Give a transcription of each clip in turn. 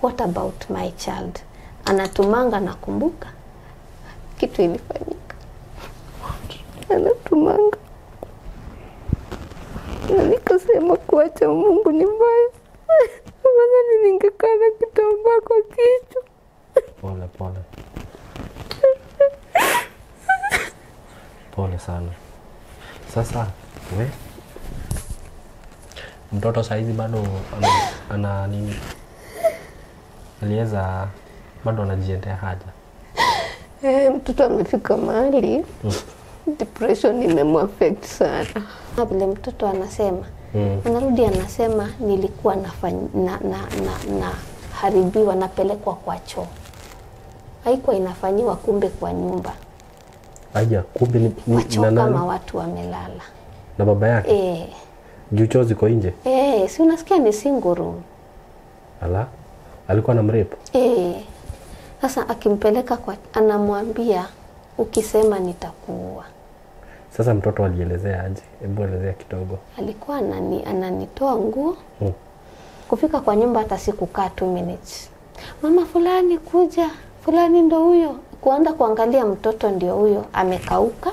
What about my child? Anatumanga, nakumbuka kitu ilifanyika. Anatumanga na nikasema kuacha Mungu ni mbaya. Afadhali ningekaa na kitambaa kwa kichwa. Pole pole. Pole sana. Sasa we mtoto saizi bado ana nini? Aliweza bado anajiendea haja. Mtoto amefika mahali depression imemuaffect sana. Vile mtoto anasema anarudi anasema nilikuwa na haribiwa, napelekwa kwa choo. Haikuwa inafanyiwa kumbe kwa nyumba. Aya, kumbe ni na nani? Kama watu wamelala. Na baba yake? Juu choo ziko nje? Si unasikia ni single room. Ala, alikuwa na mrepo? Sasa akimpeleka kwa, anamwambia ukisema nitakuua. Sasa mtoto alielezea aje? Hebu elezea kidogo. Alikuwa ananitoa nguo. Kufika kwa nyumba hata sikukaa 2 minutes. Mama fulani kuja, fulani ndo huyo. Kuanza kuangalia mtoto ndio huyo, amekauka.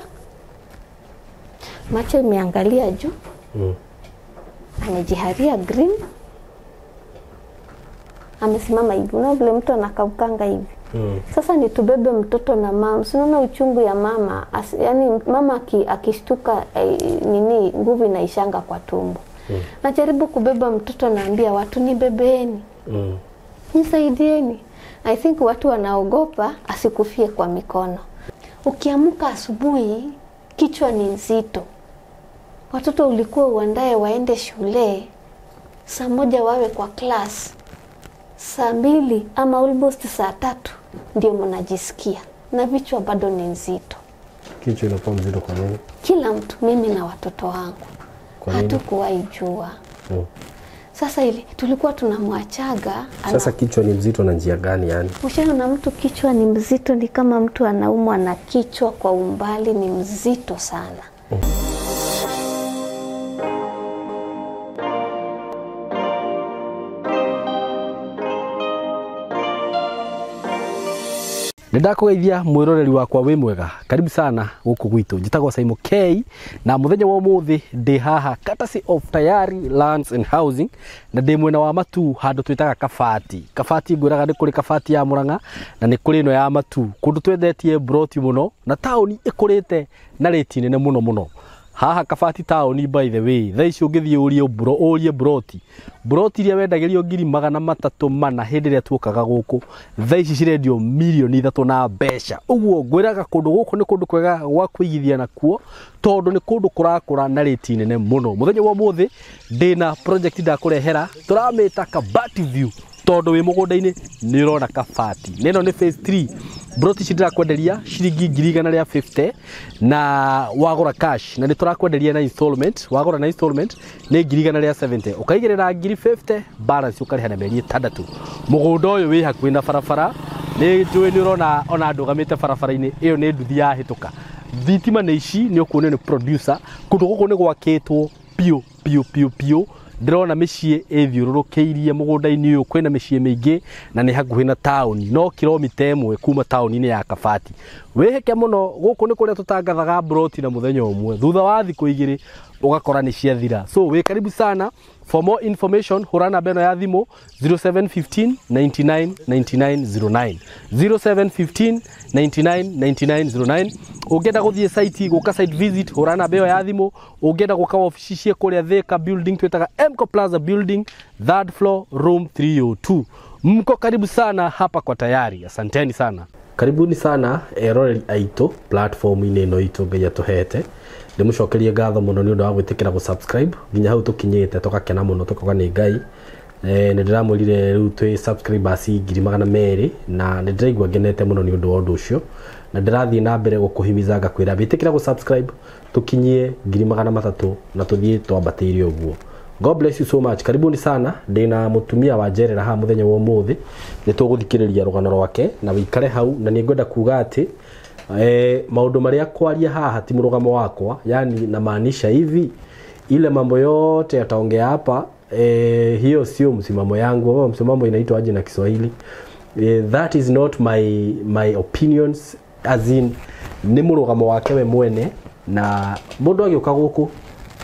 Macho imeangalia juu. Amejiharia green. Amesimama hivi. Unaona vile mtu anakaukanga hivi. Sasa nitubebe mtoto na mama. Si unaona uchungu ya mama. Yaani mama akishtuka nini nguvu inaishanga kwa tumbo. Najaribu kubeba mtoto, naambia watu nibebeeni. Nisaidieni. I think watu wanaogopa asikufie kwa mikono. Ukiamka asubuhi kichwa ni nzito. Watoto ulikuwa uandae waende shule, saa 1 wawe kwa class, saa 2 ama almost saa 3 ndio mnajisikia na vichwa bado ni nzito. Kichwa inakuwa mzito kwa nini? Kila mtu, mimi na watoto wangu. Hatukuwahi jua. Sasa ili tulikuwa tunamwachaga. Sasa kichwa ni mzito na njia gani yani? Ushaona mtu kichwa ni mzito ni kama mtu anaumwa na kichwa kwa umbali ni mzito sana. Nĩndakũgeithia mwĩroreri wakwa wĩ mwega. Karibu sana gũkũ gwitũ. Njĩtagwo Saimo K na mũthenya wa ũmũthĩ ndĩ haha courtesy of Tayari Lands and Housing na ndĩ mwena wa Matu handũ twĩtaga Kabati. Kabati ngwĩraga nĩ kũrĩ Kabati ya Murang'a na nĩ kũrĩ ĩno ya Matu. Kũndũ twendetie broti mũno na taũni ĩkũrĩte na rĩti nene mũno mũno. Haha Kabati taũni by the way, thaa ici ũngĩthiĩ ũrie broti. Broti iria wendagĩrio 304,000 hĩndĩ ĩrĩa tuokaga gũkũ, thaa ici cirendio 3,000,000 na mbeca. Ũguo ngwĩraga kũndũ gũkũ nĩ kũndũ kwega gwa kũigithia nakuo tondũ nĩ kũndũ kũrakũra na rĩti nene mũno. Mũthenya wa ũmũthĩ ndĩna project ndakũrehera tũramĩta Kabati View tondũ wĩ mũgũnda-inĩ nĩ ũrona Kabati. Na ĩno nĩ phase 3. Broti ici ndĩrakwenderia ciringi 150,000 na wagũra cash na nĩ tũrakwenderia na installment. Wagũra na installment nĩ 170,000 ũkaigĩrĩra 50,000 balance ũkarĩha na mĩeri 6. Mũgũnda ũyũ wĩ hakuhĩ na barabara, nĩ njũĩ nĩ ũrona ona ndũgamĩte barabara-inĩ ĩyo nĩ nduthi yahĩtũka. Thitima nĩ ici nĩ ũkuona nĩ producer. Kũndũ gũkũ nĩ gwakĩtwo piũ piũ piũ piũ. Ndĩrona mĩciĩ ĩthiũrũrũkĩirie mũgũnda-inĩ ũyũ, kwĩna mĩciĩ mĩingĩ na nĩ hakuhĩ na taũni, no kilomita 1 kuma taũni-inĩ ya Kabati. Wĩhĩke mũno, gũkũ nĩ kũrĩa tũtangathaga broti na mũthenya ũmwe, thutha wa thikũ 2 ũgakora nĩ ciathira. So wĩ karibu sana. For more information hũra namba ĩno ya thimũ 0715 99 99 09 0715 99 99 09. Ũngĩenda gũthiĩ site, gũka site visit, hũra namba ĩyo ya thimũ. Ũngĩenda gũka wabici ciĩ kũrĩa Thika building twĩtaga Mco Plaza building, 3rd floor, room 302. Mko karibu sana hapa kwa Tayari. Asanteni sana. Karibuni sana eroreri aitũ platform-inĩ ĩno itũ Ngai atũhete. Ndĩmũcokerie ngatho mũno nĩ ũndũ wa gwĩtĩkĩra gũ-subscribe nginya hau tũkinyĩte, tũgakena mũno tũkauga nĩ Ngai. Nĩ ndĩramwĩrire rĩu twĩ subscribers 200,000 na nĩ ndĩraigua ngenete mũno nĩ ũndũ wa ũndũ ũcio, na ndĩrathiĩ na mbere gũkũhimiza ngakwĩra wĩtĩkĩra gũ-subscribe tũkinyie 300,000 na tũthiĩ twambatĩire ũguo. God bless you so much. Karibuni sana. Ndĩna mũtumia wa njerera haha mũthenya wa ũmũthĩ, nĩ tũgũthikĩrĩria rũgano rwake na wĩikare hau, na nĩ ngwenda kuga atĩ maũndũ marĩa kwaria haha ti mũrũgamo wakwa, yani namaanisha hivi ile mambo yote yataongea hapa Hiyo sio msimamo yangu, ama msimamo inaitwa aje na Kiswahili? That is not my opinions, as in nĩ mũrũgamo wake we mwene, na mũndũ agĩũka gũkũ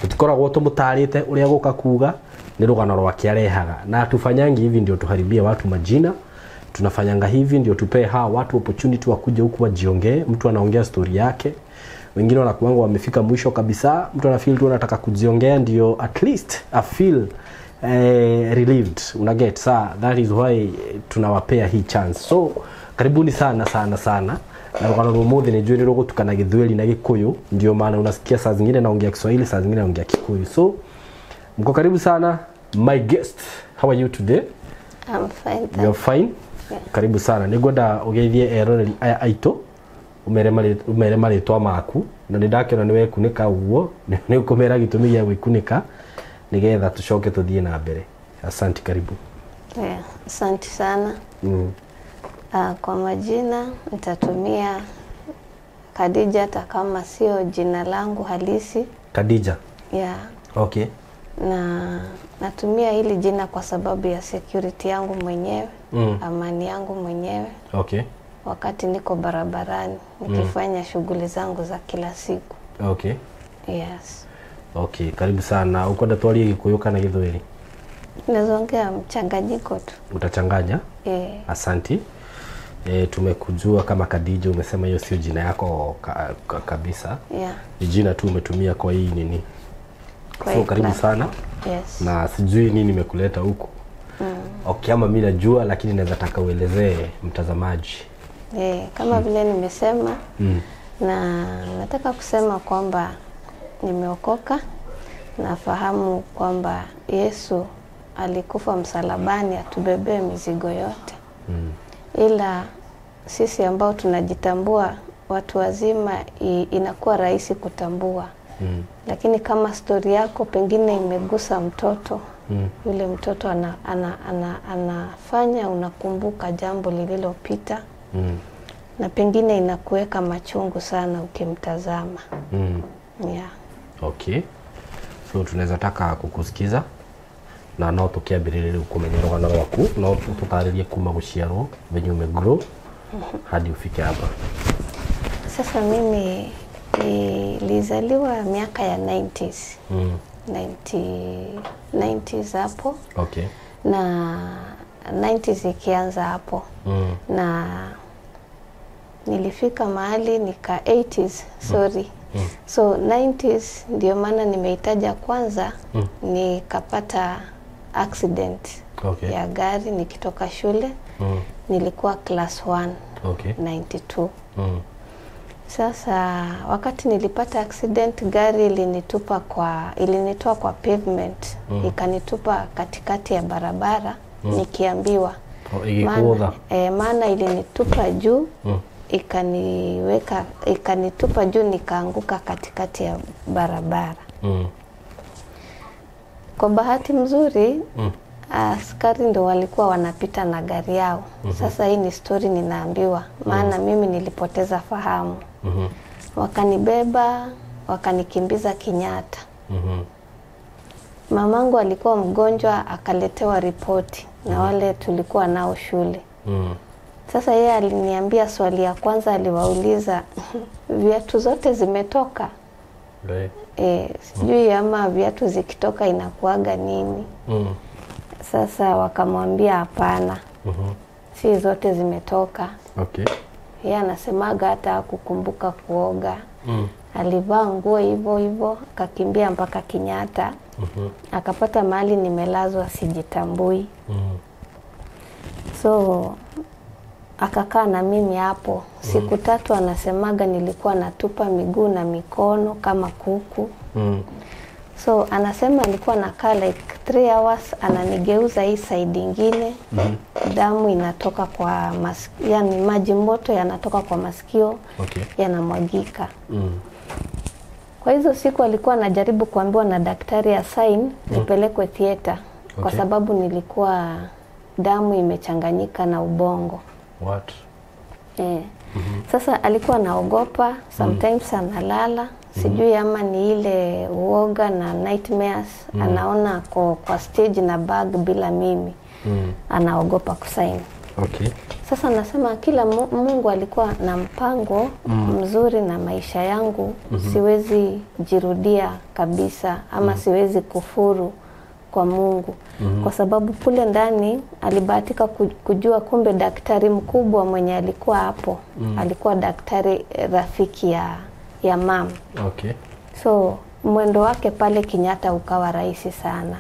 tũtikoragwo tũmũtarĩte ũrĩa gũka kuga, nĩ rũgano rwake arehaga. Na tufanyangi hivi ndio tuharibie watu majina, tunafanyanga hivi ndio tupee hawa watu opportunity wakuja huku wajiongee. Mtu anaongea story yake, wengine wanakuanga wamefika mwisho kabisa, mtu ana feel tu anataka kujiongea ndio at least a feel relieved, una get. Sa that is why tunawapea hii chance. So karibuni sana sana sana. Na rũgano rwa ũmũthĩ nĩ njũĩ nĩ rũgũtukana Gĩthweri na Gĩkũyũ, ndio maana unasikia saa zingine naongea Kiswahili, saa zingine naongea Kikuyu. So mko karibu sana. My guest, how are you today? I'm fine. You are fine? Yeah. Karibu sana. Nĩngwenda ũgeithie eroreri aya aitũ, ũmere marĩtwa maku, na nĩ ndakĩona nĩ wekunĩka ũguo, nĩ ũkũmera gĩtũmi gĩa gwĩkunĩka nĩgetha tũcoke tũthiĩ na mbere. Asante, karibu. Yeah, asante sana. Kwa majina nitatumia Khadija hata kama sio jina langu halisi. Khadija. Yeah. Okay. Na natumia hili jina kwa sababu ya security yangu mwenyewe, amani yangu mwenyewe. Okay. Wakati niko barabarani nikifanya shughuli zangu za kila siku. Okay. Yes. Okay, karibu sana. Ukwenda twarie Gikuyu kana Githweri? Nazoongea mchanganyiko tu. Utachanganya? Asanti. Tumekujua kama Khadija, umesema hiyo sio jina yako kabisa. Yeah. Ni jina tu umetumia kwa hii nini. Kwa so karibu sana. Yes. Na sijui nini nimekuleta huku. Okay, ama mimi najua lakini naweza taka uelezee mtazamaji. Kama vile nimesema, na nataka kusema kwamba nimeokoka. Nafahamu kwamba Yesu alikufa msalabani atubebee mizigo yote. Ila sisi ambao tunajitambua watu wazima inakuwa rahisi kutambua. Lakini kama story yako pengine imegusa mtoto, yule mtoto anafanya unakumbuka jambo lililopita. Na pengine inakuweka machungu sana ukimtazama. Yeah. Okay. So tunaweza taka kukusikiza na no tukiambiririe ukumenya rũgano rwaku, no tũtarĩrie kuma gũciarwo venye umegrow hadi ufike hapa. Sasa mimi nilizaliwa miaka ya 90s. 90s hapo. Okay. Na 90s ikianza hapo. Na nilifika mahali nika 80s, sorry. So 90s ndio maana nimeitaja kwanza. Nikapata accident. Okay. Ya gari nikitoka shule. Nilikuwa class 1. Okay. 92. Sasa wakati nilipata accident, gari ilinitoa kwa pavement. Ikanitupa katikati ya barabara. Nikiambiwa. Maana ilinitupa juu. Ikanitupa juu nikaanguka katikati ya barabara. Kwa bahati mzuri, askari ndo walikuwa wanapita na gari yao. Sasa hii ni story ninaambiwa, maana mimi nilipoteza fahamu. Wakanibeba, wakanikimbiza Kenyatta. Mamangu alikuwa mgonjwa, akaletewa ripoti na wale tulikuwa nao shule. Sasa yeye aliniambia swali ya kwanza aliwauliza, viatu zote zimetoka? Sijui ama viatu zikitoka inakuaga nini. Sasa wakamwambia hapana. Si zote zimetoka. Okay. Yeye anasemaga hata hakukumbuka kuoga. Alivaa nguo hivyo hivyo, akakimbia mpaka Kenyatta. Akapata mahali nimelazwa sijitambui. So akakaa na mimi hapo siku tatu. Anasemaga nilikuwa natupa miguu na mikono kama kuku. So anasema alikuwa nakaa like 3 hours, ananigeuza hii side ingine. Damu inatoka kwa masikio, yani maji moto yanatoka kwa masikio. Okay. Yanamwagika. Kwa hizo siku alikuwa anajaribu kuambiwa na daktari ya sign nipelekwe theater. Okay. Kwa sababu nilikuwa damu imechanganyika na ubongo. What? Sasa alikuwa anaogopa, sometimes analala, Sijui ama ni ile uoga na nightmares. Anaona ako kwa stage na bag bila mimi. Anaogopa kusaini. Okay. Sasa nasema kila Mungu alikuwa na mpango mzuri na maisha yangu. Siwezi jirudia kabisa ama siwezi kufuru kwa Mungu. Kwa sababu kule ndani alibahatika kujua kumbe daktari mkubwa mwenye alikuwa hapo. Alikuwa daktari rafiki ya mama. Okay. So mwendo wake pale Kenyatta ukawa rahisi sana.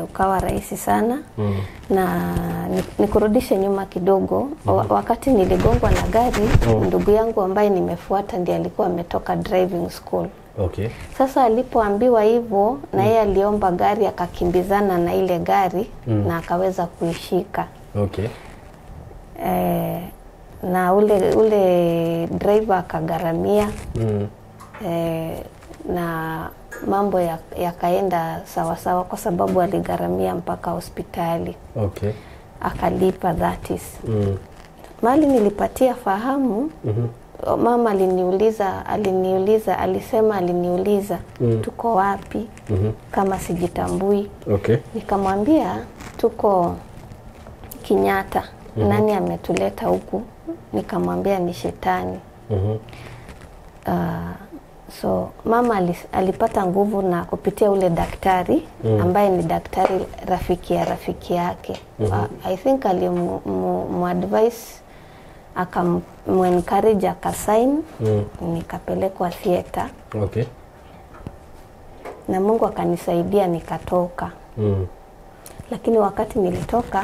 Ukawa rahisi sana. Na nikurudishe nyuma kidogo. Wakati niligongwa na gari, ndugu yangu ambaye nimefuata ndiye alikuwa ametoka driving school. Okay. Sasa alipoambiwa hivyo na yeye aliomba gari, akakimbizana na ile gari na akaweza kuishika. Okay. Na ule driver akagharamia. Na mambo yakaenda sawa sawa kwa sababu aligharamia mpaka hospitali. Okay. Akalipa, that is. Mali nilipatia fahamu. Mama aliniuliza tuko wapi kama sijitambui. Okay. Nikamwambia tuko Kenyatta. Nani ametuleta huku? Nikamwambia ni shetani. So mama alipata nguvu na kupitia ule daktari ambaye ni daktari rafiki ya rafiki yake. I think alimuadvise, akamuencourage, akasign. Nikapelekwa theater. Okay. Na Mungu akanisaidia nikatoka. Lakini wakati nilitoka,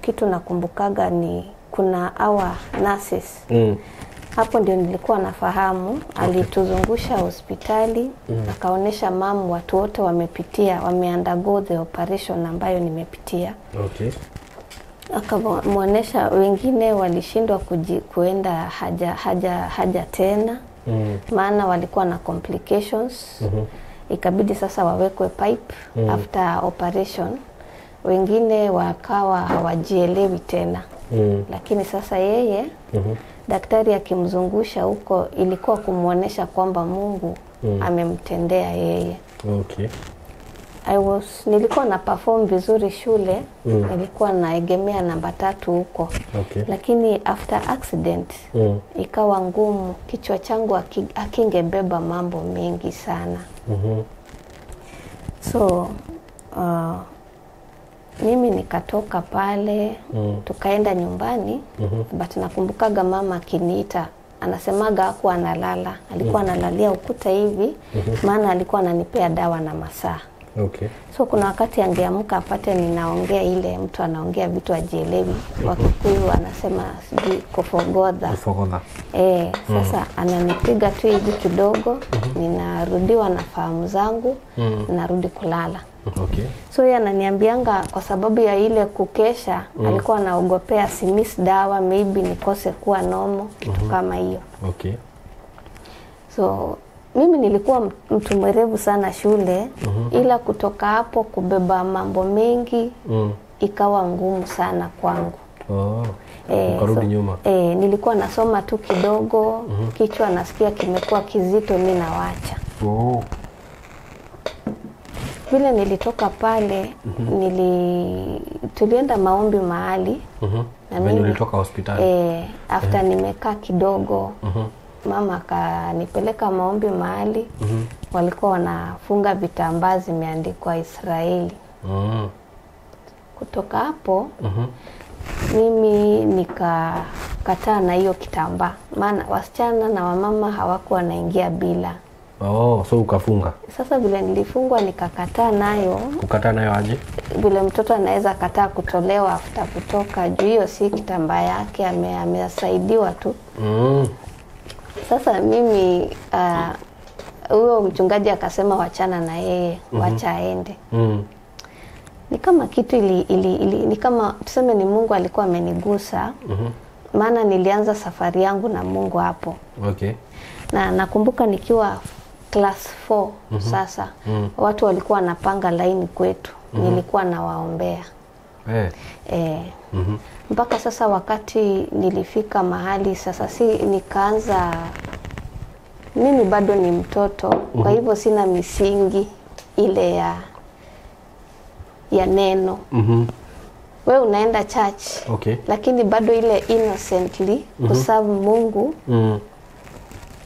kitu nakumbukaga ni kuna our nurses. Hapo ndio nilikuwa nafahamu. Alituzungusha hospitali, akaonesha mamu watu wote wamepitia, wameundergo the operation ambayo nimepitia. Okay. Akamuonesha wengine walishindwa kuenda haja tena. Maana walikuwa na complications. Ikabidi sasa wawekwe pipe after operation. Wengine wakawa hawajielewi tena. Lakini sasa yeye daktari akimzungusha huko ilikuwa kumuonesha kwamba Mungu amemtendea yeye. Okay. Nilikuwa na perform vizuri shule. Nilikuwa naegemea namba 3 huko. Okay. Lakini after accident ikawa ngumu, kichwa changu hakingebeba mambo mengi sana. So mimi nikatoka pale, tukaenda nyumbani. But nakumbukaga mama akiniita, anasemaga hakuwa analala, alikuwa analalia ukuta hivi, maana alikuwa ananipea dawa na masaa. Okay. So kuna wakati angeamka apate ninaongea ile mtu anaongea vitu ajielewi. Wakikuyu anasema sijui kufogodha. Kufogodha. Sasa ananipiga tu hivi kidogo, ninarudiwa na fahamu zangu, narudi kulala. Okay. So yeye ananiambianga kwa sababu ya ile kukesha, alikuwa anaogopea si miss dawa, maybe nikose kuwa nomo, kitu kama hiyo. Okay. So mimi nilikuwa mtu mwerevu sana shule, ila kutoka hapo kubeba mambo mengi ikawa ngumu sana kwangu. Oh. Ukarudi nyuma. Nilikuwa nasoma tu kidogo, kichwa nasikia kimekuwa kizito, mimi nawacha. Oh. Vile nilitoka pale, tulienda maombi mahali. Na mimi nilitoka hospitali. After nimekaa kidogo, mama akanipeleka maombi mahali. Walikuwa wanafunga vitambaa zimeandikwa Israeli. Kutoka hapo, mimi nikakataa na hiyo kitambaa. Maana wasichana na wamama hawakuwa wanaingia bila. Oh, so ukafunga. Sasa vile nilifungwa nikakataa nayo. Kukataa nayo aje? Vile mtoto anaweza kataa kutolewa after kutoka juu hiyo si kitambaa yake, amesaidiwa tu. Sasa mimi huyo mchungaji akasema wachana na yeye, wacha aende. Ni kama kitu ili ni kama tuseme ni Mungu alikuwa amenigusa. Maana nilianza safari yangu na Mungu hapo. Okay. Na nakumbuka nikiwa class 4 sasa, watu walikuwa wanapanga line kwetu. Nilikuwa nawaombea. Mpaka sasa wakati nilifika mahali sasa si nikaanza Mimi bado ni mtoto, kwa hivyo sina misingi ile ya neno. We unaenda church, lakini bado ile innocently kuserve Mungu.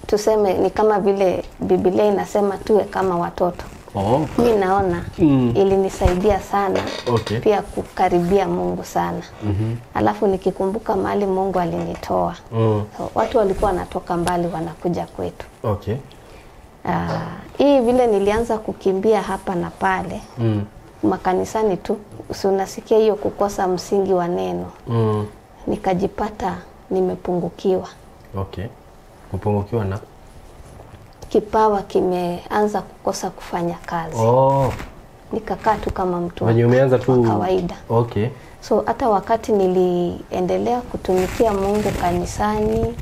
Tuseme ni kama vile Biblia inasema tuwe kama watoto. Mi naona ilinisaidia sana pia kukaribia Mungu sana. Alafu nikikumbuka mahali Mungu alinitoa. So, watu walikuwa wanatoka mbali wanakuja kwetu. Hii vile nilianza kukimbia hapa na pale. Makanisani tu, si unasikia hiyo kukosa msingi wa neno. Nikajipata nimepungukiwa. Kupungukiwa na? Kipawa kimeanza kukosa kufanya kazi. Nikakaa tu kama mtu wa kawaida. So hata wakati niliendelea kutumikia Mungu kanisani,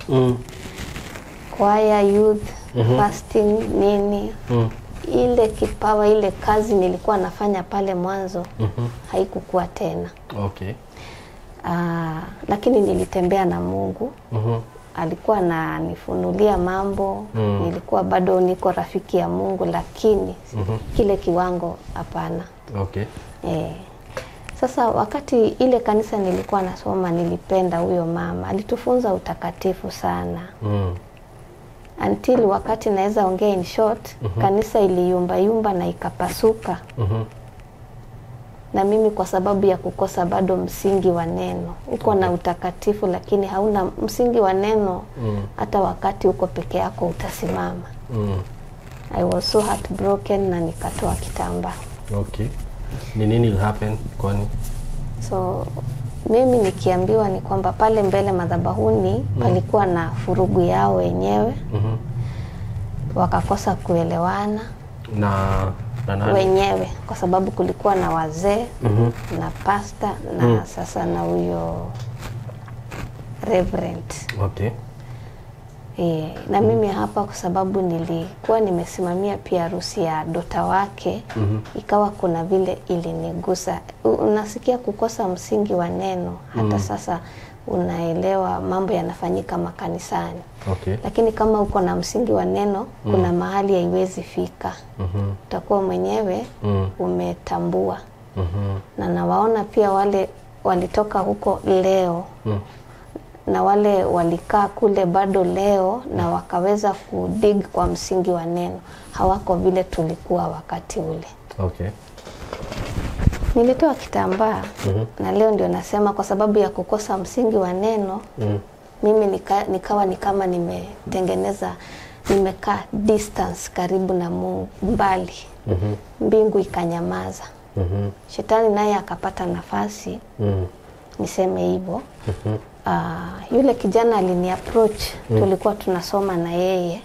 choir, youth, fasting, nini, ile kipawa, ile kazi nilikuwa nafanya pale mwanzo haikukuwa tena. Lakini nilitembea na Mungu. Alikuwa ananifunulia mambo. Nilikuwa bado niko rafiki ya Mungu, lakini kile kiwango hapana. Sasa wakati ile kanisa nilikuwa nasoma, nilipenda huyo mama. Alitufunza utakatifu sana. Until wakati naweza ongea in short, kanisa iliyumba yumba na ikapasuka. Na mimi kwa sababu ya kukosa bado msingi wa neno. Uko na utakatifu lakini hauna msingi wa neno. Hata wakati uko peke yako utasimama. I was so heartbroken na nikatoa kitambaa. Ni nini happen kwani? So mimi nikiambiwa ni kwamba pale mbele madhabahuni palikuwa na furugu yao wenyewe. Wakakosa kuelewana. Na nani? Wenyewe, kwa sababu kulikuwa na wazee na pastor na sasa na huyo reverend. Na mimi hapa kwa sababu nilikuwa nimesimamia pia harusi ya dota wake, ikawa kuna vile ilinigusa. Unasikia kukosa msingi wa neno hata sasa unaelewa mambo yanafanyika makanisani. Lakini kama uko na msingi wa neno, kuna mahali haiwezi fika. Utakuwa mwenyewe umetambua. Na nawaona pia wale walitoka huko leo. Na wale walikaa kule bado leo na wakaweza kudig kwa msingi wa neno. Hawako vile tulikuwa wakati ule. Nilitoa kitambaa na leo ndio nasema kwa sababu ya kukosa msingi wa neno, mimi nikawa ni kama nimetengeneza, nimekaa distance karibu na Mungu, mbali. Mbingu ikanyamaza. Shetani naye akapata nafasi, niseme hivyo. Yule kijana alini approach, tulikuwa tunasoma na yeye.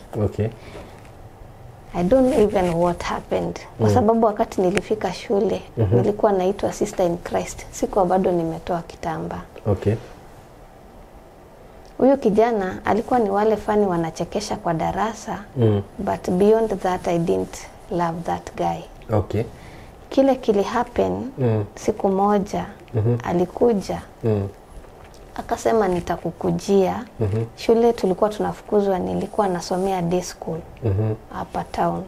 I don't know even what happened. Kwa sababu wakati nilifika shule, nilikuwa naitwa Sister in Christ. Sikuwa bado nimetoa kitambaa. Huyu kijana alikuwa ni wale fani wanachekesha kwa darasa, but beyond that I didn't love that guy. Kile kili happen, siku moja alikuja akasema nitakukujia. Shule tulikuwa tunafukuzwa, nilikuwa nasomea day school hapa town.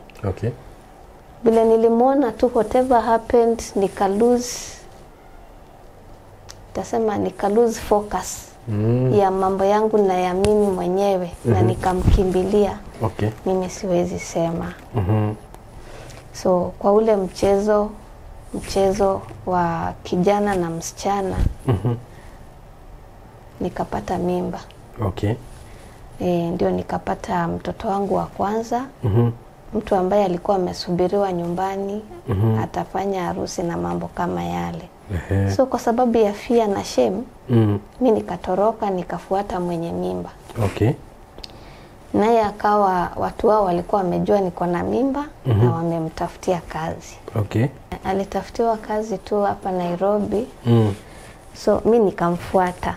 Vile nilimuona tu, whatever happened, nika lose focus ya mambo yangu na ya mimi mwenyewe, na nikamkimbilia. Mimi siwezi sema. So kwa ule mchezo wa kijana na msichana, nikapata mimba. Ndio nikapata mtoto wangu wa kwanza. Mtu ambaye alikuwa amesubiriwa nyumbani, atafanya harusi na mambo kama yale. So kwa sababu ya fear na shame, mimi nikatoroka nikafuata mwenye mimba. Naye akawa watu wao walikuwa wamejua niko na mimba na wamemtafutia kazi. Alitafutiwa kazi tu hapa Nairobi. So mimi nikamfuata.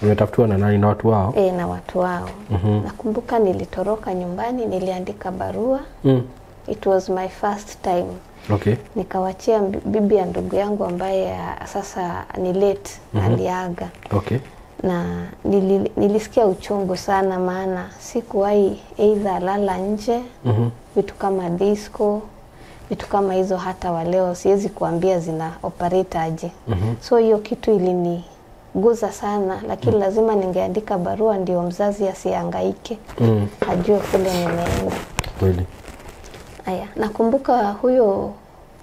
Umetafutiwa na nani, na watu wao? Na watu wao. Nakumbuka nilitoroka nyumbani, niliandika barua. It was my first time. Nikawachia bibi ya ndugu yangu ambaye sasa ni late, aliaga. Na nilisikia uchungu sana, maana sikuwahi either lala nje, vitu kama disco, vitu kama hizo hata waleo siwezi kuambia zina operate aje. So hiyo kitu iliniguza sana, lakini lazima ningeandika barua ndio mzazi asihangaike, ajue kule nimeenda. Kweli. Aya, nakumbuka huyo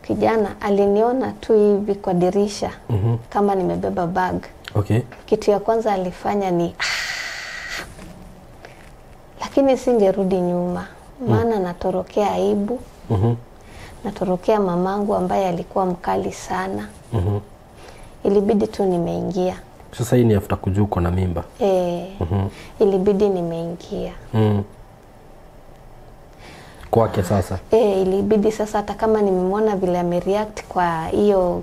kijana aliniona tu hivi kwa dirisha kama nimebeba bag. Okay. Kitu ya kwanza alifanya ni lakini singerudi nyuma, maana natorokea aibu. Natorokea mamangu ambaye alikuwa mkali sana. Ilibidi tu nimeingia. Sasa hii ni after kujua uko na mimba. Ilibidi nimeingia. Kwake sasa. Ilibidi sasa hata kama nimemwona vile amereact kwa hiyo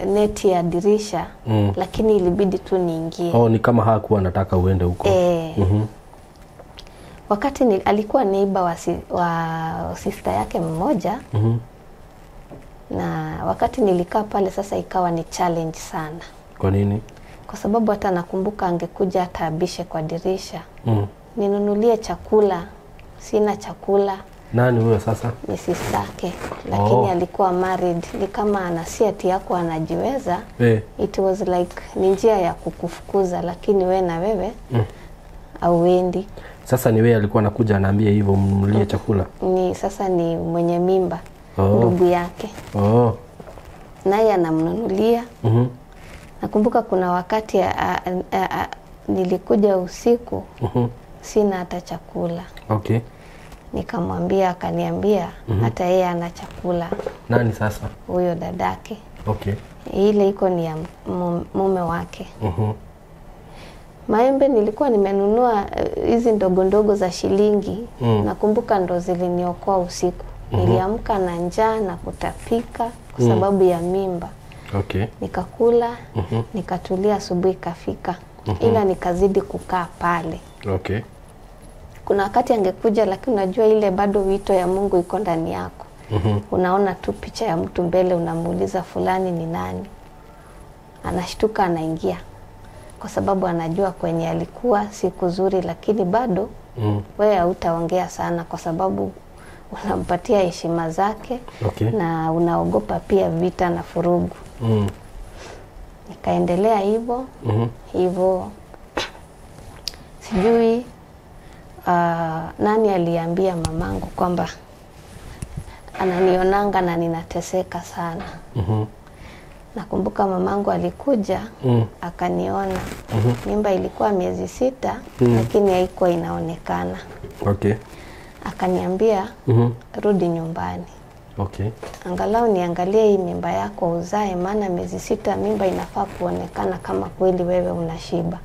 neti ya dirisha, lakini ilibidi tu niingie. Oh, ni kama hakuwa anataka uende huko. Wakati alikuwa neighbor wa sister yake mmoja. Na wakati nilikaa pale sasa ikawa ni challenge sana. Kwa nini? Kwa sababu hata nakumbuka angekuja hata abishe kwa dirisha. Ninunulie chakula, sina chakula. Nani huyo sasa? Ni sister yake, lakini alikuwa married, ni kama ana ati yako anajiweza. It was like ni njia ya kukufukuza, lakini we na wewe auendi. Sasa ni wewe alikuwa anakuja anaambia hivyo mnunulie chakula? Ni sasa ni mwenye mimba, ndugu yake. Naye anamnunulia. Nakumbuka kuna wakati nilikuja usiku, sina hata chakula. Okay. Nikamwambia, akaniambia hata yeye ana chakula. Nani sasa? Huyo dadake. Okay. Ile iko ni ya mume wake. Maembe nilikuwa nimenunua hizi ndogo ndogo za shilingi. Nakumbuka ndo ziliniokoa usiku. Niliamka na njaa na kutapika kwa sababu ya mimba. Okay. Nikakula, nikatulia, asubuhi ikafika. Ila nikazidi kukaa pale. Okay. Kuna wakati angekuja, lakini unajua ile bado wito ya Mungu iko ndani yako. Unaona tu picha ya mtu mbele, unamuuliza fulani ni nani. Anashtuka, anaingia. Kwa sababu anajua kwenye alikuwa siku nzuri, lakini bado wewe hautaongea sana kwa sababu unampatia heshima zake. Okay. Na unaogopa pia vita na furugu. Nikaendelea hivyo hivyo. Sijui nani aliambia mamangu kwamba ananionanga na ninateseka sana. Nakumbuka mamangu alikuja akaniona. Mimba ilikuwa miezi 6, lakini haikuwa inaonekana. Okay. Akaniambia rudi nyumbani. Okay. Angalau niangalie hii mimba yako uzae, maana miezi 6 mimba inafaa kuonekana kama kweli wewe unashiba.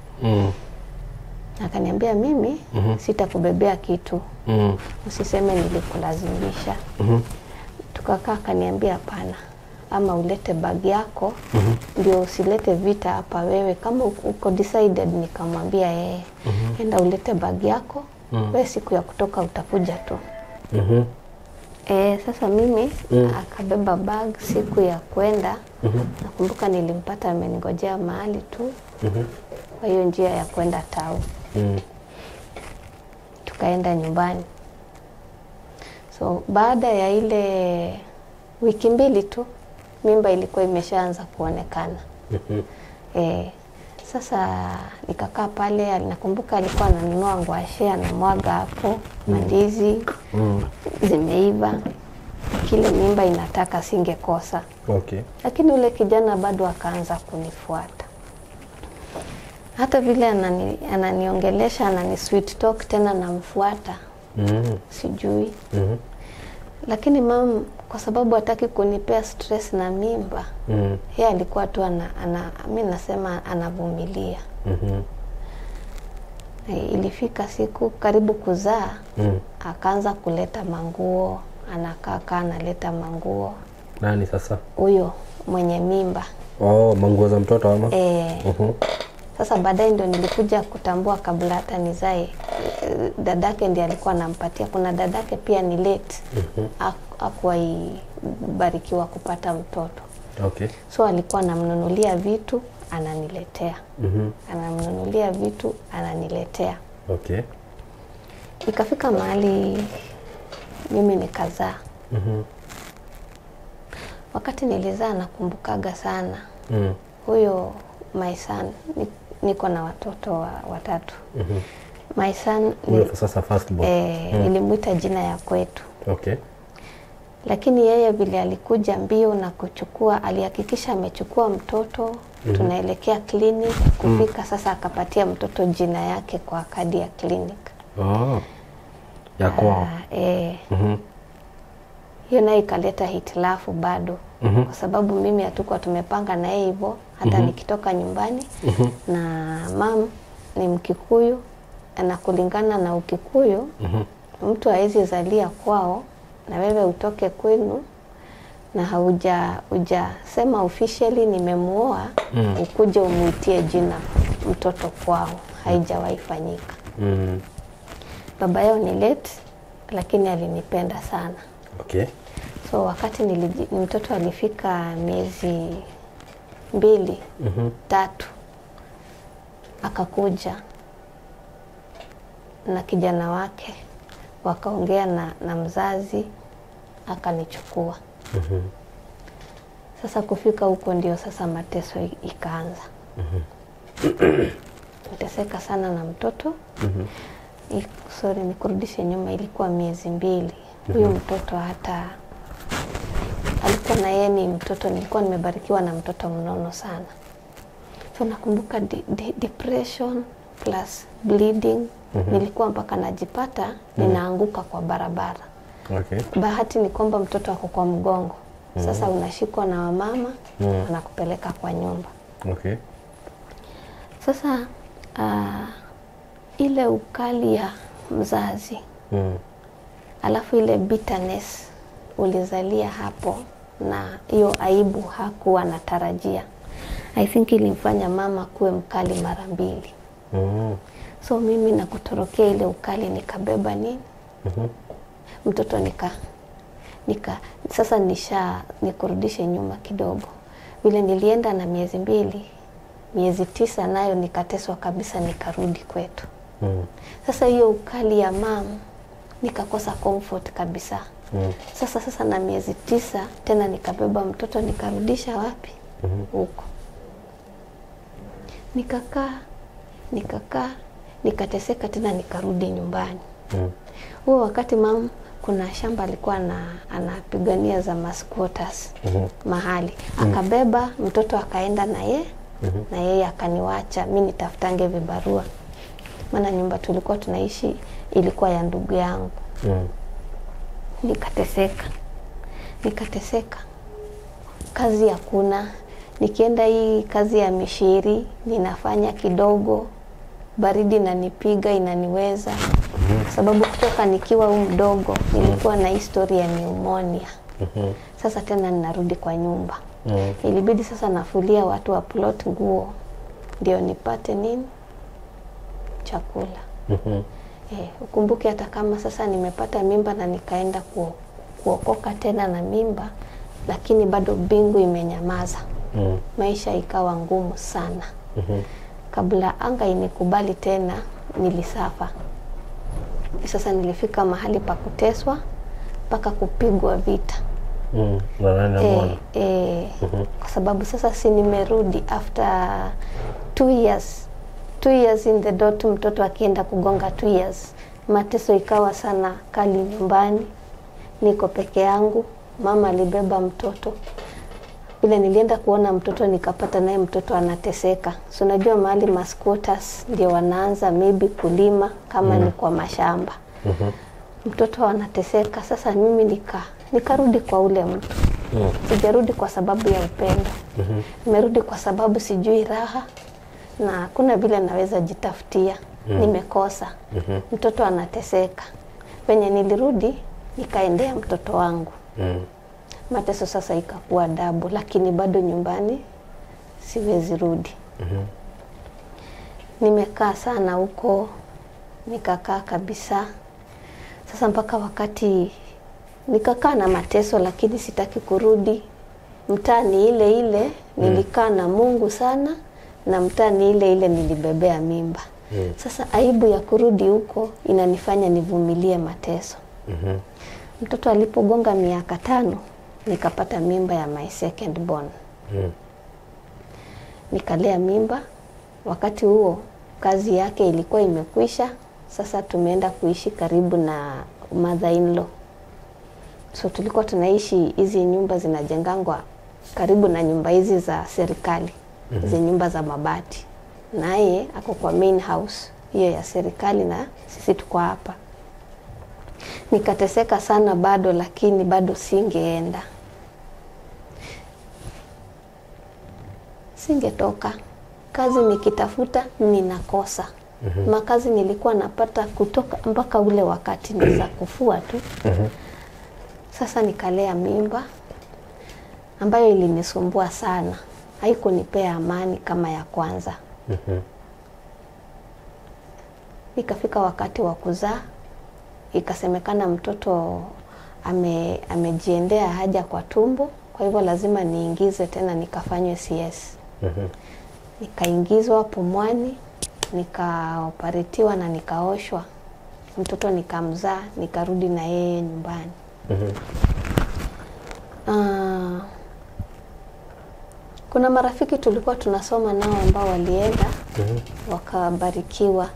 Akaniambia mimi sitakubebea kitu. Usiseme nilikulazimisha. Tukakaa, akaniambia hapana, ama ulete bag yako ndio usilete vita hapa wewe kama uko decided. Nikamwambia yeye enda ulete bag yako, wewe siku ya kutoka utakuja tu. Sasa mimi akabeba bag siku ya kwenda. Nakumbuka nilimpata ameningojea mahali tu kwa hiyo njia ya kwenda tao. Tukaenda nyumbani. So baada ya ile wiki 2 tu mimba ilikuwa imeshaanza kuonekana. Sasa nikakaa pale, nakumbuka alikuwa ananunua ngwashe, anamwaga hapo mandizi zimeiva. Kile mimba inataka singekosa. Okay. Lakini ule kijana bado akaanza kunifuata. Hata vile ananiongelesha, anani sweet talk, tena namfuata. Sijui. Lakini mam kwa sababu hataki kunipea stress na mimba, yeye alikuwa tu mimi nasema anavumilia. Ilifika siku karibu kuzaa, akaanza kuleta manguo, anakaa analeta manguo. Nani sasa? Huyo mwenye mimba. Oh, manguo za mtoto ama? Sasa baadaye ndio nilikuja kutambua kabla hata nizae, dadake ndiye alikuwa anampatia. Kuna dadake pia ni late. Hakuwahi barikiwa kupata mtoto. Okay. So alikuwa anamnunulia vitu, ananiletea. Anamnunulia vitu ananiletea. Okay. Ikafika mahali mimi nikazaa. Wakati nilizaa nakumbukaga sana. Huyo my son, niko na watoto watatu. My son huyo sasa first born. Nilimuita jina ya kwetu. Okay. Lakini yeye vile alikuja mbio na kuchukua, alihakikisha amechukua mtoto. Tunaelekea clinic kufika. Sasa akapatia mtoto jina yake kwa kadi ya clinic. Oh. Ya kwao. Hiyo nayo ikaleta hitilafu bado. Kwa sababu mimi hatukuwa tumepanga na yeye hivyo hata nikitoka nyumbani. Na mam ni Mkikuyu, na kulingana na Ukikuyu mtu hawezi zalia kwao na wewe utoke kwenu na hujasema officially nimemuoa, ukuje umuitie jina mtoto kwao. Haijawahi fanyika. Baba yao ni late, lakini alinipenda sana. Okay. So wakati mtoto alifika miezi 2, 3, akakuja na kijana wake, wakaongea na mzazi, akanichukua. Sasa kufika huko ndio sasa mateso ikaanza. Niteseka sana na mtoto. Sorry, nikurudishe nyuma, ilikuwa miezi 2. Huyo mtoto hata alikuwa na yeye ni mtoto, nilikuwa nimebarikiwa na mtoto mnono sana. So nakumbuka depression plus bleeding. Nilikuwa mpaka najipata ninaanguka kwa barabara. Okay. Bahati ni kwamba mtoto ako kwa mgongo. Sasa unashikwa na wamama, wanakupeleka kwa nyumba. Okay. Sasa ile ukali ya mzazi, alafu ile bitterness ulizalia hapo, na hiyo aibu hakuwa anatarajia. I think ilimfanya mama kuwe mkali mara 2. So mimi na kutorokea ile ukali nikabeba nini? Mtoto nika sasa nikurudishe nyuma kidogo. Vile nilienda na miezi 2, miezi 9 nayo nikateswa kabisa, nikarudi kwetu. Sasa hiyo ukali ya mama nikakosa comfort kabisa. Sasa na miezi 9 tena nikabeba mtoto nikarudisha wapi? Huko. Nikakaa, nikateseka tena nikarudi nyumbani. Huo wakati mam kuna shamba alikuwa anapigania za squatters mahali. Akabeba mtoto akaenda na yeye, na yeye akaniwacha mimi nitafutange vibarua. Maana nyumba tulikuwa tunaishi ilikuwa ya ndugu yangu. Nikateseka. Kazi hakuna. Nikienda hii kazi ya mishiri ninafanya kidogo, baridi inanipiga, inaniweza. Sababu kutoka nikiwa mdogo nilikuwa na historia ya pneumonia. Sasa tena ninarudi kwa nyumba. Ilibidi sasa nafulia watu wa plot nguo ndio nipate nini? Chakula. Ukumbuke hata kama sasa nimepata mimba na nikaenda kuokoka tena na mimba, lakini bado bingu imenyamaza. Maisha ikawa ngumu sana. Kabla anga inikubali tena nilisafa. Sasa nilifika mahali pa kuteswa mpaka kupigwa vita. Kwa sababu sasa si nimerudi after 2 years. 2 years in the dot, mtoto akienda kugonga 2 years. Mateso ikawa sana kali nyumbani. Niko peke yangu, mama alibeba mtoto. Vile nilienda kuona mtoto nikapata naye mtoto anateseka. So unajua mahali squatters ndio wanaanza maybe kulima kama ni kwa mashamba. Mtoto anateseka. Sasa mimi nikarudi kwa ule mtu. Sijarudi kwa sababu ya upendo. Nimerudi kwa sababu sijui raha na hakuna vile naweza jitafutia. Nimekosa. Mtoto anateseka. Penye nilirudi nikaendea mtoto wangu. Mateso sasa ikakuwa dabu, lakini bado nyumbani siwezi rudi. Nimekaa sana huko, nikakaa kabisa. Sasa mpaka wakati nikakaa na mateso, lakini sitaki kurudi. Mtaani ile ile nilikaa na Mungu sana, Na mtaa ni ile ile nilibebea mimba. Sasa aibu ya kurudi huko inanifanya nivumilie mateso. Mtoto alipogonga miaka 5 nikapata mimba ya my second born. Nikalea mimba. Wakati huo kazi yake ilikuwa imekwisha. Sasa tumeenda kuishi karibu na mother in law. So tulikuwa tunaishi hizi nyumba zinajengangwa karibu na nyumba hizi za serikali. Hizi nyumba za mabati. Naye ako kwa main house hiyo ya serikali na sisi tuko hapa. Nikateseka sana bado, lakini bado singeenda. Singetoka. Kazi nikitafuta ninakosa. Makazi nilikuwa napata kutoka mpaka ule wakati ni za kufua tu. Sasa nikalea mimba ambayo ilinisumbua sana. Haikunipea amani kama ya kwanza. Nikafika wakati wa kuzaa, ikasemekana mtoto amejiendea haja kwa tumbo, kwa hivyo lazima niingize tena nikafanywe CS. Nikaingizwa pumwani, nikaoperetiwa na nikaoshwa. Mtoto nikamzaa, nikarudi na yeye nyumbani. Kuna marafiki tulikuwa tunasoma nao ambao walienda wakabarikiwa,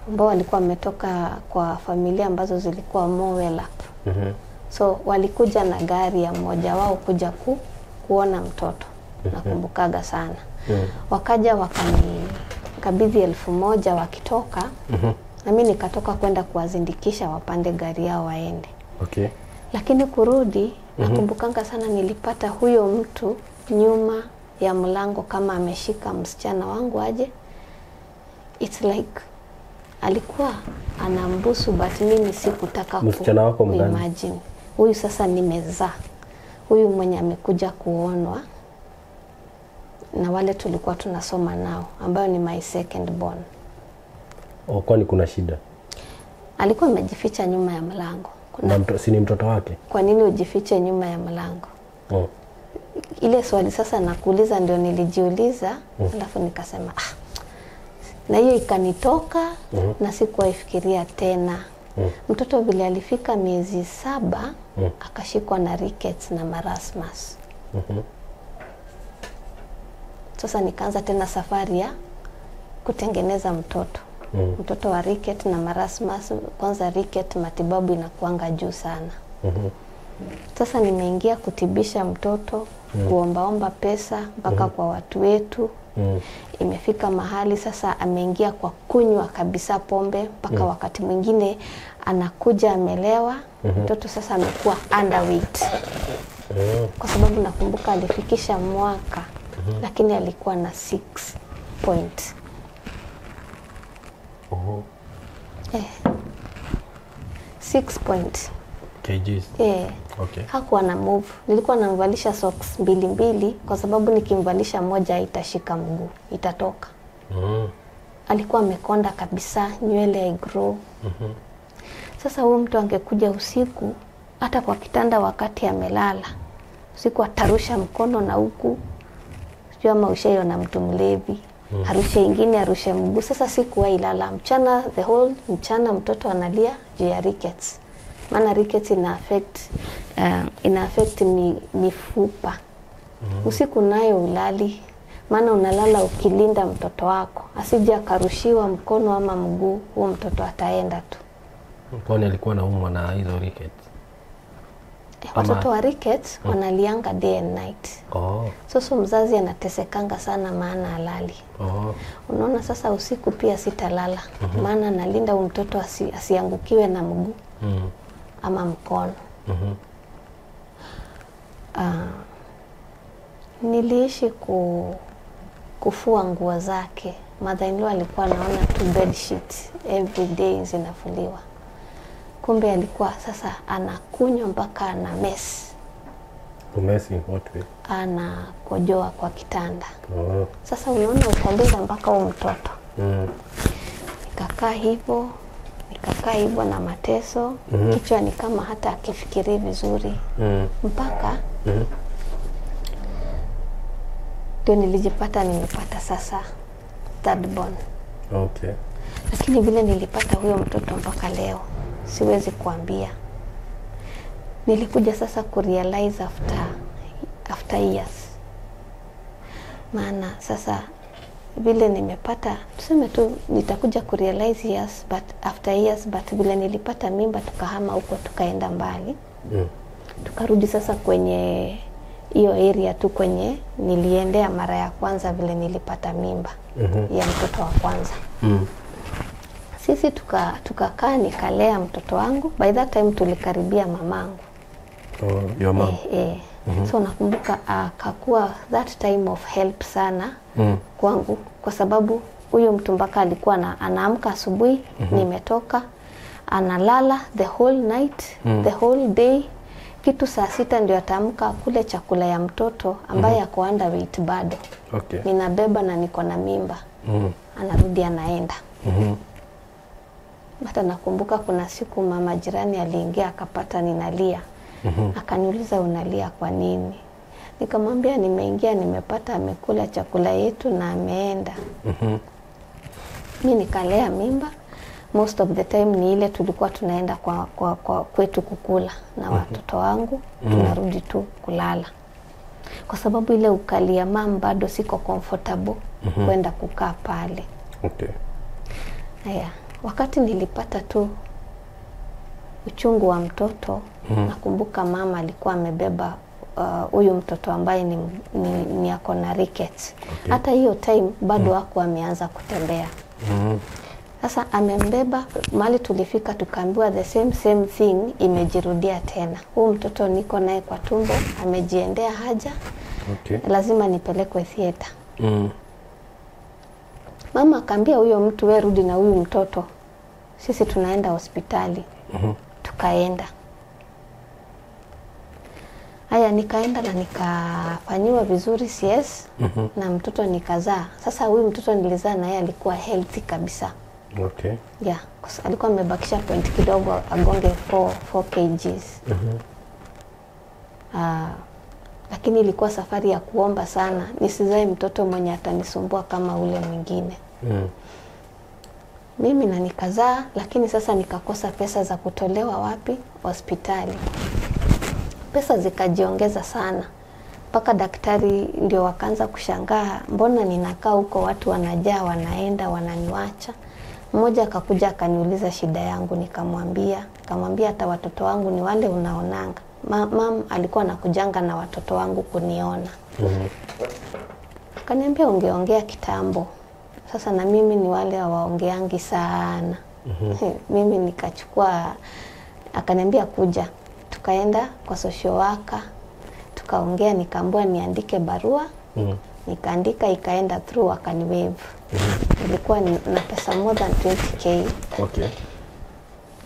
ambao walikuwa wametoka kwa familia ambazo zilikuwa more well up. So walikuja na gari ya mmoja wao kuja kuona mtoto. Nakumbukaga sana. Wakaja wakanikabidhi 1000 wakitoka. Na mimi nikatoka kwenda kuwazindikisha wapande gari yao waende. Lakini kurudi nakumbukanga sana nilipata huyo mtu nyuma ya mlango kama ameshika msichana wangu aje. It's like alikuwa anambusu, but mimi sikutaka Msichana wako mgani? Imagine. Huyu sasa nimezaa. Huyu mwenye amekuja kuonwa na wale tulikuwa tunasoma nao ambayo ni my second born. Oh, kwani kuna shida? Alikuwa amejificha nyuma ya mlango. Na si ni mtoto wake? Kwa nini ujifiche nyuma ya mlango? Ile swali sasa nakuuliza ndio nilijiuliza, alafu nikasema na hiyo ikanitoka na sikuwaifikiria tena. Mtoto vile alifika miezi 7 akashikwa na rickets na marasmus. Sasa nikaanza tena safari ya kutengeneza mtoto. Mtoto wa ricket na marasmus. Kwanza ricket matibabu inakuanga juu sana. Sasa nimeingia kutibisha mtoto, kuombaomba pesa mpaka kwa watu wetu. Imefika mahali sasa ameingia kwa kunywa kabisa pombe mpaka wakati mwingine anakuja amelewa. Mtoto sasa amekuwa underweight. Kwa sababu nakumbuka alifikisha mwaka lakini alikuwa na 6 point. 6 point kgs. Hakuwa na move. Nilikuwa namvalisha socks 2-2 kwa sababu nikimvalisha moja itashika mguu, itatoka. Alikuwa amekonda kabisa, nywele haigrow. Sasa huyu mtu angekuja usiku hata kwa kitanda wakati amelala. Usiku atarusha mkono na huku. Sijui ama ushaiona mtu mlevi. Arushe ingine, arushe mguu. Sasa sikuwahi lala mchana, the whole mchana mtoto analia juu ya rickets. Maana rickets ina affect mifupa. Usiku nayo ulali, maana unalala ukilinda mtoto wako asije akarushiwa mkono ama mguu, huo mtoto ataenda tu. Kwani alikuwa anaumwa na hizo rickets? Watoto wa rickets wanalianga day and night. Sasa mzazi anatesekanga sana maana alali. Unaona sasa usiku pia sitalala maana nalinda mtoto asiangukiwe na mguu ama mkono. Niliishi kufua nguo zake. Mother-in-law alikuwa anaona tu bed sheet every day zinafuliwa. Kumbe alikuwa sasa anakunywa mpaka ana mess. Mess in what way? Anakojoa kwa kitanda. Sasa unaona utalinda mpaka huo mtoto. Nikakaa hivyo na mateso. Kichwa ni kama hata akifikiri vizuri. Mpaka Ndio nilijipata nimepata sasa third born. Okay. Lakini vile nilipata huyo mtoto mpaka leo siwezi kuambia. Nilikuja sasa kurealize after years. Maana sasa vile nimepata, tuseme tu nitakuja kurealize years, but after years, but vile nilipata mimba tukahama huko tukaenda mbali. Tukarudi sasa kwenye hiyo area tu kwenye niliendea mara ya kwanza vile nilipata mimba ya mtoto wa kwanza. Sisi tukakaa nikalea mtoto wangu. By that time tulikaribia mamangu. Oh, your mom. So nakumbuka akakuwa that time of help sana kwangu, kwa sababu huyo mtu mpaka alikuwa anaamka asubuhi, nimetoka, analala the whole night, the whole day. Kitu saa 6 ndio ataamka kule chakula ya mtoto ambaye ako underweight bado. Okay. Ninabeba na niko na mimba. Anarudi anaenda. Hata nakumbuka kuna siku mama jirani aliingia akapata ninalia. Akaniuliza unalia kwa nini? Nikamwambia nimeingia nimepata amekula chakula yetu na ameenda. Mimi nikalea mimba. Most of the time ni ile tulikuwa tunaenda kwa kwetu kukula na watoto wangu, tunarudi tu kulala. Kwa sababu ile ukali ya mama bado siko comfortable kwenda kukaa pale. Okay. Haya, wakati nilipata tu uchungu wa mtoto, nakumbuka mama alikuwa amebeba huyu mtoto ambaye ni ako na rickets. Okay. Hata hiyo time bado hakuwa ameanza kutembea. Sasa amembeba mahali tulifika tukaambiwa the same thing imejirudia tena. Huyu mtoto niko naye kwa tumbo, amejiendea haja. Okay. Lazima nipelekwe theater. Mama akaambia huyo mtu, wewe rudi na huyu mtoto. Sisi tunaenda hospitali. Tukaenda. Haya, nikaenda na nikafanyiwa vizuri CS na mtoto nikazaa. Sasa huyu mtoto nilizaa na yeye alikuwa healthy kabisa. Okay. Yeah, alikuwa amebakisha point kidogo agonge 4 kgs. Lakini ilikuwa safari ya kuomba sana nisizae mtoto mwenye atanisumbua kama ule mwingine. Mimi na nikazaa, lakini sasa nikakosa pesa za kutolewa wapi? Hospitali. Pesa zikajiongeza sana. Mpaka daktari ndio wakaanza kushangaa, mbona ninakaa huko watu wanajaa, wanaenda, wananiacha. Mmoja akakuja akaniuliza shida yangu, nikamwambia, nikamwambia hata watoto wangu ni wale unaonanga. Mam alikuwa anakujanga na watoto wangu kuniona. Akaniambia ungeongea kitambo. Sasa na mimi ni wale hawaongeangi sana. Mimi nikachukua, akaniambia kuja. Tukaenda kwa social worker, tukaongea, nikaambiwa niandike barua. Nikaandika, ikaenda through, akaniwaive. Nilikuwa na pesa more than 20k. Okay.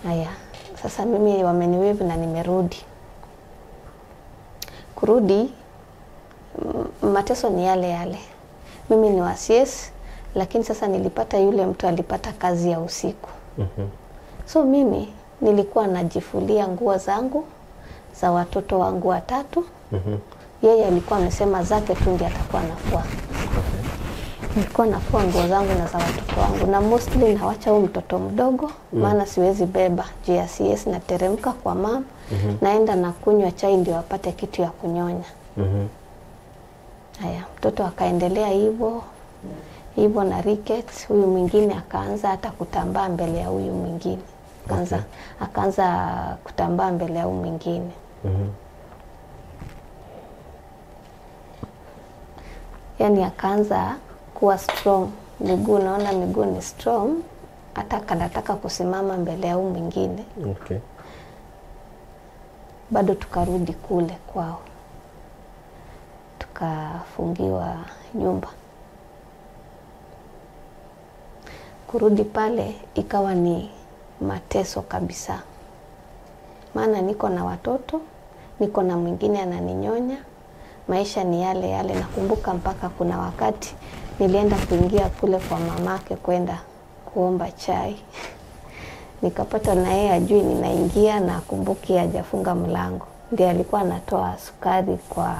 Haya, sasa mimi wameniwaive na nimerudi. Kurudi mateso ni yale yale. Mimi ni wa CS, lakini sasa nilipata yule mtu alipata kazi ya usiku. So mimi nilikuwa najifulia nguo zangu za watoto wangu watatu. Yeye alikuwa amesema zake tu ndiye atakuwa anafua. Nilikuwa nafua nguo zangu na za watoto wangu, na mostly nawacha huyu mtoto mdogo maana siwezi beba juu ya CS, nateremka kwa mama, naenda na kunywa chai ndio apate kitu ya kunyonya. Haya, mtoto akaendelea hivyo hivyo na rickets. Huyu mwingine akaanza hata kutambaa mbele ya huyu mwingine. Akaanza kutambaa mbele ya huyu mwingine. Yaani akaanza kuwa strong. Miguu, naona miguu ni strong, hata kanataka kusimama mbele ya huyu mwingine. Okay. Bado tukarudi kule kwao. Tukafungiwa nyumba. Kurudi pale ikawa ni mateso kabisa. Maana niko na watoto, niko na mwingine ananinyonya, maisha ni yale yale. Nakumbuka mpaka kuna wakati nilienda kuingia kule kwa mamake kwenda kuomba chai. Nikapata na yeye ajui ninaingia na akumbuki hajafunga mlango. Ndiye alikuwa anatoa sukari kwa,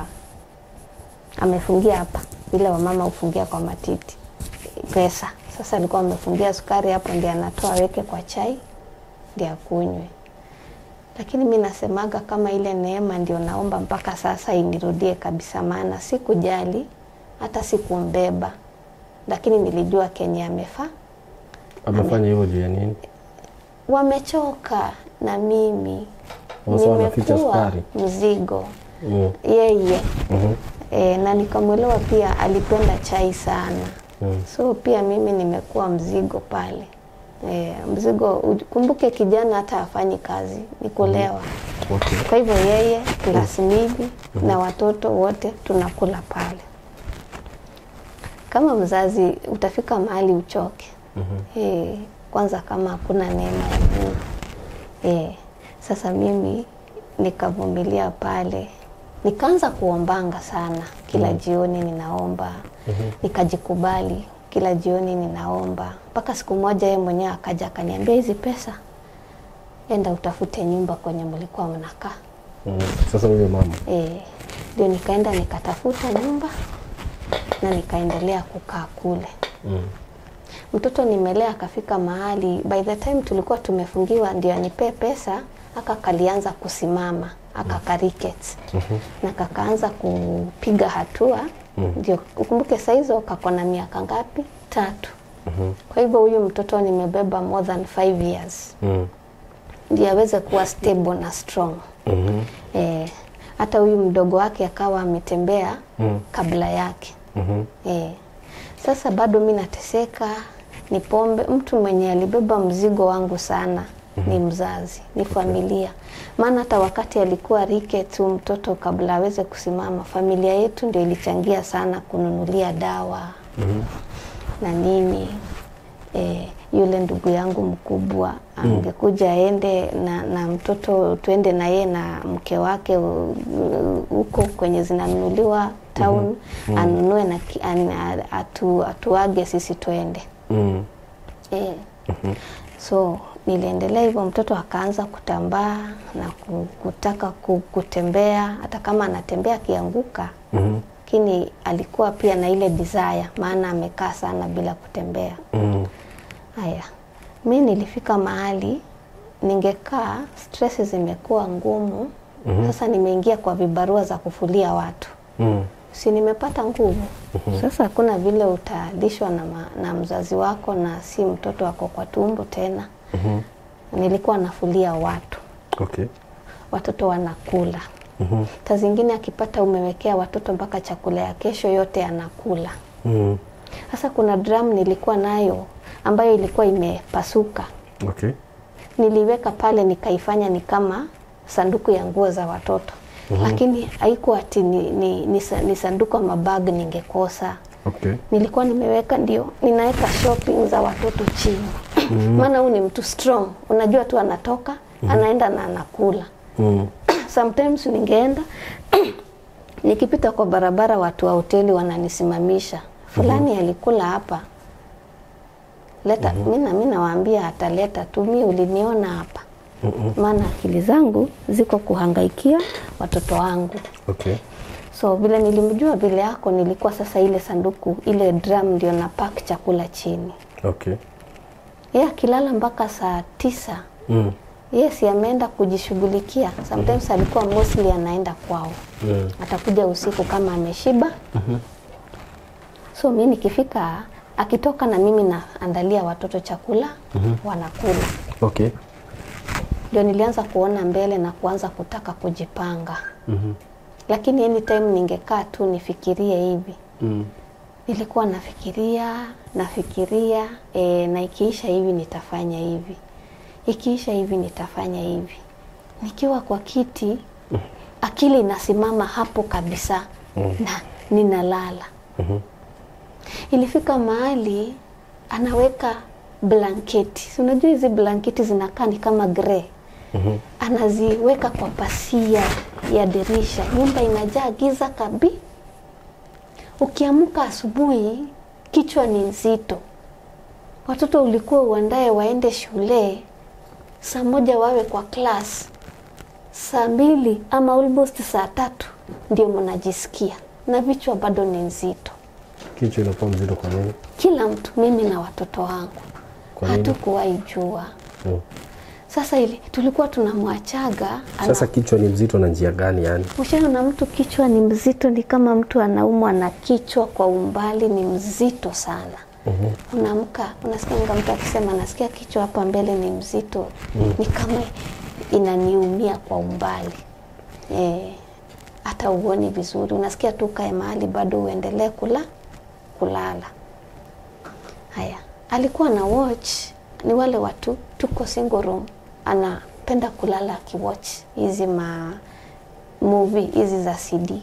amefungia hapa. Vile wamama hufungia kwa matiti pesa. Sasa alikuwa amefungia sukari hapo, ndiye anatoa aweke kwa chai ndiye akunywe. Lakini mi nasemaga kama ile neema ndio naomba mpaka sasa inirudie kabisa, maana sikujali hata sikumbeba, lakini nilijua kenye amefaa. Amefanya hivyo juu ya nini? Wamechoka na mimi Sasa wanaficha nimekuwa sukari. mzigo yeye. Na nikamwelewa pia alipenda chai sana. So pia mimi nimekuwa mzigo pale. Mzigo, kumbuke kijana hata hafanyi kazi, ni kulewa. Okay. Kwa hivyo yeye plus mimi na watoto wote tunakula pale. Kama mzazi utafika mahali uchoke. Kwanza kama hakuna neema ya Mungu. Sasa mimi nikavumilia pale. Nikaanza kuombanga sana. Kila jioni ninaomba. Nikajikubali. Kila jioni ninaomba. Mpaka siku moja yeye mwenyewe akaja akaniambia, hizi pesa enda utafute nyumba kwenye mlikuwa mnakaa. Sasa huyo mama. Ndio nikaenda nikatafuta nyumba na nikaendelea kukaa kule. Mtoto nimelea akafika mahali, by the time tulikuwa tumefungiwa ndio anipee pesa, aka kalianza kusimama, aka karikets. Na kakaanza kupiga hatua. Ndio ukumbuke saa hizo kako na miaka ngapi? 3. Kwa hivyo huyu mtoto nimebeba more than 5 years. Ndio aweze kuwa stable na strong. Hata huyu mdogo wake akawa ametembea kabla yake. Sasa bado mimi nateseka, ni pombe. Mtu mwenye alibeba mzigo wangu sana ni mzazi, ni familia. Maana hata wakati alikuwa rike tu mtoto kabla aweze kusimama, familia yetu ndio ilichangia sana kununulia dawa na nini. Yule ndugu yangu mkubwa angekuja aende na mtoto, tuende na yeye na mke wake huko kwenye zinanunuliwa town, anunue na atuage sisi tuende. So niliendelea hivyo, mtoto akaanza kutambaa na kutaka kutembea, hata kama anatembea akianguka. Lakini alikuwa pia na ile desire, maana amekaa sana bila kutembea. Haya, mimi nilifika mahali ningekaa, stress zimekuwa ngumu. Sasa nimeingia kwa vibarua za kufulia watu. Si nimepata nguvu. Sasa hakuna vile utalishwa na mzazi wako na si mtoto wako kwa tumbo tena. Nilikuwa nafulia watu. Okay. Watoto wanakula. Saa zingine akipata umewekea watoto mpaka chakula ya kesho yote anakula. Sasa kuna drum nilikuwa nayo ambayo ilikuwa imepasuka. Okay. Niliweka pale nikaifanya ni kama sanduku ya nguo za watoto. Lakini haikuwa ati ni sanduku ama bag ningekosa. Okay. Nilikuwa nimeweka, ndio ninaweka shopping za watoto chini. Maana huyu ni mtu strong, unajua tu anatoka, anaenda na anakula. Sometimes ningeenda nikipita kwa barabara watu wa hoteli wananisimamisha. Fulani alikula hapa. Leta, mimi nawaambia ataleta tu, mimi uliniona hapa. Maana akili zangu ziko kuhangaikia watoto wangu. Okay. So vile nilimjua vile yako, nilikuwa sasa ile sanduku, ile drum ndio na pack chakula chini. Okay. Yeye akilala mpaka saa 9. Yes, ameenda kujishughulikia. Sometimes alikuwa mostly anaenda kwao. Atakuja usiku kama ameshiba. So mimi nikifika, akitoka na mimi naandalia watoto chakula, wanakula. Okay. Ndio nilianza kuona mbele na kuanza kutaka kujipanga. Lakini anytime ningekaa tu nifikirie hivi. Nilikuwa nafikiria, na ikiisha hivi nitafanya hivi. Ikiisha hivi nitafanya hivi. Nikiwa kwa kiti, akili inasimama hapo kabisa na ninalala. Ilifika mahali anaweka blanketi. Si unajua hizi blanketi zinakaa ni kama grey. Anaziweka kwa pasia ya dirisha. Nyumba inajaa giza kabi. Ukiamka asubuhi kichwa ni nzito. Watoto ulikuwa uandae waende shule, saa 1 wawe kwa class, saa 2 ama almost saa 3 ndio mnajisikia na vichwa bado ni nzito. Kichwa inakuwa mzito kwa nini? Kila mtu, mimi na watoto wangu. Kwa nini? Hatukuwahi jua. Sasa ili tulikuwa tunamwachaga. Sasa kichwa ni mzito na njia gani yani? Ushaona mtu kichwa ni mzito, ni kama mtu anaumwa na kichwa kwa umbali, ni mzito sana. Unaamka unasikia mtu akisema nasikia kichwa hapa mbele ni mzito, ni kama inaniumia kwa umbali. Hata uoni vizuri, unasikia tu kae mahali bado uendelee kulala. Haya, alikuwa na watch, ni wale watu tuko single room, anapenda kulala akiwatch hizi ma movie hizi za CD.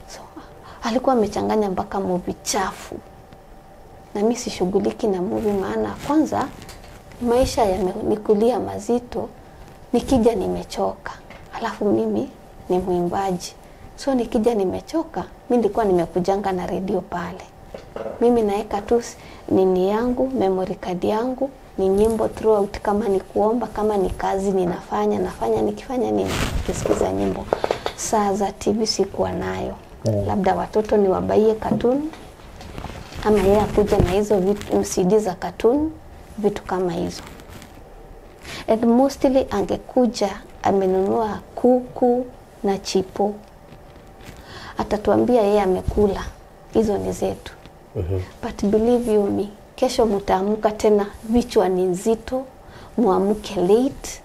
So alikuwa amechanganya mpaka movie chafu. Na mimi sishughuliki na movie, maana kwanza maisha yamenikulia mazito, nikija nimechoka. Alafu mimi ni mwimbaji. So nikija nimechoka, mimi nilikuwa nimekujanga na radio pale. Mimi naeka tu nini yangu, memory card yangu, ni nyimbo throughout, kama ni kuomba, kama ni kazi ninafanya, nafanya nikifanya nini, nikisikiza nyimbo. Saa za TV sikuwa nayo. Labda watoto niwabaie cartoon ama yeye akuja na hizo vitu, CD za cartoon, vitu kama hizo. And mostly angekuja amenunua kuku na chipo. Atatuambia yeye amekula, hizo ni zetu. But believe you me, kesho mtaamka tena vichwa ni nzito, muamke late.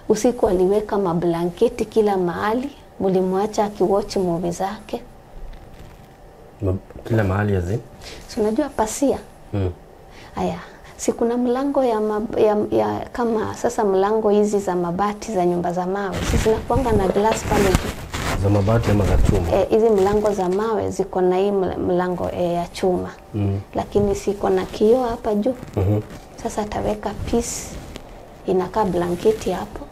Usiku aliweka mablanketi kila mahali, mlimwacha akiwatch movie zake. Kila mahali azi? Si unajua pasia? Aya, si kuna mlango ya kama sasa mlango hizi za mabati za nyumba za mawe, si zinakuanga na glass pale juu. Za mabati ama za chuma? Hizi mlango za mawe ziko na hii mlango ya chuma. Lakini siko na kioo hapa juu. Sasa ataweka piece inakaa blanketi hapo.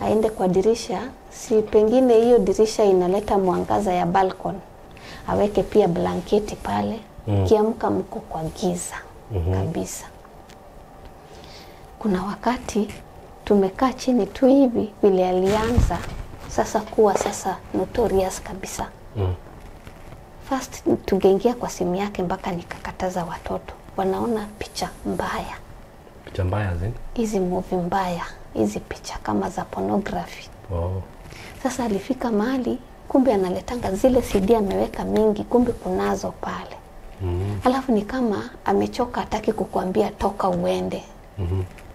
Aende kwa dirisha, si pengine hiyo dirisha inaleta mwangaza ya balcony. Aweke pia blanketi pale. Kiamka mko kwa giza kabisa. Kuna wakati tumekaa chini tu hivi vile alianza sasa kuwa sasa notorious kabisa. First tungeingia kwa simu yake mpaka nikakataza watoto. Wanaona picha mbaya. Picha mbaya zini? Hizi movie mbaya, hizi picha kama za pornography. Sasa alifika mahali kumbe analetanga zile CD ameweka mingi, kumbe kunazo pale. Alafu ni kama amechoka, hataki kukuambia toka uende.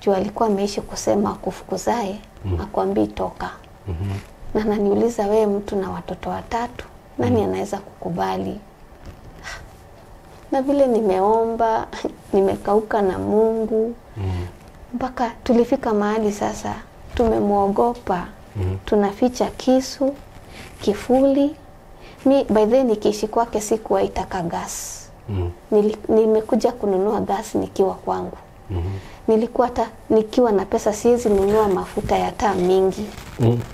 Juu alikuwa ameishi kusema kufukuzae, akwambii toka. Na ananiuliza wewe mtu na watoto watatu, nani anaweza kukubali? Na vile nimeomba, nimekauka na Mungu. Mpaka tulifika mahali sasa tumemuogopa. Tunaficha kisu, kifuli. Mi by then nikiishi kwake sikuwa itaka gas. Nimekuja kununua gas nikiwa kwangu. Nilikuwa hata nikiwa na pesa siwezi nunua mafuta ya taa mingi.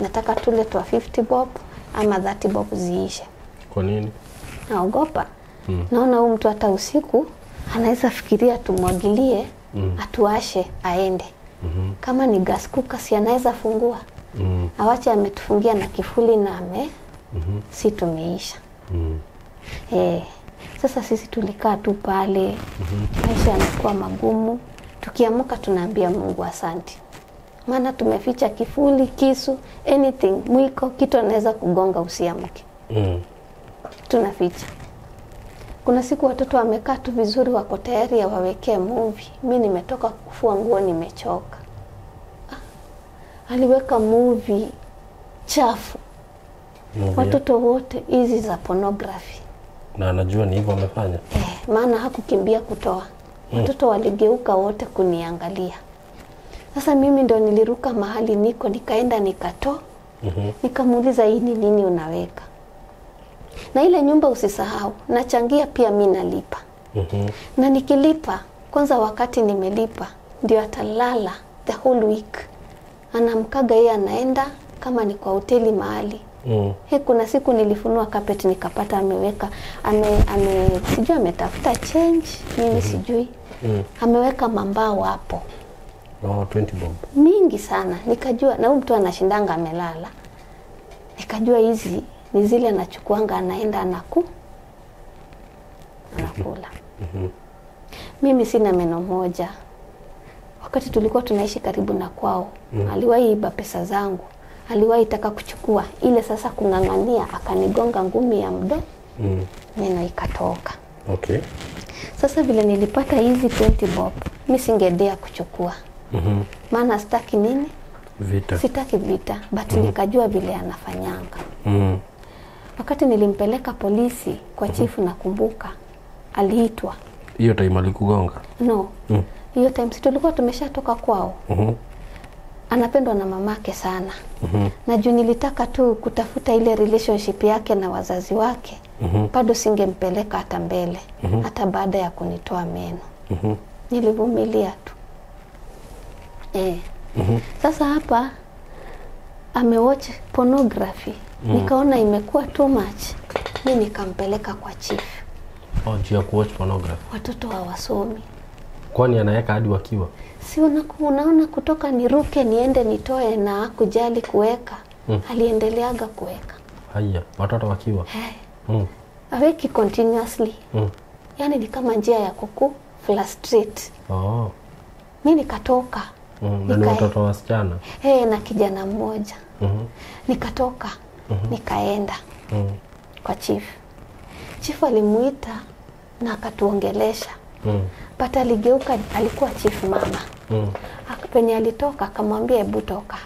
Nataka tule twa 50 bob ama 30 bob ziishe. Kwa nini? Naogopa. Naona huyu mtu hata usiku anaweza fikiria tumwagilie, atuashe aende. Kama ni gas cooker si anaweza fungua. Awache ametufungia na kifuli na ame si tumeisha. Sasa sisi tulikaa tu pale. Maisha yanakuwa magumu. Tukiamka tunaambia Mungu asante. Maana tumeficha kifuli, kisu, anything, mwiko, kitu anaweza kugonga usiamke. Tunaficha. Kuna siku watoto wamekaa tu vizuri wako tayari ya wawekee movie. Mimi nimetoka kufua nguo nimechoka. Aliweka movie chafu. Watoto wote hizi za pornography. Na anajua ni hivyo amefanya. Maana hakukimbia kutoa. Watoto waligeuka wote kuniangalia. Sasa mimi ndo niliruka mahali niko nikaenda nikatoa. Nikamuuliza hii ni nini unaweka? Na ile nyumba usisahau, nachangia pia mimi nalipa. Na nikilipa, kwanza wakati nimelipa ndio atalala the whole week. Anamkaga yeye anaenda kama ni kwa hoteli mahali. Kuna siku nilifunua carpet nikapata ameweka sijui ametafuta change, mimi sijui. Ameweka mambao hapo. 20 bob. Mingi sana. Nikajua na huyu mtu anashindanga amelala. Nikajua hizi ni zile anachukuanga anaenda anaku. Anakula. Mimi sina meno moja. Wakati tulikuwa tunaishi karibu na kwao, aliwahi iba pesa zangu. Aliwahi taka kuchukua ile, sasa kung'ang'ania, akanigonga ngumi ya mdomo. Meno ikatoka. Okay. Sasa vile nilipata hizi 20 bob, mi singedea kuchukua. Maana sitaki nini? Vita. Sitaki vita, but nikajua vile anafanyanga. Wakati nilimpeleka polisi kwa chifu, nakumbuka aliitwa. Hiyo time alikugonga? No. Hiyo time si tulikuwa tumeshatoka kwao. Anapendwa na mamake sana. Na juu nilitaka tu kutafuta ile relationship yake na wazazi wake. Bado singempeleka hata mbele, hata baada ya kunitoa meno. Nilivumilia tu. Sasa hapa amewatch pornography. Nikaona imekuwa too much. Mi nikampeleka kwa chief. Oh, juu ya kuwatch pornography. Watoto hawasomi. Kwani anaweka hadi wakiwa? Si unaona kutoka niruke niende nitoe na kujali kuweka. Aliendeleaga kuweka. Haya, watoto wakiwa. Hey. Aweki continuously. Yaani ni kama njia ya kuku frustrate. Oh. Mi nikatoka. Na ni watoto wasichana? Na kijana mmoja. Nikatoka. Nikaenda kwa chief. Chief alimuita na akatuongelesha. But aligeuka, alikuwa chief mama. Penye alitoka akamwambia hebu toka.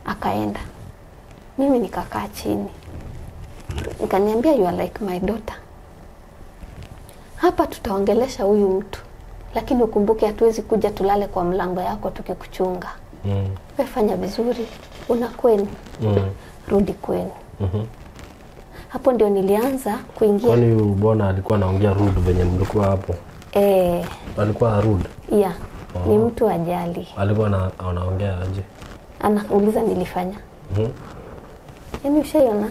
Akaenda. Mimi nikakaa chini. Nikaniambia you are like my daughter. Hapa tutaongelesha huyu mtu. Lakini ukumbuke hatuwezi kuja tulale kwa mlango yako tukikuchunga. Wewe fanya vizuri, una kwenu. Rudi kwenu. Hapo ndio nilianza kuingia. Kwani bwana alikuwa anaongea rude venye mlikuwa hapo? Alikuwa rude? Yeah. Oh. Ni mtu ajali. Alikuwa anaongea aje? Anauliza nilifanya. Yaani ushaiona?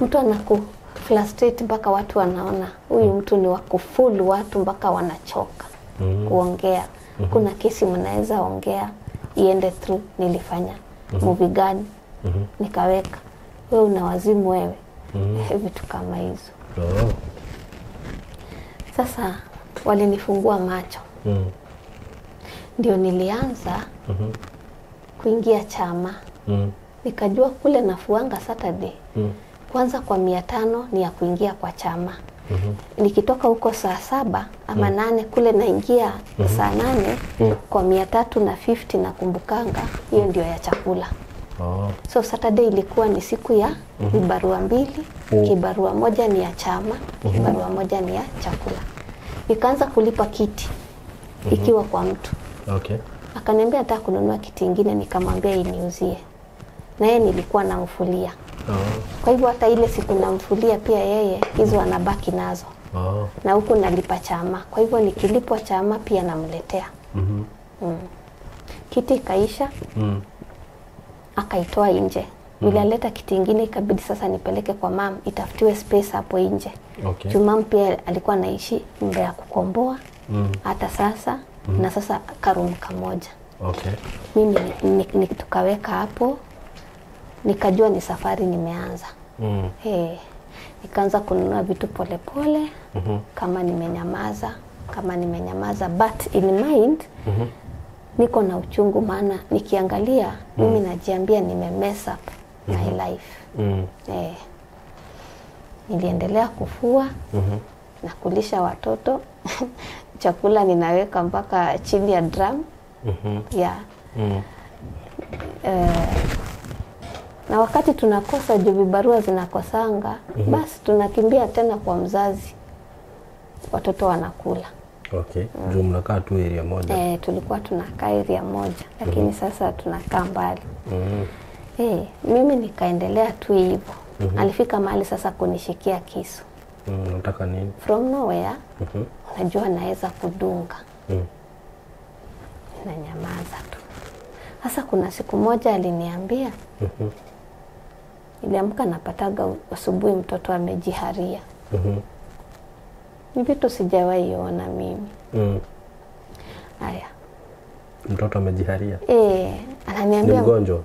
Mtu anaku frustrate mpaka watu wanaona huyu mtu ni wakufulu watu mpaka wanachoka kuongea. Kuna kesi mnaweza ongea iende through, nilifanya movie gani? Nikaweka. Wewe una wazimu wewe. Vitu kama hizo. Oh. Sasa walinifungua macho. Ndio nilianza kuingia chama. Nikajua kule nafuanga Saturday. Kwanza kwa 500 ni ya kuingia kwa chama. Nikitoka huko saa 7 ama 8 kule naingia saa 8 kwa 350 nakumbukanga, hiyo ndio ya chakula. Oh. So Saturday ilikuwa ni siku ya vibarua mbili, kibarua moja ni ya chama, kibarua moja ni ya chakula. Nikaanza kulipa kiti ikiwa kwa mtu. Okay. Akaniambia nataka kununua kiti kingine, nikamwambia iniuzie. Na yeye nilikuwa namfulia. Oh. Kwa hivyo hata ile siku namfulia pia yeye hizo anabaki nazo. Oh. Na huku nalipa chama. Kwa hivyo nikilipwa chama pia namletea. Kiti ikaisha. Akaitoa nje. Nilaleta kiti kingine, ikabidi sasa nipeleke kwa mam itafutiwe space hapo nje. Okay. Juu mam pia alikuwa anaishi nyumba ya kukomboa. Hata sasa na sasa karoom kamoja. Okay. Mimi tukaweka hapo. Nikajua ni safari nimeanza. Nikaanza kununua vitu polepole. Kama nimenyamaza, but in mind niko na uchungu, maana nikiangalia mimi najiambia nime mess up my life. Niliendelea kufua na kulisha watoto. Chakula ninaweka mpaka chini ya drum. Yeah. Na wakati tunakosa juu vibarua zinakosanga, basi tunakimbia tena kwa mzazi. Watoto wanakula. Okay. Juu mnakaa tu area moja. Tulikuwa tunakaa area moja, lakini sasa tunakaa mbali. Mimi nikaendelea tu hivyo. Alifika mahali sasa kunishikia kisu. Unataka nini? From nowhere. Unajua naweza kudunga. Nanyamaza tu. Sasa kuna siku moja aliniambia, niliamka napataga asubuhi mtoto amejiharia. Ni vitu sijawahi ona mimi. Haya. Mtoto amejiharia? Ananiambia ni mgonjwa?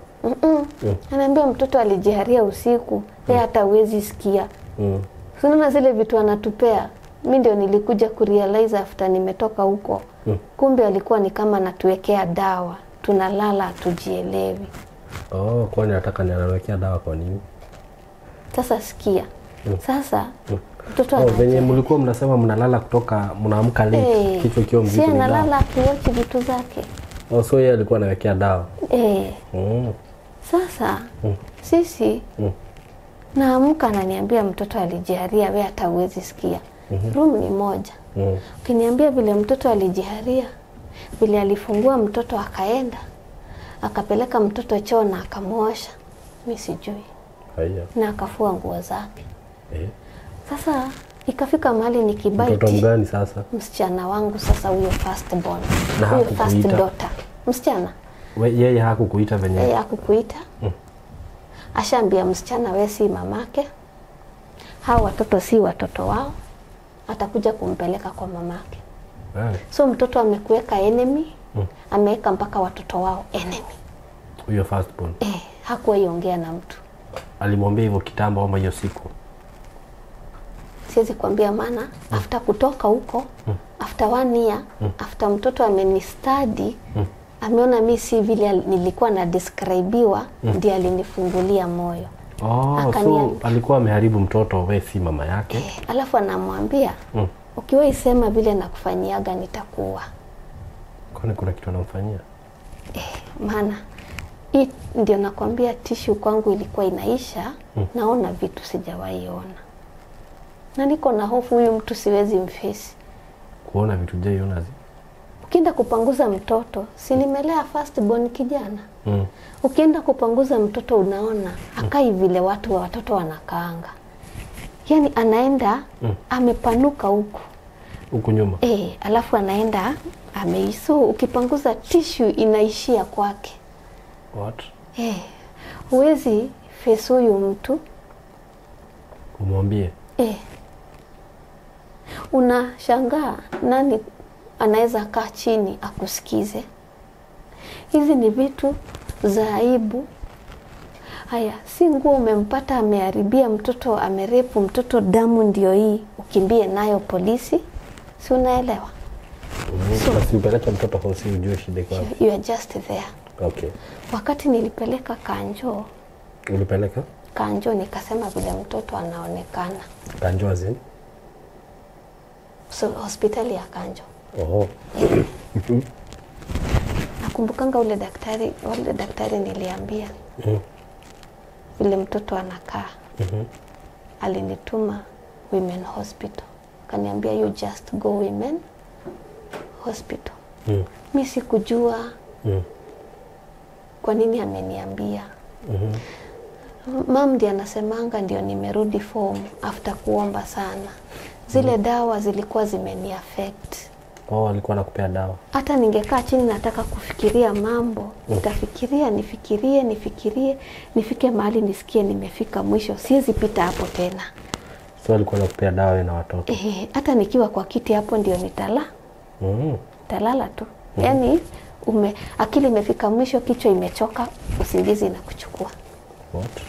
Ananiambia mtoto alijiharia usiku, yeye hata huwezi sikia. Unaona zile vitu anatupea. Mi ndio nilikuja kurealize after nimetoka huko. Kumbe alikuwa ni kama anatuwekea dawa, tunalala hatujielewi. Oh, kwani nataka nianawekea dawa kwa nini? Sasa sikia. Sasa mtoto Oh, venye mlikuwa mnasema mnalala kutoka mnaamka late, kichwa kiwa mzito si ni dawa. analala akiwochi vitu zake. Oh, so yeye alikuwa anawekea dawa. Sasa sisi naamka ananiambia mtoto alijiharia, we hata huwezi sikia. Room ni moja. Ukiniambia vile mtoto alijiharia, vile alifungua mtoto akaenda, akapeleka mtoto choo na akamuosha, mi sijui, Haya. na akafua nguo zake. Sasa ikafika mahali nikibaiti Mtoto mgani sasa? msichana wangu sasa, huyo first born, Na huyo first hakukuita? daughter, msichana Yeye hakukuita venye? Yeye hakukuita. Ashaambia msichana, we si mamake, hao watoto si watoto wao, atakuja kumpeleka kwa mamake. So mtoto amekuweka enemy, ameweka mpaka watoto wao enemy. Huyo first born. Hakuwahi ongea na mtu. Alimwambia hivyo kitambo ama hiyo siku? Siwezi kuambia maana after kutoka huko, after 1 year, after mtoto amenistadi, ameona mi si vile nilikuwa na describiwa, ndiye alinifungulia moyo. Oh, so alikuwa ameharibu mtoto, we si mama yake. Alafu anamwambia ukiwahi sema vile nakufanyiaga nitakuua. Kwani kuna kitu anamfanyia? Maana hii ndio nakwambia tishu kwangu ilikuwa inaisha, naona vitu sijawahi ona. Na niko na hofu huyu mtu siwezi mfesi. Kuona vitu hujaiona zi? Ukienda kupanguza mtoto, si nimelea first born kijana. Ukienda kupanguza mtoto unaona akai vile watu wa watoto wanakaanga. Yaani anaenda amepanuka huku. Huku nyuma. Alafu anaenda ameiso, ukipanguza tishu inaishia kwake. What? Huwezi face huyu mtu. Umwambie. Unashangaa nani anaweza kaa chini akusikize. Hizi ni vitu za aibu. Haya, si nguo umempata ameharibia mtoto, amerepu mtoto, damu ndio hii, ukimbie nayo polisi. Si unaelewa? So, basi upeleke mtoto hosi ujue shida iko wapi. You are just there. Okay. Wakati nilipeleka Kanjo. Ulipeleka? Kanjo nikasema vile mtoto anaonekana. Kanjo azin? So, hospitali ya Kanjo. Oh. Nakumbukanga ule daktari niliambia vile mtoto anakaa. Alinituma Women Hospital. Akaniambia you just go Women Hospital. Mimi sikujua kwa nini ameniambia. Mam ndiye anasemanga ndio nimerudi form after kuomba sana. Zile dawa zilikuwa zimeni affect. Oh, alikuwa anakupea dawa. Hata ningekaa chini nataka kufikiria mambo, nitafikiria, nifikirie, nifikirie, nifike mahali nisikie nimefika mwisho, siwezi pita hapo tena. So alikuwa anakupea dawa na watoto. Hata nikiwa kwa kiti hapo ndio nitala. Nitalala tu. Yaani akili imefika mwisho, kichwa imechoka, usingizi inakuchukua. What?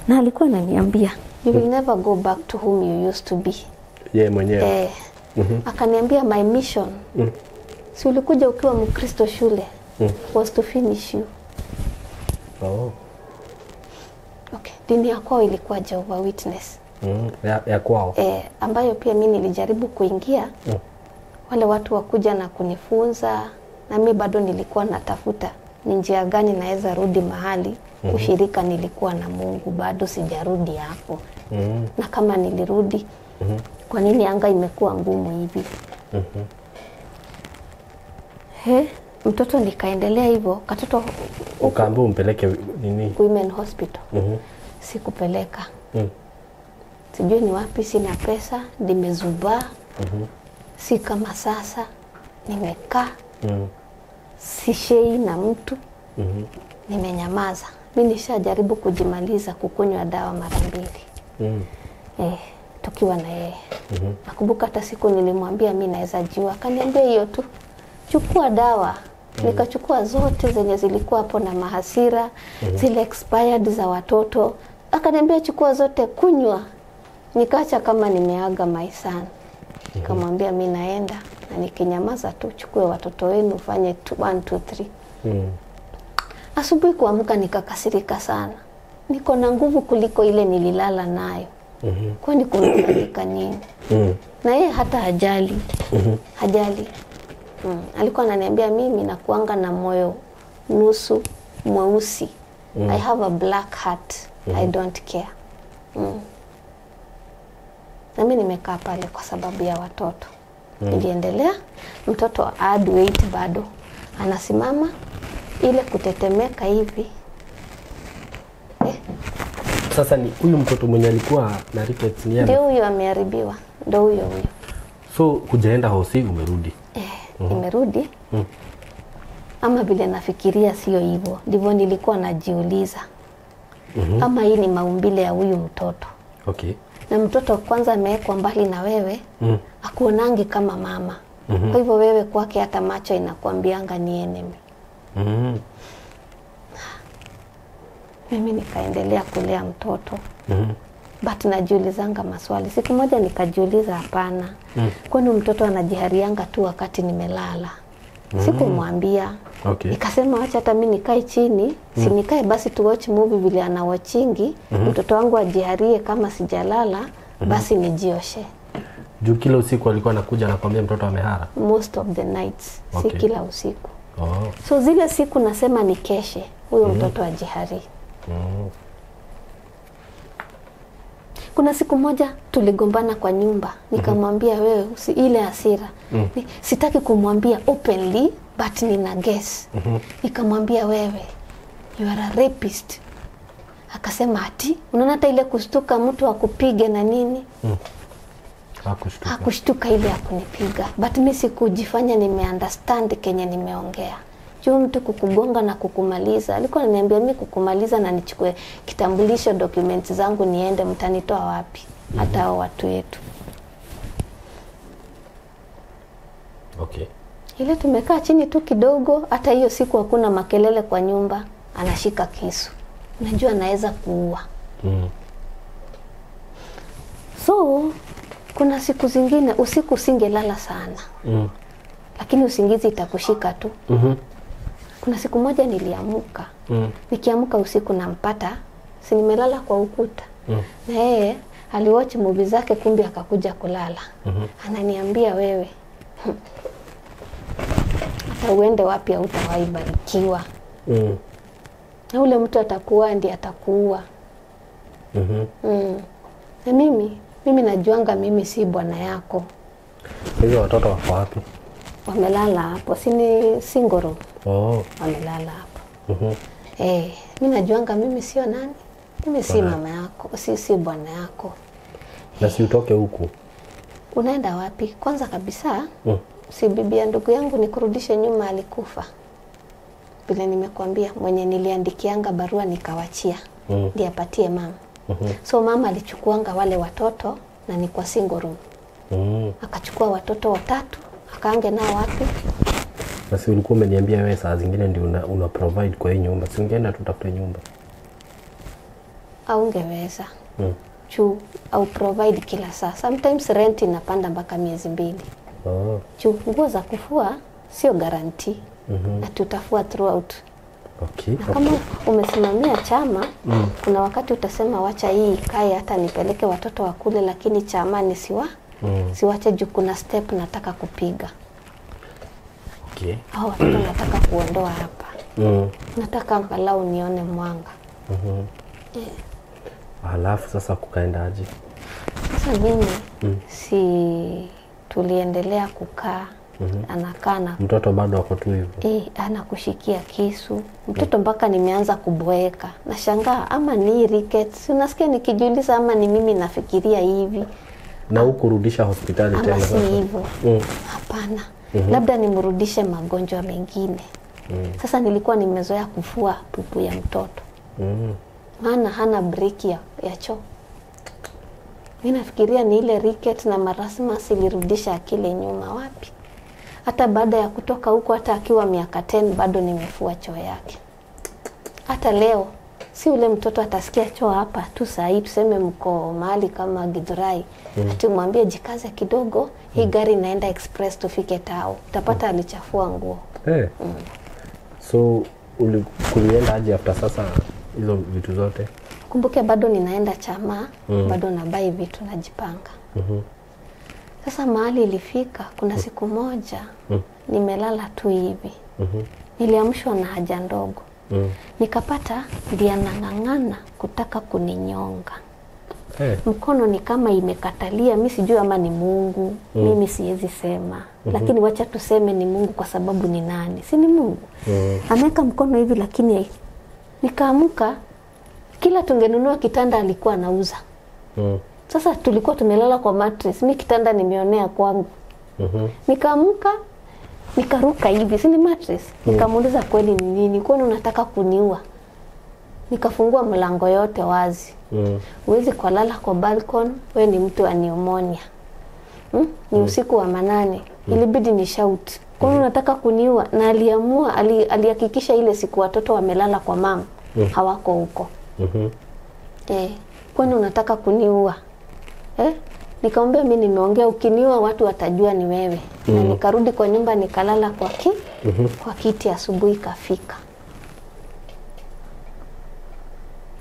Na alikuwa ananiambia, you will never go back to whom you used to be. Yeye mwenyewe. Akaniambia my mission. Si ulikuja ukiwa Mkristo shule, was to finish you. Oh. Okay. Dini ya kwao ilikuwa Jehovah Witness. Ya kwao. Ambayo pia mimi nilijaribu kuingia. Wale watu wakuja na kunifunza, na mimi bado nilikuwa natafuta ni njia gani naweza rudi mahali ushirika nilikuwa na Mungu, bado sijarudi hapo. Na kama nilirudi, kwa nini anga imekuwa ngumu hivi? Mtoto nikaendelea hivyo, katoto ukaambiwa umpeleke nini? Women Hospital. Sikupeleka. Sijui ni wapi, sina pesa, nimezubaa. Si kama sasa nimekaa. Sishei na mtu. Nimenyamaza. Mimi nishajaribu kujimaliza kukunywa dawa mara mbili. Tukiwa na yeye. Nakumbuka hata siku nilimwambia mimi naweza jiua, akaniambia hiyo tu, chukua dawa. Nikachukua zote zenye zilikuwa hapo na mahasira, zile expired za watoto. Akaniambia chukua zote, kunywa. Nikaacha kama nimeaga my son. Nikamwambia mimi naenda, na nikinyamaza tu chukue watoto wenu ufanye 1 2 3. Asubuhi kuamka nikakasirika sana. Niko na nguvu kuliko ile nililala nayo. Kwani kunafanyika nini? Na yeye hata hajali. Hajali. Alikuwa ananiambia mimi nakuanga na moyo nusu mweusi. I have a black heart. I don't care. Na mimi nimekaa pale kwa sababu ya watoto. Niliendelea, mtoto add weight bado. Anasimama ile kutetemeka hivi. Sasa ni huyu mtoto mwenye alikuwa na rickets ni yeye? Ndio huyo ameharibiwa. Ndio huyo huyo. So hujaenda hosi, umerudi? Nimerudi. Ama vile nafikiria sio hivyo. Ndivyo nilikuwa najiuliza. Ama hii ni maumbile ya huyu mtoto. Okay. Na mtoto kwanza amewekwa mbali na wewe, akuonangi kama mama. Kwa hivyo wewe kwake hata macho inakuambianga ni enemy. Mimi nikaendelea kulea mtoto. But najiulizanga maswali. Siku moja nikajiuliza hapana. Kwani mtoto anajiharianga tu wakati nimelala? Sikumwambia. Okay. Nikasema acha hata mimi nikae chini, si nikae basi tu watch movie vile anawatchingi, mtoto wangu ajiharie kama sijalala, basi nijioshe. Juu kila usiku alikuwa anakuja anakuambia mtoto amehara? Most of the nights, Okay. Si kila usiku. Oh. So zile siku nasema nikeshe, huyo mtoto ajiharie. Kuna siku moja tuligombana kwa nyumba, nikamwambia wewe ile hasira. Sitaki kumwambia openly but nina guess. Nikamwambia wewe you are a rapist. Akasema ati unaona hata ile kushtuka mtu akupige na nini? Hakushtuka. Hakushtuka ile ya kunipiga. But mimi sikujifanya nimeunderstand kenye nimeongea. Juu mtu kukugonga na kukumaliza. Alikuwa ananiambia mimi kukumaliza na nichukue kitambulisho documents zangu niende, mtanitoa wapi? Hata hao watu wetu. Okay. Ile tumekaa chini tu kidogo, hata hiyo siku hakuna makelele kwa nyumba, anashika kisu. Unajua anaweza kuua. So kuna siku zingine usiku usingelala sana. Lakini usingizi itakushika tu. Kuna siku moja niliamuka. Nikiamuka usiku nampata, si nimelala kwa ukuta. Na yeye aliwatch movie zake kumbe akakuja kulala. Ananiambia wewe hata uende wapi hautawahi barikiwa. Na ule mtu atakuwa ndiye atakuua. Na mimi najuanga mimi si bwana yako. Hizo watoto wako wapi? Wamelala hapo, si ni single room. Oh. Wamelala hapo. Mimi najuanga mimi sio nani? Mimi si mama yako, si bwana yako. Na si utoke huku. Unaenda wapi? Kwanza kabisa, si bibi ya ndugu yangu nikurudishe nyuma alikufa. Vile nimekuambia mwenye niliandikianga barua nikawachia. Ndiye apatie mama. So mama alichukuanga wale watoto na ni kwa single room. Akachukua watoto watatu, akaange nao wapi? Na si ulikuwa umeniambia wewe saa zingine ndio una provide kwa hii nyumba. Si ungeenda tutafute nyumba? Haungeweza. Juu au provide kila saa. Sometimes rent inapanda mpaka miezi 2. Oh. Juu nguo za kufua sio guarantee. Na tutafua throughout. Okay. Na kama umesimamia chama, kuna wakati utasema wacha hii ikae hata nipeleke watoto wakule, lakini chama ni siwache juu kuna step nataka kupiga. Okay. Hao watoto nataka kuondoa hapa. Nataka angalau nione mwanga. Alafu sasa kukaenda aje? Sasa mimi si tuliendelea kukaa. Anakaa na mtoto bado ako tu hivyo. Anakushikia kisu. Mtoto mpaka nimeanza kuboeka. Nashangaa ama ni rickets. Unasikia nikijiuliza ama ni mimi nafikiria hivi. Na hukurudisha hospitali tena sasa? Ama si hivyo. Hapana. Labda nimrudishe magonjwa mengine. Sasa nilikuwa nimezoea kufua pupu ya mtoto. Maana hana break ya choo. Mimi nafikiria ni ile ricket na marasmus ilirudisha akili nyuma wapi. Hata baada ya kutoka huko hata akiwa miaka 10 bado nimefua choo yake. Hata leo Si ule mtoto atasikia choo hapa tu saa hii, tuseme mko mahali kama Githurai, ati umwambie jikaze kidogo, hii gari inaenda express tufike tao, utapata alichafua nguo. So kulienda aje after sasa hizo vitu zote? Kumbuke bado ninaenda chama, bado nabai vitu, najipanga. Sasa mahali ilifika, kuna siku moja nimelala tu hivi, niliamshwa na haja ndogo. Nikapata ndiye anang'ang'ana kutaka kuninyonga. Mkono ni kama imekatalia, mi sijui ama ni Mungu, mimi siwezi sema. Lakini wacha tuseme ni Mungu kwa sababu ni nani? Si ni Mungu. Ameweka mkono hivi, lakini nikaamka, kila tungenunua kitanda alikuwa anauza. Sasa tulikuwa tumelala kwa mattress, mi kitanda nimeonea kwangu. Nikaamka, nikaruka hivi, si ni mattress? Nikamuuliza kweli ni nini? Kwani unataka kuniua? Nikafungua mlango yote wazi. Huwezi kulala kwa balcony, we ni mtu wa pneumonia. Ni usiku wa manane. Ilibidi ni shout. Kwani unataka kuniua? Na aliamua, alihakikisha ile siku watoto wamelala kwa mama, hawako huko. Kwani unataka kuniua? Nikamwambia mimi nimeongea, ukiniua watu watajua ni wewe. Na nikarudi kwa nyumba nikalala kwa kwa kiti. Asubuhi kafika.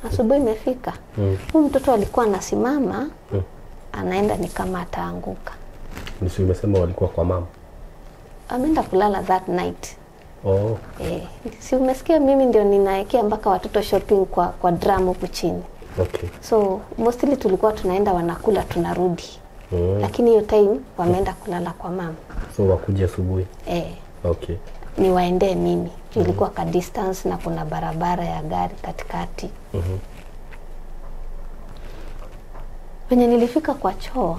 Asubuhi imefika. Huyu mtoto alikuwa anasimama, anaenda ni kama ataanguka. Nisi umesema walikuwa kwa mama. Ameenda kulala that night. Oh. Si umesikia mimi ndio ninaekea mpaka watoto shopping kwa drum huku chini. Okay. So mostly tulikuwa tunaenda wanakula tunarudi. Lakini hiyo time wameenda kulala kwa mama. So wakuja asubuhi. Okay. Niwaendee mimi. Ilikuwa ka distance na kuna barabara ya gari katikati. Wenye nilifika kwa choo,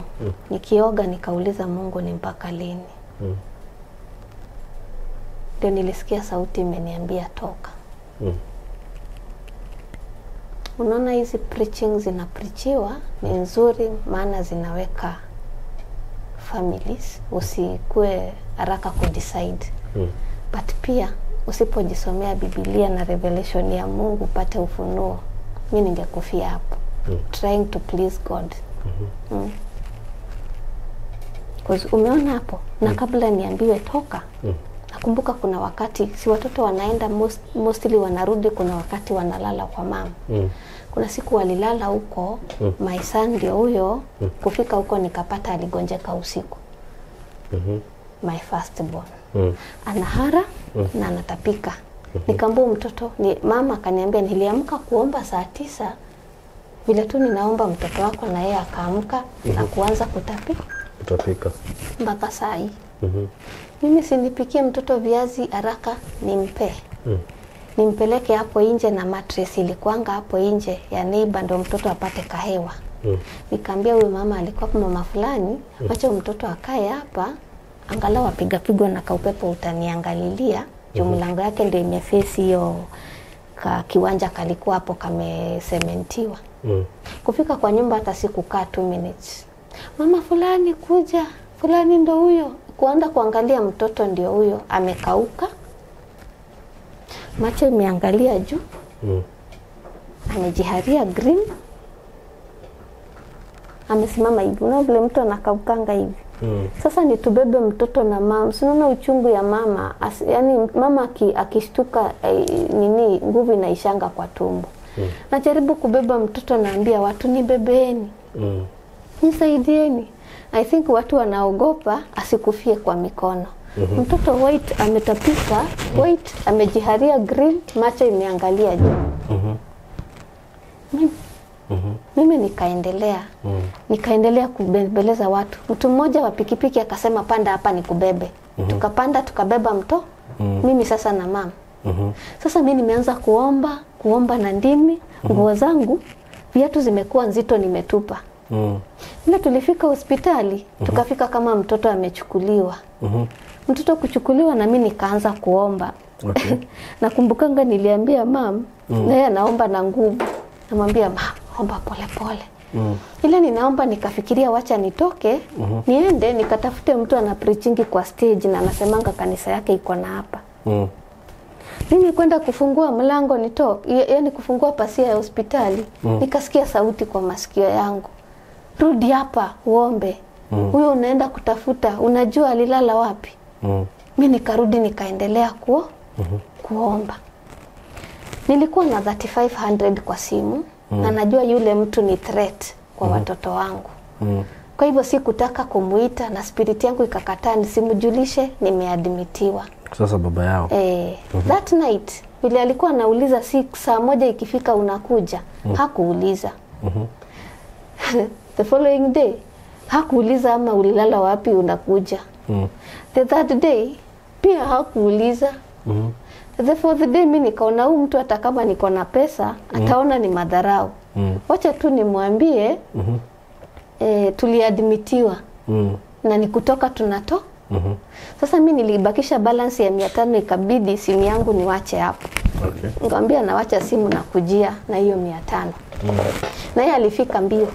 nikioga nikauliza Mungu ni mpaka lini? Ndio nilisikia sauti imeniambia toka. Unaona hizi preaching zinapreachiwa ni nzuri, maana zinaweka families usikue haraka kudecide. But pia usipojisomea Biblia na revelation ya Mungu upate ufunuo, mimi ningekufia hapo. Trying to please God. Cause umeona hapo, na kabla niambiwe toka, nakumbuka kuna wakati si watoto wanaenda mostly wanarudi, kuna wakati wanalala kwa mama. Kuna siku walilala huko, my son ndio huyo, kufika huko nikapata aligonjeka usiku. My first born. Anahara na anatapika. Nikamwambia mtoto, ni mama akaniambia niliamka kuomba saa 9, vile tu ninaomba mtoto wako na yeye akaamka na kuanza kutapika. Kutapika. Mpaka saa hii. Mimi sinipikie mtoto viazi haraka nimpe. Nimpeleke hapo nje na mattress ilikuanga hapo nje ya neighbor ndo mtoto apate kahewa. Nikamwambia huyu mama alikuwa mama fulani, wacha mtoto akae hapa angalau apiga pigwa na kaupepo utaniangalilia. Juu mlango yake ndio imefesi hiyo kiwanja kalikuwa hapo kamesementiwa. Kufika kwa nyumba hata sikukaa 2 minutes. Mama fulani kuja, fulani ndo huyo. Kuanza kuangalia mtoto ndio huyo amekauka. Macho imeangalia juu. Amejiharia green. Amesimama hivi. Unaona vile mtu anakaukanga hivi. Sasa ni tubebe mtoto na mama. Si unaona uchungu ya mama, yani mama akishtuka nini nguvu inaishanga kwa tumbo. Najaribu kubeba mtoto, naambia watu nibebeeni. Nisaidieni. I think watu wanaogopa asikufie kwa mikono. Mtoto white ametapika, white amejiharia green, macho imeangalia juu. Mimi nikaendelea. Nikaendelea kubembeleza watu. Mtu mmoja wa pikipiki akasema panda hapa nikubebe. Tukapanda tukabeba mto. Mimi sasa na mama. Sasa mimi nimeanza kuomba na ndimi, nguo zangu, viatu zimekuwa nzito nimetupa. Ile tulifika hospitali, tukafika kama mtoto amechukuliwa. Mtoto kuchukuliwa na mimi nikaanza kuomba. Okay. Nakumbukanga niliambia mam, na yeye anaomba na nguvu. Namwambia mam, omba pole pole. Ile ninaomba nikafikiria wacha nitoke, niende nikatafute mtu ana preachingi kwa stage na anasemanga kanisa yake iko na hapa. Mimi kwenda kufungua mlango nitoke, yani kufungua pasia ya hospitali, nikasikia sauti kwa masikio yangu, rudi hapa uombe. Huyo unaenda kutafuta, unajua alilala wapi? Mimi nikarudi nikaendelea kuomba. Nilikuwa na 3500 kwa simu, na najua yule mtu ni threat kwa watoto wangu. Kwa hivyo sikutaka kumuita, na spirit yangu ikakataa nisimjulishe nimeadmitiwa. Sasa baba yao. That night vile alikuwa anauliza si saa 1 ikifika unakuja, hakuuliza. The following day hakuuliza ama ulilala wapi unakuja. The third day pia hakuuliza. The fourth day mimi nikaona huyu mtu hata kama niko na pesa ataona ni madharau. Wacha tu nimwambie tuliadmitiwa na ni kutoka tunato. Sasa mimi nilibakisha balance ya 500, ikabidi simu yangu niwache hapo. Nikamwambia nawacha simu na kujia na hiyo 500. Na yeye alifika mbio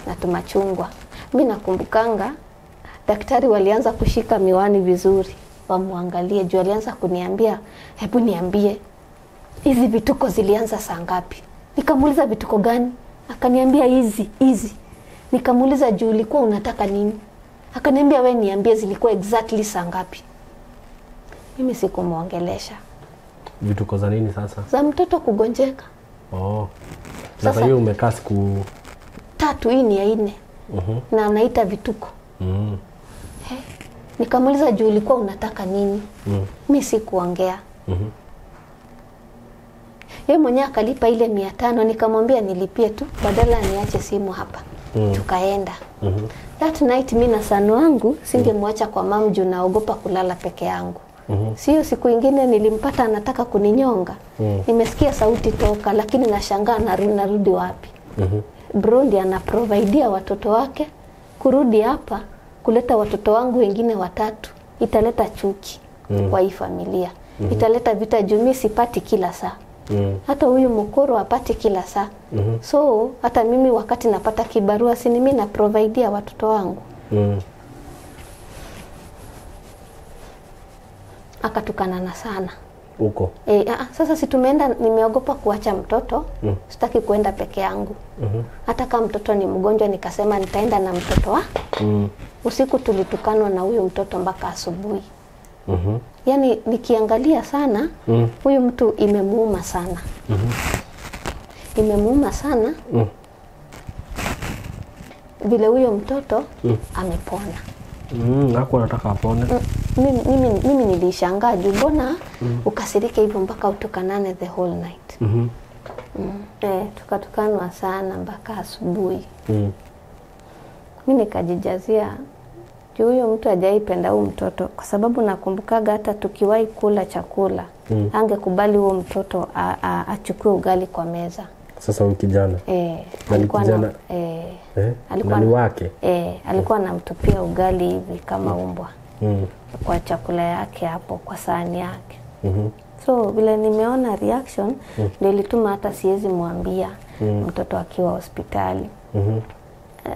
na tumachungwa. Mimi nakumbukanga daktari walianza kushika miwani vizuri wamuangalie, juu alianza kuniambia hebu niambie hizi vituko zilianza saa ngapi? Nikamuuliza vituko gani? Akaniambia hizi hizi. Nikamuuliza juu ulikuwa unataka nini? Akaniambia wewe niambie zilikuwa exactly saa ngapi. Mimi sikumuongelesha. Vituko za nini sasa? Za mtoto kugonjeka. Sasa hiyo umekaa siku 3, hii ni ya 4. Na anaita vituko. Nikamuuliza juu ulikuwa unataka nini? Mimi sikuongea. Yeye mwenyewe akalipa ile 500, nikamwambia nilipie tu badala niache simu hapa. Tukaenda. That night mimi na sanu wangu singemwacha kwa mama juu naogopa kulala peke yangu. Sio siku ingine nilimpata anataka kuninyonga. Nimesikia sauti toka, lakini nashangaa narudi wapi. Burundi anaprovidea watoto wake, kurudi hapa kuleta watoto wangu wengine 3 italeta chuki kwa hii familia. Italeta vita juu mimi sipati kila saa. Hata huyu mkoro apati kila saa. So hata mimi wakati napata kibarua si mimi na providea watoto wangu. Akatukanana sana huko. Sasa si tumeenda, nimeogopa kuacha mtoto. Sitaki kuenda peke yangu. Hata kama mtoto ni mgonjwa nikasema nitaenda na mtoto wa. Usiku tulitukanwa na huyu mtoto mpaka asubuhi. Yaani nikiangalia sana huyu mtu imemuuma sana. Imemuuma sana. Vile huyo mtoto amepona. Hakuwa anataka apone. Mimi nilishangaa juu mbona ukasirike hivyo mpaka utukanane the whole night. Tukatukanwa sana mpaka asubuhi. Mimi nikajijazia juu huyo mtu hajaipenda huyu mtoto, kwa sababu nakumbukaga hata tukiwahi kula chakula angekubali huo mtoto achukue ugali kwa meza. Sasa huyu kijana alikuwa kijana alikuwa ni wake. Alikuwa anamtupia ugali hivi kama umbwa kwa chakula yake hapo kwa sahani yake. So vile nimeona reaction ndio ilituma hata siwezi mwambia mtoto akiwa hospitali.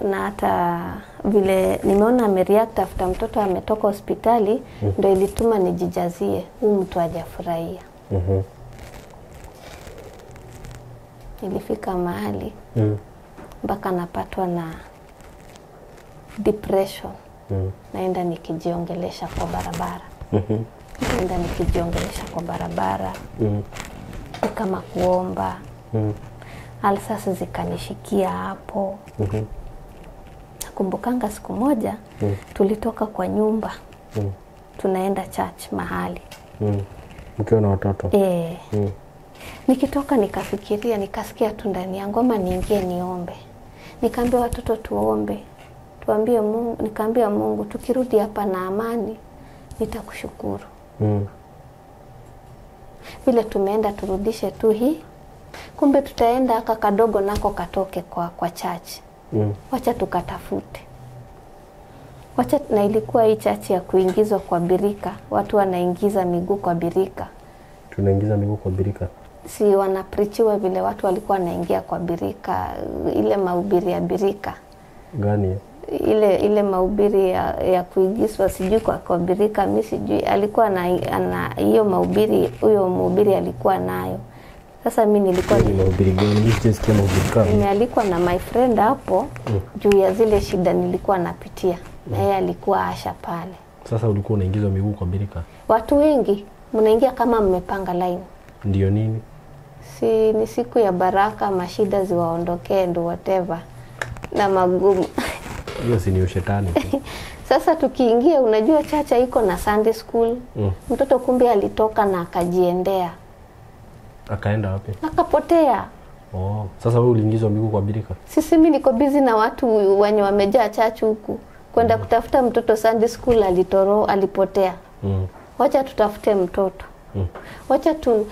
Na hata vile nimeona amereact after mtoto ametoka hospitali ndio ilituma nijijazie huyu mtu hajafurahia. Nilifika mahali mpaka napatwa na depression. Naenda nikijiongelesha kwa barabara. Naenda nikijiongelesha kwa barabara. Kama kuomba. Alsasi zikanishikia hapo. Nakumbukanga siku moja tulitoka kwa nyumba. Tunaenda church mahali. Mkiwa na watoto. Nikitoka nikafikiria, nikasikia tu ndani yangu ama niingie niombe. Nikaambia watoto tuombe. Tuambie Mungu, nikaambia Mungu tukirudi hapa na amani nitakushukuru. Vile tumeenda turudishe tu hii. Kumbe tutaenda aka kadogo nako katoke kwa church. Wacha tukatafute. Wacha, na ilikuwa hii church ya kuingizwa kwa birika. Watu wanaingiza miguu kwa birika. Tunaingiza miguu kwa birika. Si wanapreachiwa vile watu walikuwa wanaingia kwa birika, ile mahubiri ya birika. Gani? ile mahubiri ya kuigiswa sijui kwa birika, mimi sijui alikuwa na hiyo mahubiri, huyo mhubiri alikuwa nayo. Sasa mimi nilikuwa Ni mahubiri gani? Mimi sijasikia mahubiri kama. Nimealikwa na my friend hapo juu ya zile shida nilikuwa napitia. Na yeye alikuwa asha pale. Sasa ulikuwa unaingizwa miguu kwa birika? Watu wengi mnaingia kama mmepanga line. Ndio nini? Si ni siku ya baraka, mashida ziwaondokee ndo whatever na magumu. Hiyo si ni ushetani tu. Sasa tukiingia, unajua chacha iko na Sunday school. Mtoto kumbe alitoka na akajiendea. Akaenda wapi? Akapotea. Oh, sasa wewe uliingizwa miguu kwa birika? Sisi mimi niko busy na watu wenye wamejaa chachu huku. Kwenda kutafuta mtoto Sunday school alipotea. Wacha tutafute mtoto. Wacha tu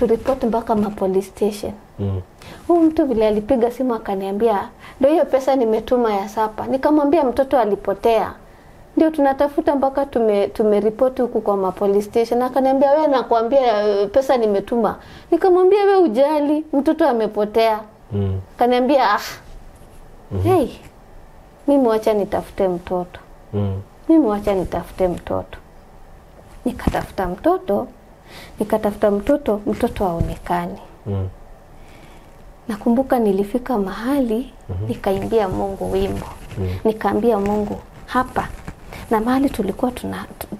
report mpaka ma police station. Huyu mtu vile alipiga simu akaniambia, ndio hiyo pesa nimetuma ya sapa. Nikamwambia mtoto alipotea. Ndio tunatafuta mpaka tumeripoti huku kwa ma police station. Akaniambia wewe nakwambia pesa nimetuma. Nikamwambia wewe ujali, mtoto amepotea. Akaniambia hey, mimi wacha nitafute mtoto. Mimi wacha nitafute mtoto. Nikatafuta mtoto, mtoto haonekani. Nakumbuka nilifika mahali nikaimbia Mungu wimbo. Nikaambia Mungu hapa na mahali tulikuwa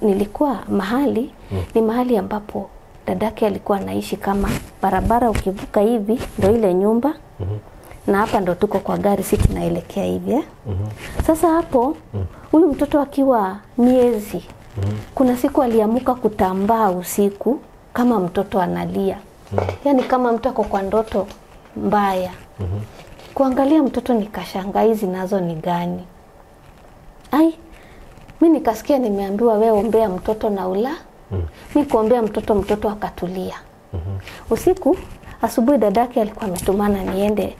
nilikuwa mahali ni mahali ambapo dadake alikuwa anaishi, kama barabara ukivuka hivi ndo ile nyumba. Na hapa ndo tuko kwa gari, si tunaelekea hivi. Sasa hapo huyu mtoto akiwa miezi, kuna siku aliamuka kutambaa usiku kama mtoto analia. Yaani kama mtu ako kwa ndoto mbaya. Kuangalia mtoto nikashangaa hizi nazo ni gani? Ai, mimi nikasikia nimeambiwa wewe ombea mtoto na ula. Mimi kuombea mtoto, mtoto akatulia. Usiku asubuhi dadake alikuwa ametumana niende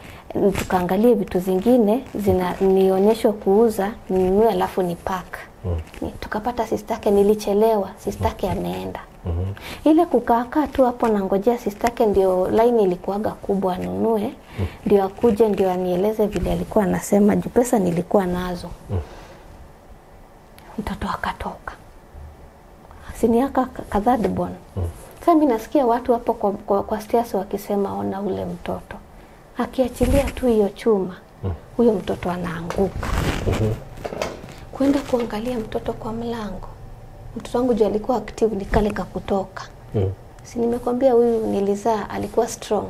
tukaangalie vitu zingine zina nionyesho kuuza, ninunue alafu ni pack. Tukapata sistake, nilichelewa, sistake ameenda. Ile kukaa tu hapo na ngojea sistake, ndio line ilikuwaga kubwa anunue, ndio akuje ndio anieleze vile alikuwa anasema juu pesa nilikuwa nazo. Mtoto akatoka. Siniaka kadhaa bon. Sasa mimi nasikia watu hapo kwa stairs wakisema ona ule mtoto. Akiachilia tu hiyo chuma, huyo mtoto anaanguka. Kwenda kuangalia mtoto kwa mlango. Mtoto wangu juu alikuwa active, nikaleka kutoka. Si nimekwambia huyu nilizaa alikuwa strong.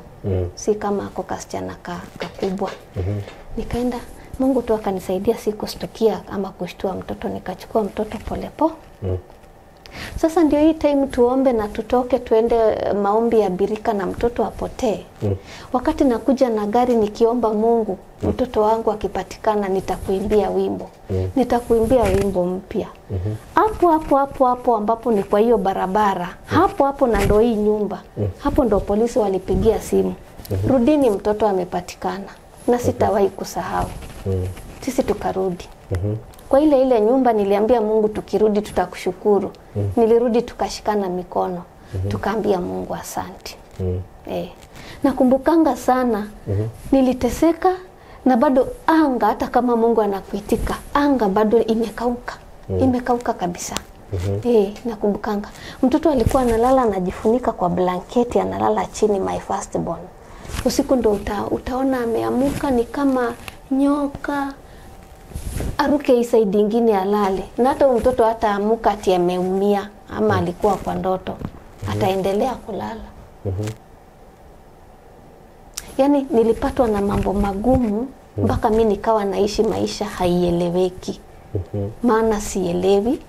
Si kama ako kasichana kakubwa. Nikaenda, Mungu tu akanisaidia, sikustukia ama kushtua mtoto, nikachukua mtoto polepole. Sasa ndio hii time tuombe na tutoke tuende maombi ya birika na mtoto apotee. Wakati nakuja na gari nikiomba Mungu, mtoto wangu akipatikana nitakuimbia wimbo. Nitakuimbia wimbo mpya. Hapo hapo hapo hapo ambapo ni kwa hiyo barabara. Hapo hapo na ndio hii nyumba. Hapo ndo polisi walipigia simu. Rudini, mtoto amepatikana. Na sitawahi kusahau. Sisi tukarudi. Kwa ile nyumba niliambia Mungu tukirudi tutakushukuru. Nilirudi tukashikana mikono. Tukaambia Mungu asante. Nakumbukanga sana. Niliteseka na bado anga, hata kama Mungu anakuitika, anga bado imekauka. Imekauka kabisa. Nakumbukanga. Mtoto alikuwa analala anajifunika kwa blanketi, analala chini, my first born. Usiku ndo utaona ameamuka ni kama nyoka. Aruke hii side nyingine alale. Na hata mtoto hata amuka ati ameumia ama alikuwa kwa ndoto, ataendelea kulala. Yaani nilipatwa na mambo magumu mpaka mimi nikawa naishi maisha haieleweki. Maana sielewi.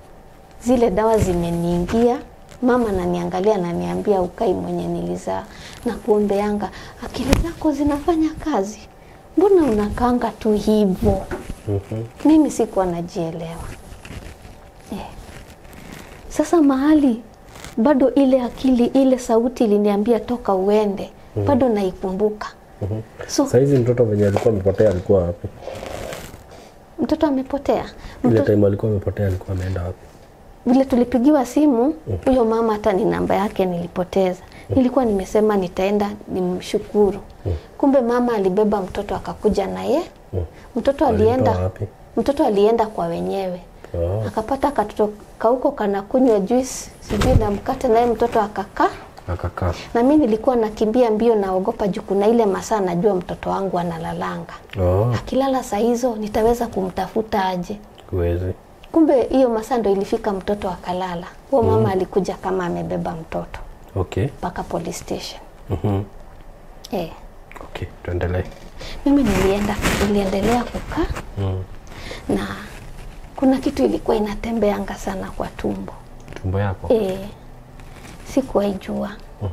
Zile dawa zimeniingia. Mama ananiangalia ananiambia ukai mwenye nilizaa na kuombeanga, akili zako zinafanya kazi. Mbona unakanga tu hivyo? Mimi sikuwa najielewa. Sasa mahali bado ile akili, ile sauti iliniambia toka uende, bado naikumbuka. So saizi mtoto mwenye alikuwa amepotea alikuwa wapi? Mtoto amepotea. Ile time alikuwa amepotea alikuwa ameenda wapi? Vile tulipigiwa simu, huyo mama hata ni namba yake nilipoteza. Nilikuwa nimesema nitaenda nimshukuru. Kumbe mama alibeba mtoto akakuja naye. Mtoto alienda mtoto alienda kwa wenyewe. Akapata katoto kauko kanakunywa juice sijui na mkate, naye mtoto akakaa. Na mimi nilikuwa nakimbia mbio, naogopa juu kuna ile masaa najua mtoto wangu analalanga. Akilala saa hizo nitaweza kumtafuta aje? Huwezi. Kumbe hiyo masaa ndo ilifika mtoto akalala. Huo mama alikuja kama amebeba mtoto. Okay. Mpaka police station. Okay, tuendelee. Mimi niliendelea kukaa. Na kuna kitu ilikuwa inatembeanga sana kwa tumbo. Tumbo yako? Sikuwaijua.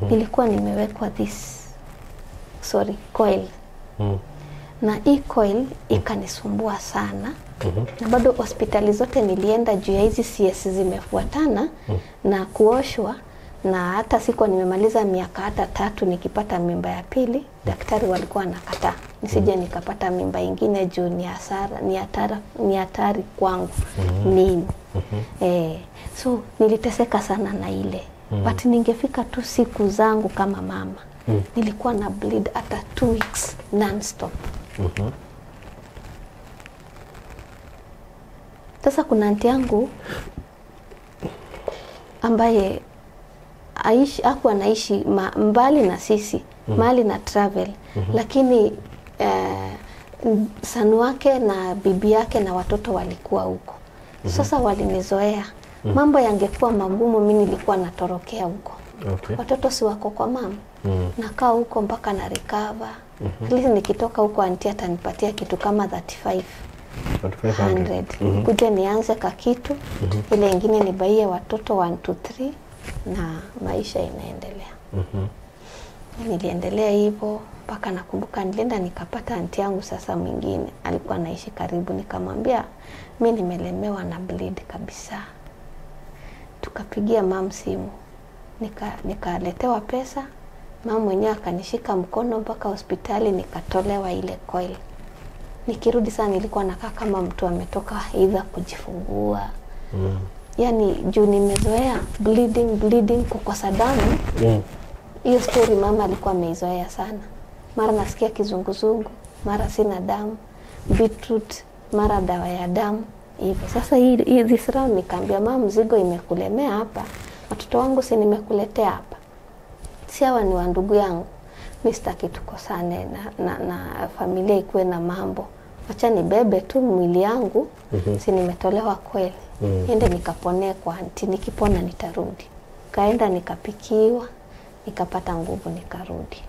Nilikuwa nimewekwa coil. Na hii coil ikanisumbua sana. Na bado hospitali zote nilienda juu ya hizi CS zimefuatana na kuoshwa, na hata sikuwa nimemaliza miaka hata 3 nikipata mimba ya pili, daktari walikuwa wanakataa nisije nikapata mimba ingine juu ni hasara, ni hatari kwangu mimi. So niliteseka sana na ile. But ningefika tu siku zangu kama mama. Nilikuwa na bleed hata 2 weeks non-stop. Sasa kuna aunti yangu ambaye hakuwa anaishi mbali na sisi, mbali na travel. Lakini sanu wake na bibi yake na watoto walikuwa huko. Sasa walinizoea. Mambo yangekuwa magumu mimi nilikuwa natorokea huko. Watoto si wako kwa mama. Nakaa huko mpaka na recover. At least nikitoka huko aunti atanipatia kitu kama 3500. Kuja nianze ka kitu, ile nyingine nibaie watoto 1 2 3 na maisha inaendelea. Niliendelea hivyo mpaka nakumbuka nilienda nikapata aunti yangu sasa mwingine alikuwa anaishi karibu, nikamwambia mimi nimelemewa na bleed kabisa. Tukapigia mam simu. Nikaletewa pesa. Mama mwenyewe akanishika mkono mpaka hospitali nikatolewa ile coil. Nikirudi sana nilikuwa nakaa kama mtu ametoka either kujifungua. Yaani juu nimezoea bleeding kukosa damu. Hiyo story mama alikuwa ameizoea sana. Mara nasikia kizunguzungu, mara sina damu, beetroot, mara dawa ya damu. Hivyo sasa hii this round nikaambia mama, mzigo imekulemea hapa. Watoto wangu si nimekuletea hapa. Si hawa ni wa ndugu yangu. Mimi sitaki tukosane na familia ikuwe na mambo. Acha nibebe tu mwili yangu. Si nimetolewa kweli. Niende nikaponee kwa aunti, nikipona nitarudi. Kaenda nikapikiwa, nikapata nguvu nikarudi.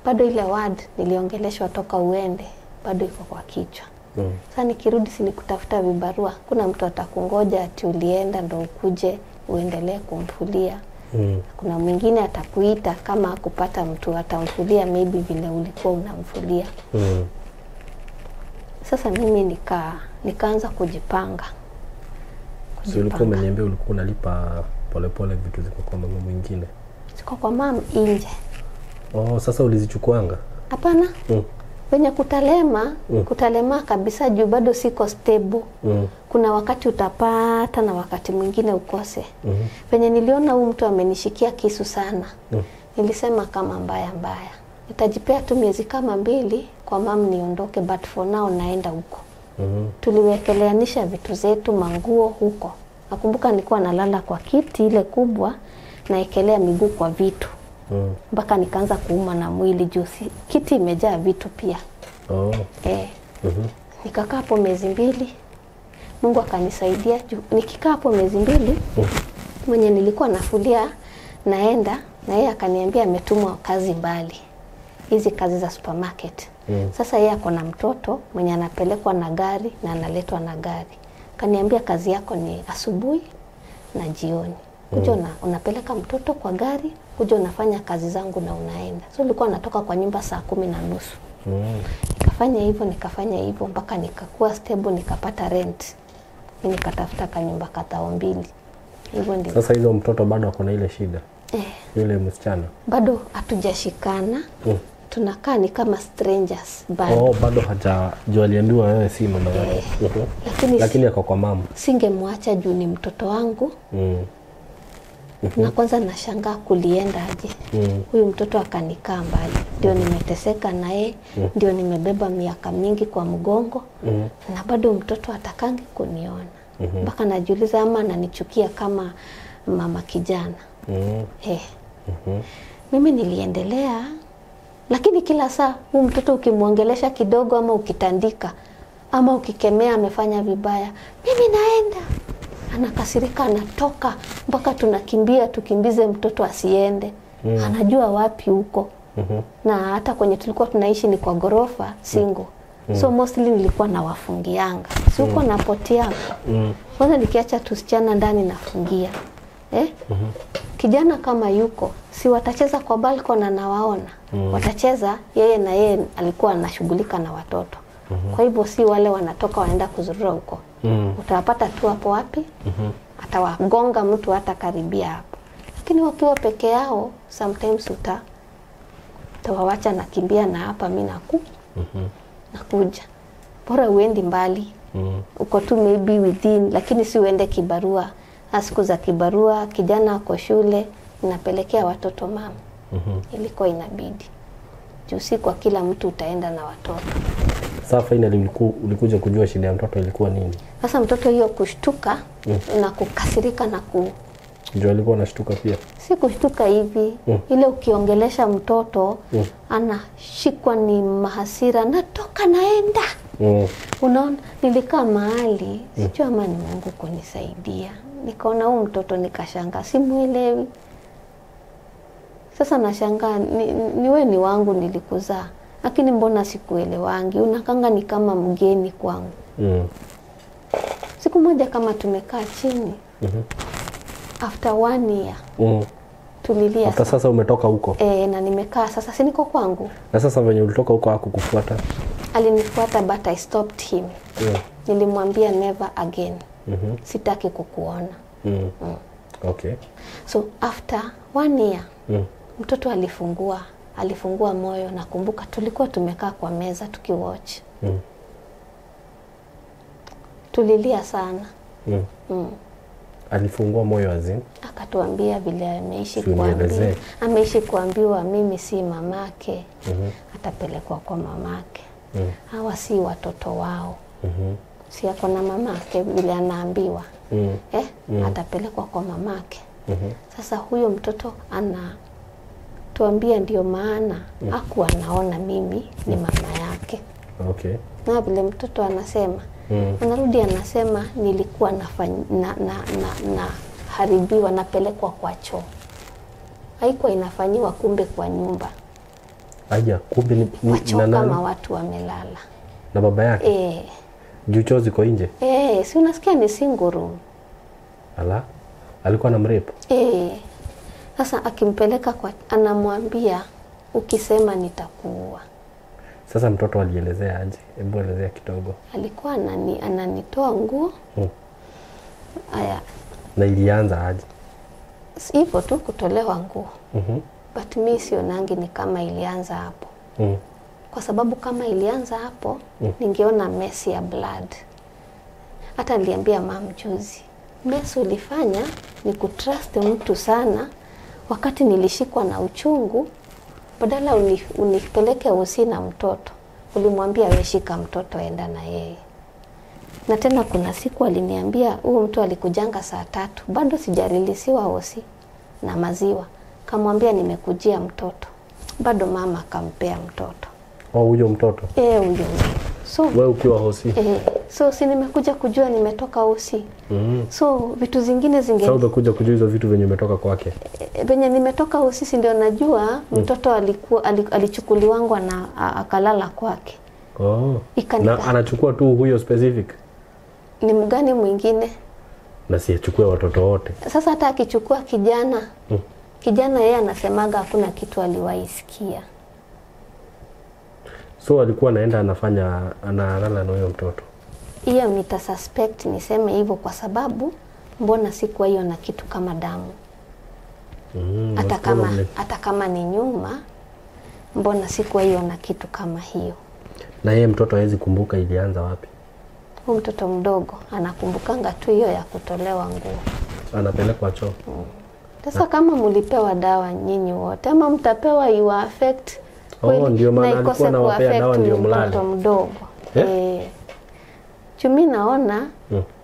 Bado ile ward niliongeleshwa toka uende, bado iko kwa kichwa. Sasa nikirudi si nikutafuta vibarua, kuna mtu atakungoja ati ulienda ndo ukuje uendelee kumfulia. Kuna mwingine atakuita kama kupata mtu atamfulia maybe vile ulikuwa unamfulia. Sasa mimi nikaanza kujipanga. So ulikuwa umeniambia ulikuwa unalipa polepole vitu ziko kwa mama mwingine. Ziko kwa mama nje. Sasa ulizichukuanga? Hapana. Wenye kutalema, kutalema kabisa juu bado siko stable. Kuna wakati utapata na wakati mwingine ukose. Penye niliona huyu mtu amenishikia kisu sana. Nilisema kama mbaya mbaya. Nitajipea tu miezi kama 2 kwa mam niondoke, but for now naenda huko. Tuliwekeleanisha vitu zetu, manguo huko. Nakumbuka nilikuwa nalala kwa kiti ile kubwa, naekelea miguu kwa vitu. Mpaka nikaanza kuuma na mwili juu kiti imejaa vitu pia. Nikakaa hapo miezi 2. Mungu akanisaidia. Nikikaa hapo miezi 2, mwenye nilikuwa nafulia naenda na yeye akaniambia ametumwa kazi mbali. Hizi kazi za supermarket. Sasa yeye ako na mtoto mwenye anapelekwa na gari na analetwa na gari. Kaniambia kazi yako ni asubuhi na jioni. Kuja unapeleka mtoto kwa gari, kuja unafanya kazi zangu na unaenda. So nilikuwa natoka kwa nyumba saa 10:30. Nikafanya hivyo mpaka nikakuwa stable, nikapata rent. Mimi nikatafuta kanyumba katao 2. Hivyo ndio. Sasa hizo mtoto bado ako na ile shida. Yule msichana. Bado hatujashikana. Tunakaa ni kama strangers bado. Bado hajajua, aliambiwa wewe si mama yake. Lakini ako kwa mama. Singemwacha juu ni mtoto wangu. Na kwanza nashangaa kulienda aje. Huyu mtoto akanikaa mbali. Ndio nimeteseka naye, ndio nimebeba miaka mingi kwa mgongo. Na bado mtoto atakangi kuniona. Mpaka najiuliza ama ananichukia kama mama kijana. Mimi niliendelea, lakini kila saa huyu mtoto ukimwongelesha kidogo ama ukitandika ama ukikemea amefanya vibaya, mimi naenda. Anakasirika, anatoka, mpaka tunakimbia tukimbize mtoto asiende. Anajua wapi huko. Na hata kwenye tulikuwa tunaishi ni kwa gorofa single. So mostly nilikuwa nawafungianga. Si huko napotea. Kwanza nikiacha tusichana ndani nafungia. Kijana kama yuko, si watacheza kwa balcony na nawaona. Watacheza yeye na yeye alikuwa anashughulika na watoto. Kwa hivyo si wale wanatoka wanaenda kuzurura huko. Utawapata tu hapo wapi? Atawagonga mtu hata karibia hapo. Lakini wakiwa peke yao sometimes utawawacha nakimbia na hapa mimi nakuja. Bora uendi mbali. Uko tu maybe within, lakini si uende kibarua. Siku za kibarua kijana ako shule, napelekea watoto mama. Ilikuwa inabidi. Juu si kwa kila mtu utaenda na watoto. Sasa finally ulikuja kujua shida ya mtoto ilikuwa nini? Sasa mtoto hiyo kushtuka na kukasirika na Ndio alikuwa anashtuka pia. Si kushtuka hivi. Ile ukiongelesha mtoto anashikwa ni mahasira, natoka naenda. Unaona, nilikaa mahali, sijui ama ni Mungu kunisaidia. Nikaona huyu mtoto nikashangaa, simuelewi. Sasa nashangaa ni wewe ni wangu nilikuzaa, lakini mbona sikuelewangi? Unakanga ni kama mgeni kwangu. Siku moja kama tumekaa chini. After 1 year. Tulilia. After sasa umetoka huko. Na nimekaa sasa si niko kwangu. Na sasa venye ulitoka huko hakukufuata? Alinifuata but I stopped him. Nilimwambia never again. Sitaki kukuona. Okay. So after 1 year mtoto alifungua moyo. Nakumbuka tulikuwa tumekaa kwa meza tukiwatch. Tulilia sana. Alifungua moyo azin? Akatuambia vile ameishi kuambiwa. Ameishi kuambiwa mimi si mamake. Atapelekwa kwa mamake. Hawa si watoto wao. Si ako na mamake vile anaambiwa. Atapelekwa kwa mamake. Sasa huyo mtoto anatuambia ndio maana hakuwa anaona mimi ni mama yake. Okay. Na vile mtoto anasema, anarudi anasema nilikuwa na haribiwa, napelekwa kwa choo. Haikuwa inafanyiwa kumbe kwa nyumba. Aya, kumbe ni kwa choo kama watu wamelala. Na baba yake? Juu choo ziko nje? Si unasikia ni single room. Ala, alikuwa anamrape? Sasa akimpeleka kwa, anamwambia ukisema nitakuua. Sasa mtoto alielezea aje? Hebu elezea kidogo. Alikuwa ananitoa nguo. Aya. Na ilianza aje? Hivyo tu kutolewa nguo. But mimi sionangi ni kama ilianza hapo. Kwa sababu kama ilianza hapo, ningeona mess ya blood. Hata niliambia mama juzi, mess ulifanya ni kutrust mtu sana wakati nilishikwa na uchungu. Badala unipeleke usi na mtoto, ulimwambia wewe shika mtoto enda na yeye. Na tena kuna siku aliniambia huyo mtu alikujanga saa 3, bado sijarilisiwa hosi na maziwa. Kamwambia nimekujia mtoto. Bado mama akampea mtoto. Oh, huyo mtoto? Huyo. So wewe ukiwa hosi? So si nimekuja kujua nimetoka hosi. So vitu zingine zinge. Sasa umekuja kujua hizo vitu venye umetoka kwake? Venye nimetoka hosi si ndio najua mtoto alikuwa alichukuliwangwa na akalala kwake. Oh. Na anachukua tu huyo specific? Ni mgani mwingine? Na si achukue watoto wote. Sasa hata akichukua kijana, kijana yeye anasemaga hakuna kitu aliwaisikia. So alikuwa anaenda anafanya analala na huyo mtoto. Hiyo nitasuspect niseme hivyo kwa sababu mbona sikuwa hiyo na kitu kama damu. Hata kama ni nyuma, mbona sikuwa hiyo na kitu kama hiyo. Na yeye mtoto hawezi kumbuka ilianza wapi? Huyo mtoto mdogo anakumbukanga tu hiyo ya kutolewa nguo. Anapelekwa choo. Sasa kama mlipewa dawa nyinyi wote ama mtapewa iwa affect Oh, ndio maana na ikose alikuwa anawapea dawa kuaffect ndio mlale. mtoto mdogo. Eh? Chumi naona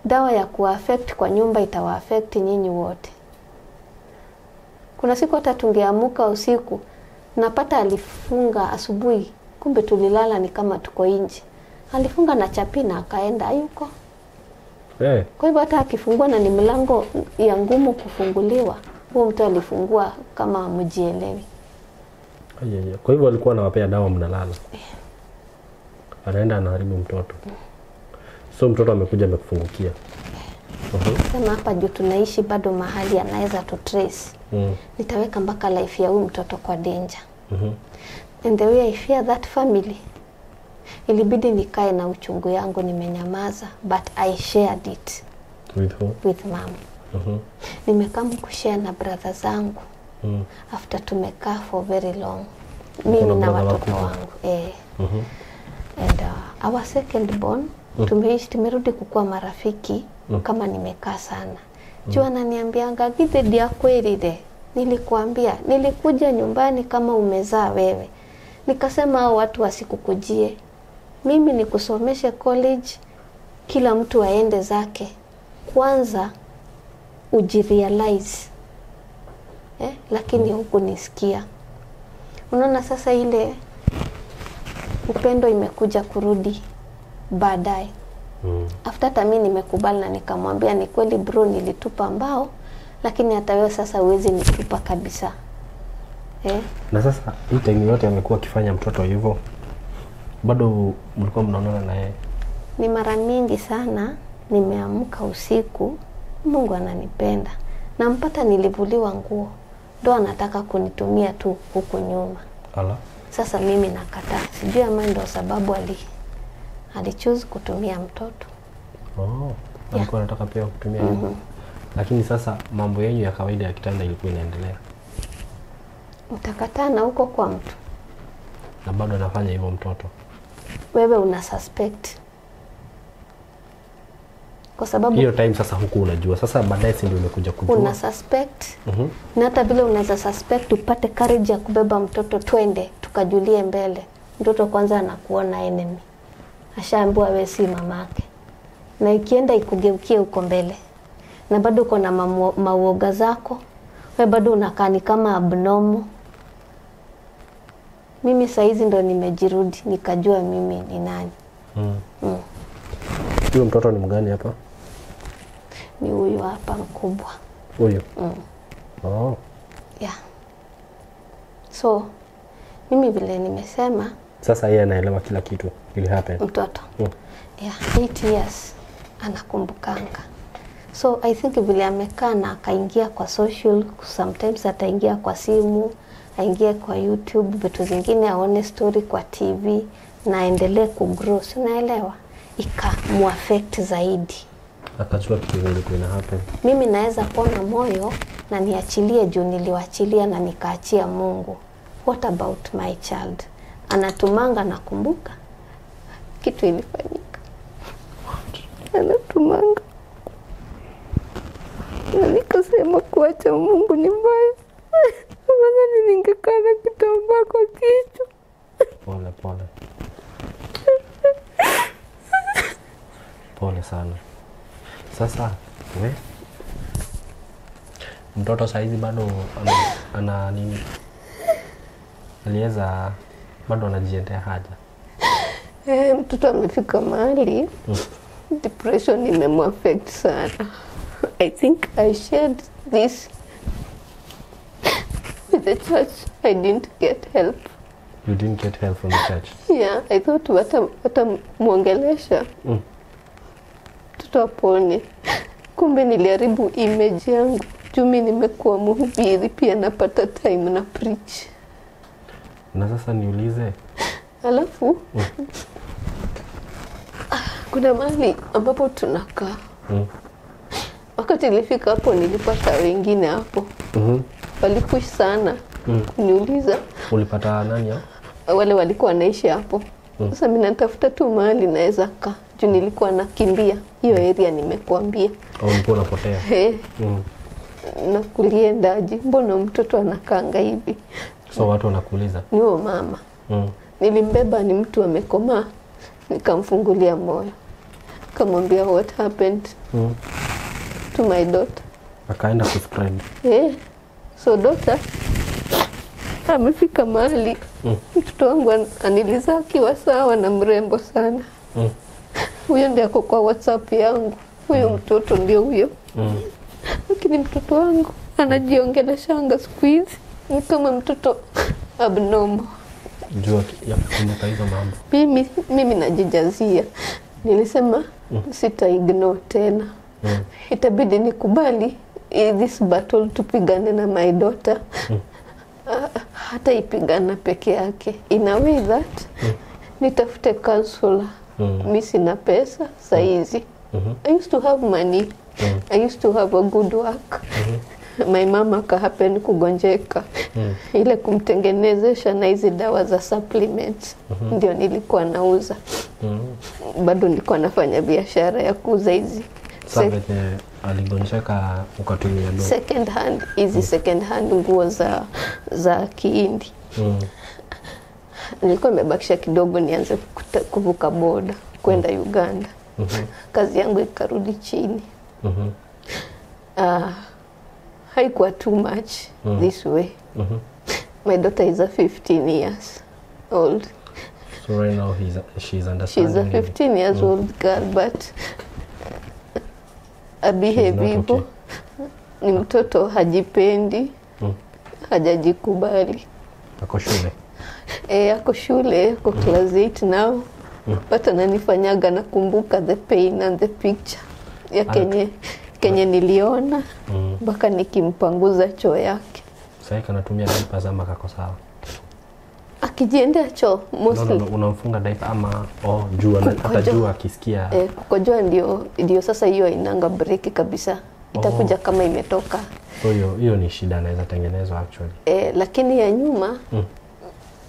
dawa ya kuaffect kwa nyumba itawaaffect nyinyi wote. Kuna siku hata tungeamuka usiku napata alifunga asubuhi, kumbe tulilala ni kama tuko nje. Alifunga na chapi na akaenda hayuko. Kwa hivyo hata akifungua na ni mlango ya ngumu kufunguliwa, huo mtu alifungua kama mjielewi. Ayaya. Kwa hivyo alikuwa anawapea dawa mnalala. Anaenda anaharibu mtoto. So mtoto amekuja amekufungukia. Sema hapa juu tunaishi bado mahali anaweza tu trace. Nitaweka mpaka life ya huyu mtoto kwa danger. And the way I fear that family, ilibidi nikae na uchungu yangu nimenyamaza, but I shared it With who? with mom. Nimekaa kushare na brother zangu after tumekaa for very long, mimi na brother watoto wakubwa? wangu And our second born tumeishi, tumerudi kukuwa marafiki kama nimekaa sana juu ananiambianga githe ndiakwĩrire, nilikuambia, nilikuja nyumbani kama umezaa wewe, nikasema hao watu wasikukujie, mimi nikusomeshe college, kila mtu aende zake, kwanza ujirealize lakini hukunisikia. Unaona sasa ile upendo imekuja kurudi baadaye. After hata mi nimekubali na nikamwambia ni kweli bro, nilitupa mbao, lakini hata wewe sasa huwezi nitupa kabisa. Na sasa hii time yote amekuwa akifanya mtoto hivyo, bado mlikuwa mnaonana na yeye? Ni mara mingi sana nimeamka usiku, Mungu ananipenda, nampata nilivuliwa nguo, ndo anataka kunitumia tu huku nyuma. Ala. Sasa mimi nakataa, sijui ama ndo sababu alichoose kutumia mtoto. Oh, alikuwa anataka pia kutumia hivyo. Lakini sasa mambo yenu ya kawaida ya kitanda ilikuwa inaendelea. Utakataa na huko kwa mtu, Na bado anafanya hivyo mtoto. wewe una suspect kwa sababu Hiyo time sasa huku unajua. Sasa baadaye si ndio umekuja kujua. una suspect na hata vile unaweza suspect upate courage ya kubeba mtoto, twende tukajulie mbele. Mtoto kwanza anakuona enemy, ashaambiwa wewe si mamake, na ikienda ikugeukie huko mbele, na bado uko na mauoga zako, we bado unakaa ni kama abnormal. Mimi saizi ndo nimejirudi nikajua mimi ni nani. Huyo mtoto ni mgani hapa? Ni huyu hapa mkubwa. Huyu. Oh. Yeah. So mimi vile nimesema Sasa yeye anaelewa kila kitu ili happen. mtoto yeah, 8 years anakumbukanga. So I think vile amekaa na akaingia kwa social, sometimes ataingia kwa simu, aingie kwa YouTube, vitu zingine aone story kwa TV na aendelee kugrow, si unaelewa? Ikamuaffect zaidi. Akachukua kitu ilikuwa ina happen. Mimi naweza pona moyo na niachilie juu niliwachilia na nikaachia Mungu. What about my child? Anatumanga nakumbuka kitu ilifanyika. Anatumanga na nikasema kuacha Mungu ni mbaya. Afadhali ningekaa na kitambaa kwa kichwa. Pole pole. Pole sana. Sasa we mtoto saizi bado ana nini? Aliweza bado anajiendea haja. Mtoto amefika mahali depression imemuaffect sana. I think I shared this with the church. I didn't get help. You didn't get help from the church. Yeah, I thought watamuongelesha mtoto apone. Kumbe niliharibu image yangu. Juu mimi nimekuwa mhubiri pia, napata time na preach. Na sasa niulize, Alafu kuna mahali ambapo tunakaa. Wakati nilifika hapo nilipata wengine hapo walipush sana kuniuliza. Ulipata nani hao? Wale walikuwa wanaishi hapo. Sasa mimi natafuta tu mahali naweza kaa juu nilikuwa nakimbia hiyo area nimekuambia. Au ulikuwa unapotea? Na kuliendaje? Mbona mtoto anakanga hivi? So watu wanakuuliza? Ni huyo mama. Nilimbeba, ni mtu amekomaa, nikamfungulia moyo, kamwambia what happened to my daughter. Akaenda kuspread. So daughter amefika mahali mtoto wangu anilizaa akiwa sawa na mrembo sana. Huyo ndiye ako kwa WhatsApp yangu, huyo mtoto ndio huyo. Lakini mtoto wangu anajiongeleshanga siku hizi ni kama mtoto abnormal. Jua ya kukumbuka hizo mambo. Mimi najijazia. Nilisema sita ignore tena. Itabidi nikubali this battle, tupigane na my daughter. Hata ipigana peke yake. In a way that nitafute counselor. Mi sina pesa saizi. I used to have money. I used to have a good work. My mama kahappen kugonjeka. Ile kumtengenezesha na hizi dawa za supplements ndio nilikuwa nauza. Bado nilikuwa nafanya biashara ya kuuza hizi Sasa venye aligonjeka ukatumia do. Second hand, hizi second hand nguo za Kihindi. Nilikuwa nimebakisha kidogo nianze kuvuka boda kwenda Uganda. Kazi yangu ikarudi chini. Haikuwa too much this way. My daughter is a 15 years old. So right now she's understanding. She's a 15 years old girl, but abehave hivyo. Ni mtoto hajipendi, hajajikubali. Ako shule? Ako shule, ako class 8 now. But ananifanyaga nakumbuka the pain and the picture ya kenye niliona mpaka nikimpanguza choo yake. Sasa anatumia diapers ama kako sawa? Akijiendea choo mostly. No, unamfunga diaper ama juu atajua akisikia. Kukojoa ndio sasa hiyo inanga break kabisa. Itakuja kama imetoka. So hiyo ni shida inaweza tengenezwa actually. Lakini ya nyuma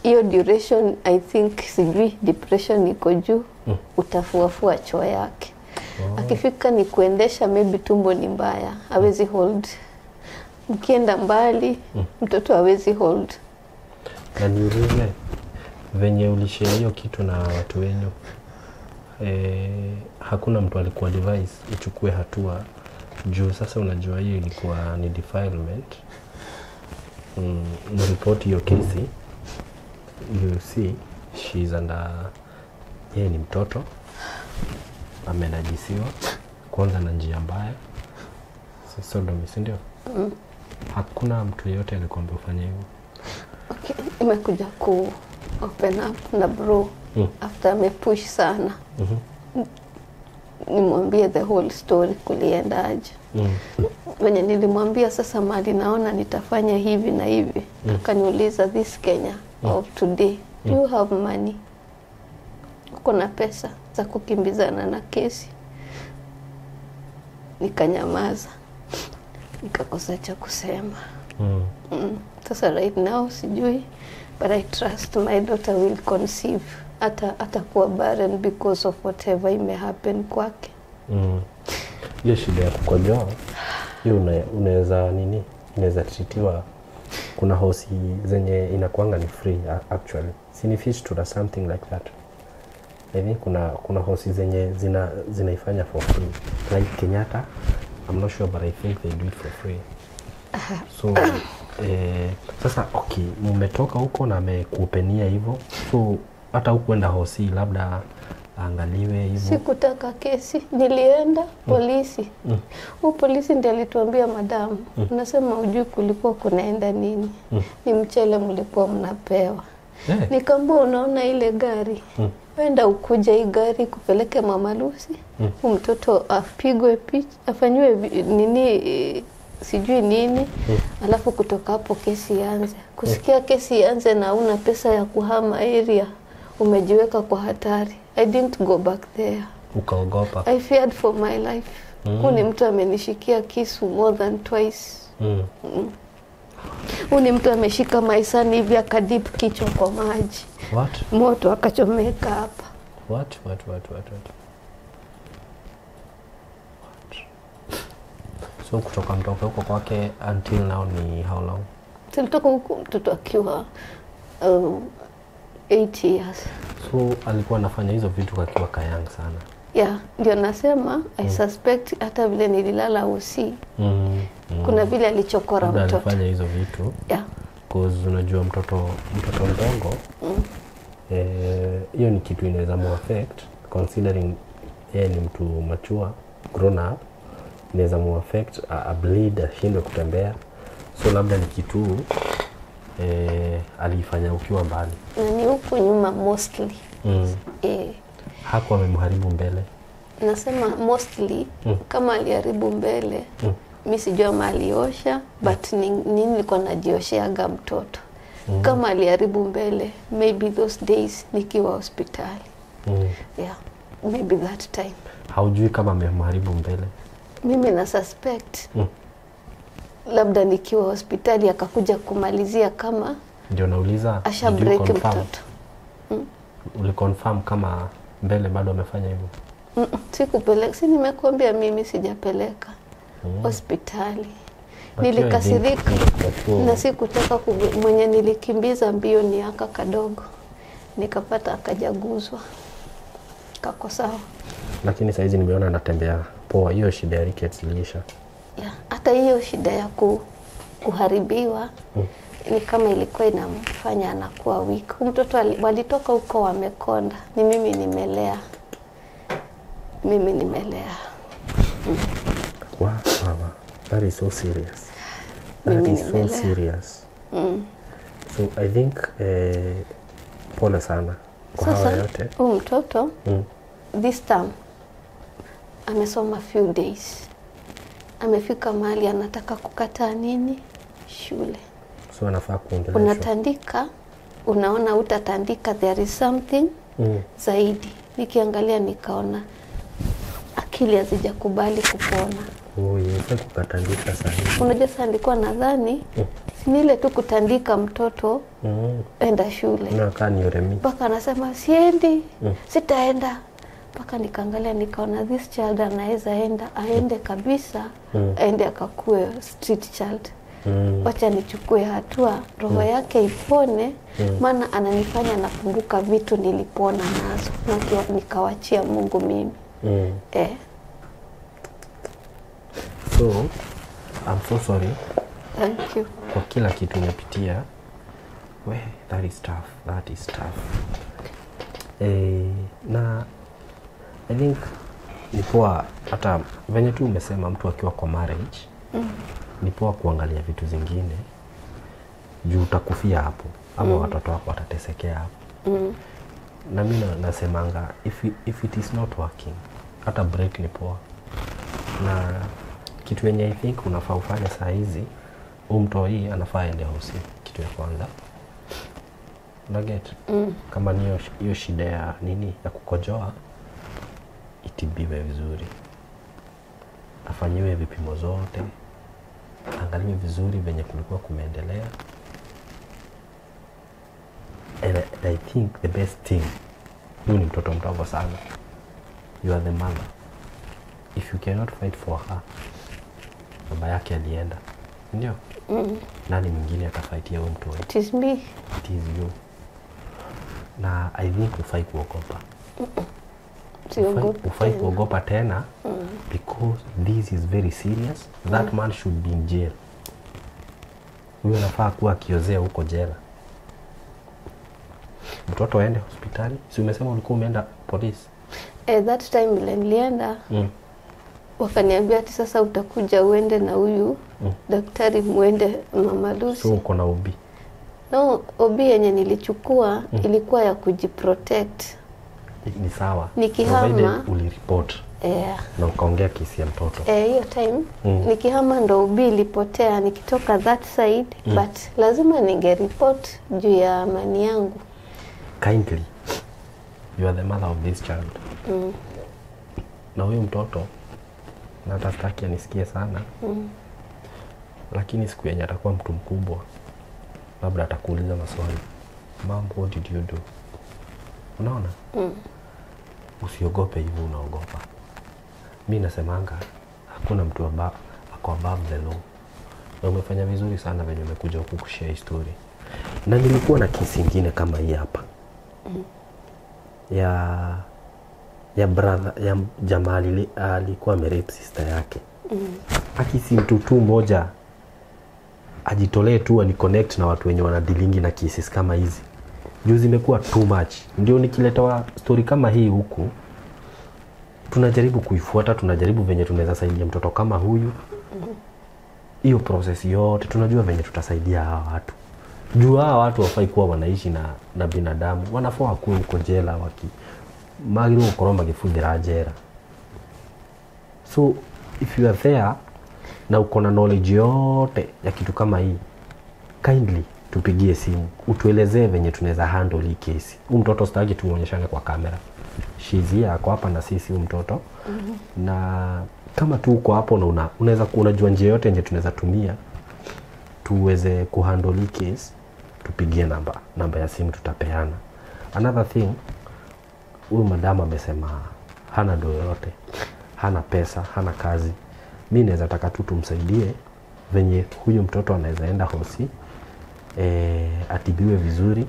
hiyo duration I think sijui depression iko juu, utafuafua choo yake. Akifika ni kuendesha maybe tumbo ni mbaya, hawezi hold. Mkienda mbali mtoto hawezi hold. Na niulize venye ulishare hiyo kitu na watu wenyu, hakuna mtu alikuwa advise uchukue hatua juu sasa unajua hiyo ilikuwa ni defilement. Report hiyo kesi, you see she's under, yeye ni mtoto amenajisiwa kwanza na njia mbaya, sodomy, si ndio? Hakuna mtu yeyote alikwambia ufanye hivyo? Okay, nimekuja ku open up na bro after amepush sana. Nimwambie the whole story kuliendaje. Wenye nilimwambia sasa mali naona nitafanya hivi na hivi. Akaniuliza this Kenya of today, do you have money? Uko na pesa za kukimbizana na kesi? Nikanyamaza. Nikakosa cha kusema. Sasa right now sijui, but I trust my daughter will conceive. Atakuwa barren because of whatever may happen kwake. Hiyo shida ya kukojoa hiyo unaweza nini? Inaweza treatiwa. Kuna hosi zenye inakuanga ni free actually. Si ni fistula something like that. I think kuna hosi zenye zinaifanya for free. Like Kenyatta, I'm not sure but I think they do it for free. So sasa okay, mmetoka huko na amekuopenia hivyo. So hata hukuenda hosi labda angaliwe hivyo? Sikutaka kesi, nilienda polisi. Huyo polisi ndiye alituambia madam, unasema hujui kulikuwa kunaenda nini. Ni mchele mlikuwa mnapewa. Nikamwambia unaona ile gari? Wenda ukuja hii gari kupeleke Mama Lucy. Mtoto apigwe picha, afanywe nini sijui nini. Alafu kutoka hapo kesi ianze. Kusikia kesi ianze na una pesa ya kuhama area, umejiweka kwa hatari. I didn't go back there. Ukaogopa? I feared for my life. Huyu ni mtu amenishikia kisu more than twice. Huyu ni mtu ameshika my son hivi akadip kichwa kwa maji. What? Moto akachomeka hapa. What? So So kutoka mtoke huko kwake until now ni how long? Tulitoka huko mtoto akiwa 8 years. So alikuwa anafanya hizo vitu akiwa kayang sana. Yeah, ndio nasema I suspect hata vile nililala usi kuna vile alichokora Labda mtoto. alifanya hizo vitu. Yeah. Cause unajua mtoto mdogo hiyo ni kitu inaweza mu affect considering yeye ni mtu mature grown up, inaweza mu affect a bleed, ashindwe kutembea. So labda ni kitu alifanya ukiwa mbali. Na ni huku nyuma mostly. Hakuwa amemharibu mbele. Nasema mostly kama aliharibu mbele mi sijua ama aliosha, but nilikuwa najiosheaga mtoto. Kama aliharibu mbele, maybe those days nikiwa hospitali. Yeah, maybe that time. Haujui kama amemharibu mbele? Mimi na suspect labda nikiwa hospitali akakuja kumalizia kama Ndio nauliza, asha did you break confirm? mtoto. Uliconfirm kama mbele bado amefanya hivyo? Sikupeleka, si nimekuambia mimi sijapeleka hospitali. But hiyo I think Nilikasirika ingekuwa na sikutaka mwenye nilikimbiza mbio ni aka kadogo, nikapata akajaguzwa, kako sawa. Lakini saizi nimeona anatembea poa, hiyo shida ya rickets iliisha. Yeah. Hata hiyo shida ya kuharibiwa ni kama ilikuwa inamfanya anakuwa weak. Mtoto walitoka huko wamekonda, ni mimi nimelea. Mimi nimelea. Wow, mama, that is so serious. That Mimi is so nimelea. serious. So I think pole sana kwa hawa Sasa yote. huyu mtoto this term amesoma few days, amefika mahali anataka kukataa nini shule. So anafaa kuongeleshwa. Unatandika, unaona utatandika, there is something zaidi. Nikiangalia nikaona akili hazijakubali kupona. Oh, yes, kukatandika sahihi. Unajua sasa nilikuwa nadhani si ni ile tu kutandika mtoto enda shule, Unakaa ni uremi. mpaka anasema siendi, sitaenda. Mpaka nikaangalia nikaona this child anaweza enda, aende kabisa, aende akakue street child. Wacha nichukue hatua, roho yake ipone, maana ananifanya nakumbuka vitu nilipona nazo, na nikawachia Mungu mimi. So I'm so sorry Thank you. kwa kila kitu umepitia. We, that is tough. That is tough. Na I think ni poa hata venye tu umesema mtu akiwa kwa marriage ni poa kuangalia vitu zingine juu utakufia hapo ama watoto wako watatesekea hapo. Na mi nasemanga if it is not working, hata break ni poa. Na kitu yenye I think unafaa ufanye saa hizi, huyu mtoi anafaa aende hosi, kitu ya kwanza. Una get? Kama ni hiyo shida ya nini ya kukojoa, itibiwe vizuri, afanyiwe vipimo zote, angaliwe vizuri venye kulikuwa kumeendelea. And I think the best thing, huyu ni mtoto mdogo sana, you are the mother. If you cannot fight for her, baba yake alienda, ndio? Nani mwingine atafightia huyu mtoto? It is me. It is you. Na I think hufai kuogopa. Siogopi Hufai tena. kuogopa tena because this is very serious. That man should be in jail. Huyo anafaa kuwa akiozea huko jela. Mtoto aende hospitali. Si umesema ulikuwa umeenda polisi? That time vile nilienda wakaniambia ati sasa utakuja uende na huyu daktari muende Mama Lucy. So uko na OB. No, OB yenye nilichukua ilikuwa ya kujiprotect. Ni sawa. Nikihama- Provided ulireport na ukaongea kesi ya mtoto. Hiyo time nikihama ndo OB ilipotea nikitoka that side, but lazima ningereport juu ya amani yangu. Kindly, you are the mother of this child. Na huyu mtoto na hata sitaki anisikie sana, lakini siku yenye atakuwa mtu mkubwa labda atakuuliza maswali, mom, what did you do? Unaona? Usiogope hivyo unaogopa. Mi nasemanga hakuna mtu ako above the law. Na umefanya vizuri sana venye umekuja huku kushare story. Na nilikuwa na kesi ingine kama hii hapa. Ya brother ya jamaa alikuwa amerape sister yake. Akisi mtu tu mmoja ajitolee tu ani connect na watu wenye wanadealingi na cases kama hizi. Juu zimekuwa too much. Ndio nikileta story kama hii huku tunajaribu kuifuata, tunajaribu venye tunaweza saidia mtoto kama huyu. Hiyo process yote tunajua venye tutasaidia hawa watu. Juu hawa watu wafai kuwa wanaishi na binadamu, wanafaa wakuwe huko jela waki magiro gukorwo magibuthira jela. So if you are there na uko na knowledge yote ya kitu kama hii, kindly tupigie simu utuelezee venye tunaweza handle hii kesi. Huyu mtoto sitaki tuonyeshane kwa kamera. She's here, ako hapa na sisi huyu mtoto. Na kama tu uko hapo na unaweza unajua njia yote yenye tunaweza tumia tuweze kuhandle hii case, tupigie namba ya simu tutapeana. Another thing, huyu madam amesema hana do yoyote, hana pesa, hana kazi. Mimi naweza taka tu tumsaidie venye huyu mtoto anaweza enda hosi, atibiwe vizuri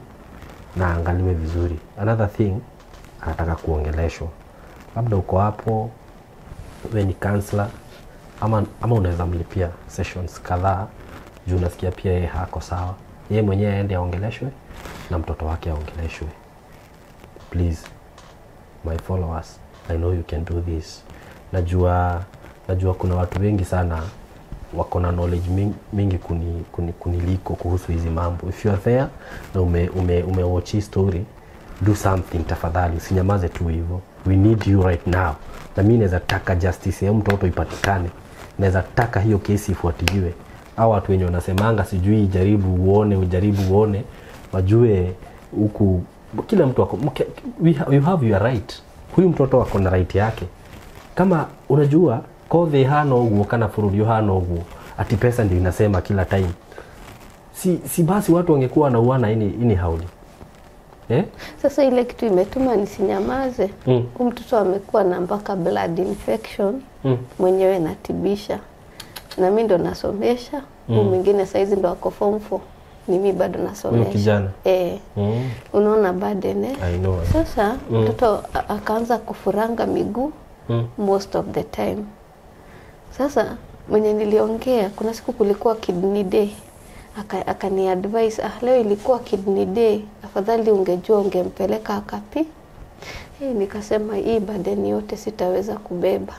na angaliwe vizuri. Another thing, anataka kuongeleshwa. Labda uko hapo wewe ni counselor ama unaweza mlipia sessions kadhaa juu unasikia pia yeye hako sawa. Yeye mwenyewe aende aongeleshwe na mtoto wake aongeleshwe. Please my followers, I know you can do this. Najua kuna watu wengi sana wako na knowledge mingi kuniliko kuhusu hizi mambo. If you are there na ume watch hii story, do something tafadhali, usinyamaze tu hivyo. We need you right now. Na mimi naweza taka justice ya mtoto ipatikane. Naweza taka hiyo kesi ifuatiliwe. Hao watu wenye wanasemanga sijui jaribu uone, ujaribu uone, wajue huku kila mtu ako, you have your right. Huyu mtoto ako na right yake. Kama unajua kothe hano uguo kana fururi hano uguo, ati pesa ndio inasema kila time. Si basi watu wangekuwa wanauana ini hauli. Eh? Sasa ile kitu imetuma nisinyamaze. Huyu mtoto amekuwa na mpaka blood infection. Mwenyewe natibisha. Na mimi ndo nasomesha. Huyu mwingine saizi ndo ako form 4. Ni mimi bado nasomesha. Kijana. Unaona burden eh? I know. Sasa mtoto akaanza kufuranga miguu most of the time. Sasa mwenye niliongea, kuna siku kulikuwa kidney day. Akani advise, leo ilikuwa kidney day, afadhali ungejua ungempeleka akapi. Nikasema hii burden yote sitaweza kubeba.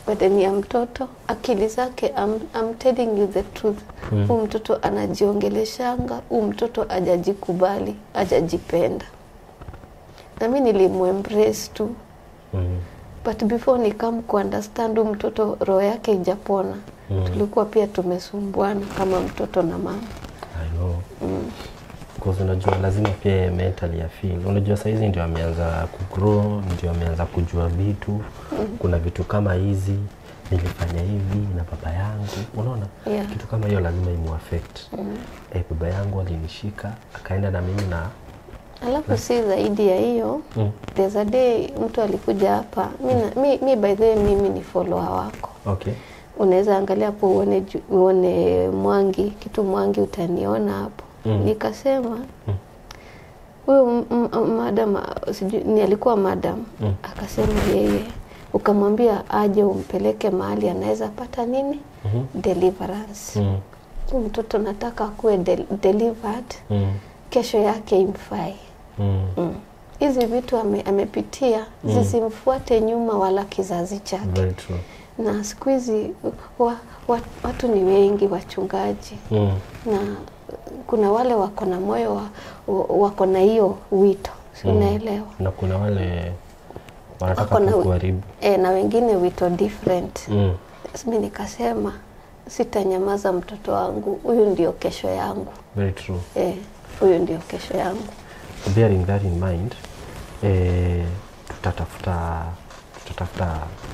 Burden ya mtoto, akili zake, I'm telling you the truth. Huyu mtoto anajiongeleshanga, huyu mtoto hajajikubali, hajajipenda. Na mimi nilimuembrace tu. But before nikam ku understand huyu mtoto roho yake ijapona. Tulikuwa pia tumesumbuana kama mtoto na mama. I know. Because unajua lazima pia mentally ya feel. Unajua saizi ndio ameanza kugrow, ndio ameanza kujua vitu. Kuna vitu kama hizi nilifanya hivi na baba yangu. Unaona? Yeah. Kitu kama hiyo lazima imuaffect. Baba yangu alinishika, akaenda na mimi na alafu si zaidi ya hiyo. There's a day mtu alikuja hapa. Mi by the way mimi ni follower wako. Okay. Unaweza angalia hapo uone Mwangi, kitu Mwangi utaniona hapo. Nikasema huyo madam, sijui ni alikuwa madam, akasema yeye ukamwambia aje umpeleke mahali anaweza pata nini? Deliverance. Mtoto nataka kuwe delivered. Kesho yake imfai. Hizi vitu amepitia zisimfuate nyuma wala kizazi chake. Very true. Na siku hizi watu ni wengi wachungaji. Na kuna wale wako na moyo wako na hiyo wito. Si unaelewa? Na kuna wale wanataka kukuharibu. Na wengine wito different. Mimi nikasema sitanyamaza mtoto wangu, huyu ndio kesho yangu. Very true. Huyu ndio kesho yangu. Bearing that in mind, tutatafuta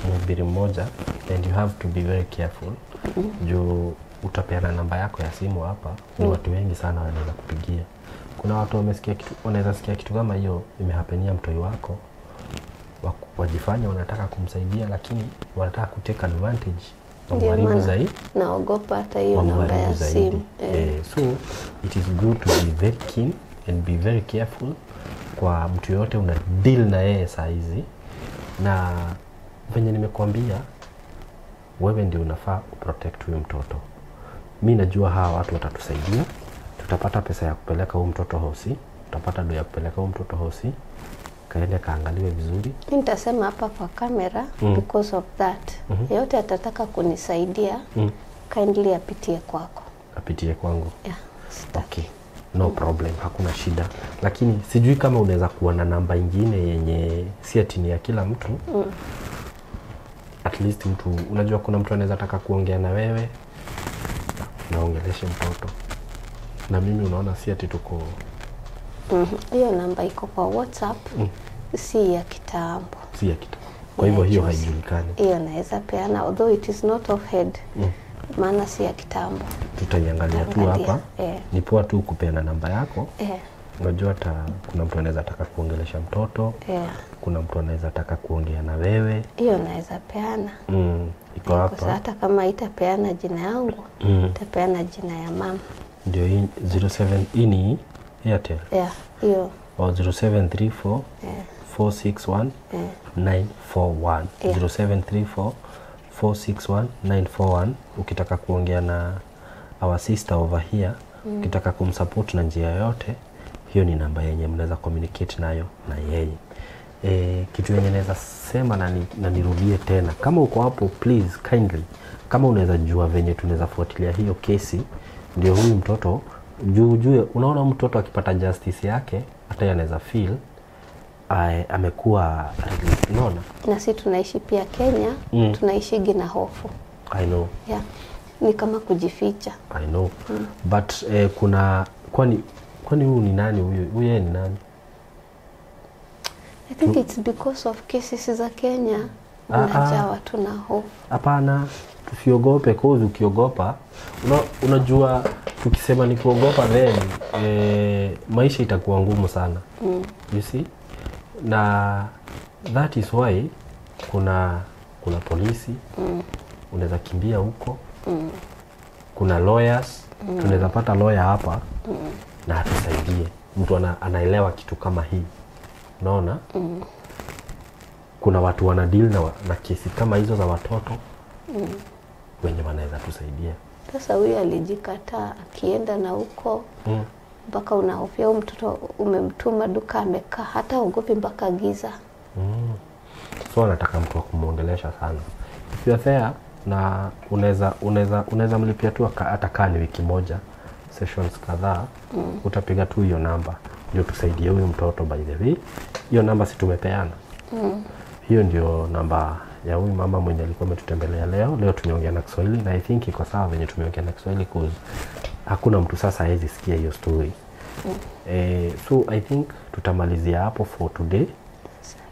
mhubiri mmoja, and you have to be very careful. Juu utapeana namba yako ya simu hapa, ni watu wengi sana wanaweza kupigia. Kuna watu wamesikia kitu, wanaweza sikia kitu kama hiyo imehappenia mtoi wako, Wajifanya wanataka kumsaidia, lakini wanataka kutake advantage, Ndio wamharibu maana zaidi, naogopa hata hiyo namba wamharibu ya zaidi. simu. So it is good to be very keen and be very careful kwa mtu yoyote una deal na yeye saa hizi, na venye nimekuambia, wewe ndio unafaa uprotect huyu mtoto. Mi najua hawa watu watatusaidia, tutapata pesa ya kupeleka huyu mtoto hosi, tutapata do ya kupeleka huyu mtoto hosi, kaende kaangaliwe vizuri. Mi nitasema hapa kwa kamera because of that. Yeyote atataka kunisaidia, kindly apitie kwako. Apitie kwangu. Yeah, sitaki. Okay, no problem, hakuna shida, lakini sijui kama unaweza kuwa na namba ingine yenye si ati ni ya kila mtu. At least mtu, unajua kuna mtu anaweza taka kuongea na wewe, naongeleshe mtoto na mimi, unaona si ati tuko Hiyo namba iko kwa WhatsApp, si ya kitambo. Si ya kitu, kwa hivyo hiyo Juzi. haijulikani. Hiyo naweza peana, although it is not off head, maana si ya kitambo. Tutaiangalia tu Angalia, hapa. eh. Ni poa tu kupeana namba yako. Unajua hata kuna mtu anaweza taka kuongelesha mtoto, kuna mtu anaweza taka kuongea na wewe. Hiyo naweza peana. Iko Kwa hapa. hata kama itapeana jina yangu, itapeana jina ya mama. Ndio hii 07, hii ni Airtel. Yeah, hiyo. O 0734 461 941. 0734 461 941. Ukitaka kuongea na our sister over here, ukitaka kumsupport na njia yoyote, hiyo ni namba yenye mnaweza communicate nayo na yeye. Kitu yenye naweza sema na nirudie tena, kama uko hapo, please kindly, kama unaweza jua venye tunaweza fuatilia hiyo kesi, ndio huyu mtoto juu ujue, unaona mtoto akipata justice yake, hata yeye anaweza feel amekuwa released, unaona. Na si tunaishi pia Kenya, tunaishigi na hofu. I know. Yeah. Ni kama kujificha. I know. But kuna kwani huyu ni nani, huyu huyu yeye ni nani? I think it's because of cases za Kenya, Ah, ah. unajawa tu na hofu. Hapana, tusiogope, cause ukiogopa unajua tukisema ni kuogopa then maisha itakuwa ngumu sana. You see? Na that is why kuna polisi, unaweza kimbia huko, kuna lawyers, tunaweza pata lawyer hapa na atusaidie, mtu anaelewa kitu kama hii, unaona. Kuna watu wana deal na kesi kama hizo za watoto wenye wanaweza tusaidia. Sasa huyu alijikataa akienda na huko mpaka unahofia huyu mtoto umemtuma duka amekaa, hata ogopi mpaka giza. So anataka mtu wa kumwongelesha sana. If you are there na unaweza mlipia tu hata kaa ni wiki moja, sessions kadhaa, utapiga tu hiyo namba ndio tusaidie huyu mtoto. By the way, hiyo namba si tumepeana? Hiyo ndio namba ya huyu mama mwenye alikuwa ametutembelea leo. Leo tumeongea na Kiswahili na I think iko sawa venye tumeongea na Kiswahili, cause hakuna mtu sasa hawezi sikia hiyo story. So I think tutamalizia hapo for today,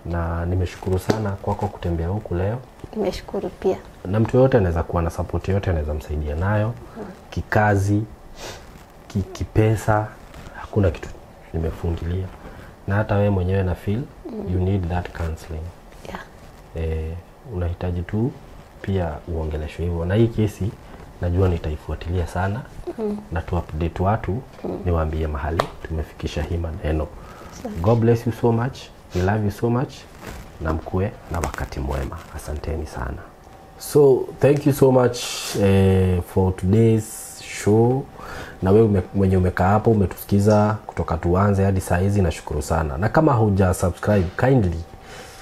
na nimeshukuru sana kwako kutembea huku leo. Nimeshukuru pia. Na mtu yoyote anaweza kuwa na support yoyote anaweza msaidia nayo kikazi, kipesa, hakuna kitu nimefungilia, na hata wewe mwenyewe na feel you need that counseling. Unahitaji tu pia uongeleshwe hivyo, na hii kesi najua nitaifuatilia sana na tu update watu, niwaambie mahali tumefikisha hii maneno. God bless you so much, we love you so much, na mkuwe na wakati mwema. Asanteni sana. So thank you so much for today's show. Na wewe mwenye umekaa hapo umetusikiza kutoka tuanze hadi saa hizi, nashukuru sana. Na kama huja subscribe, kindly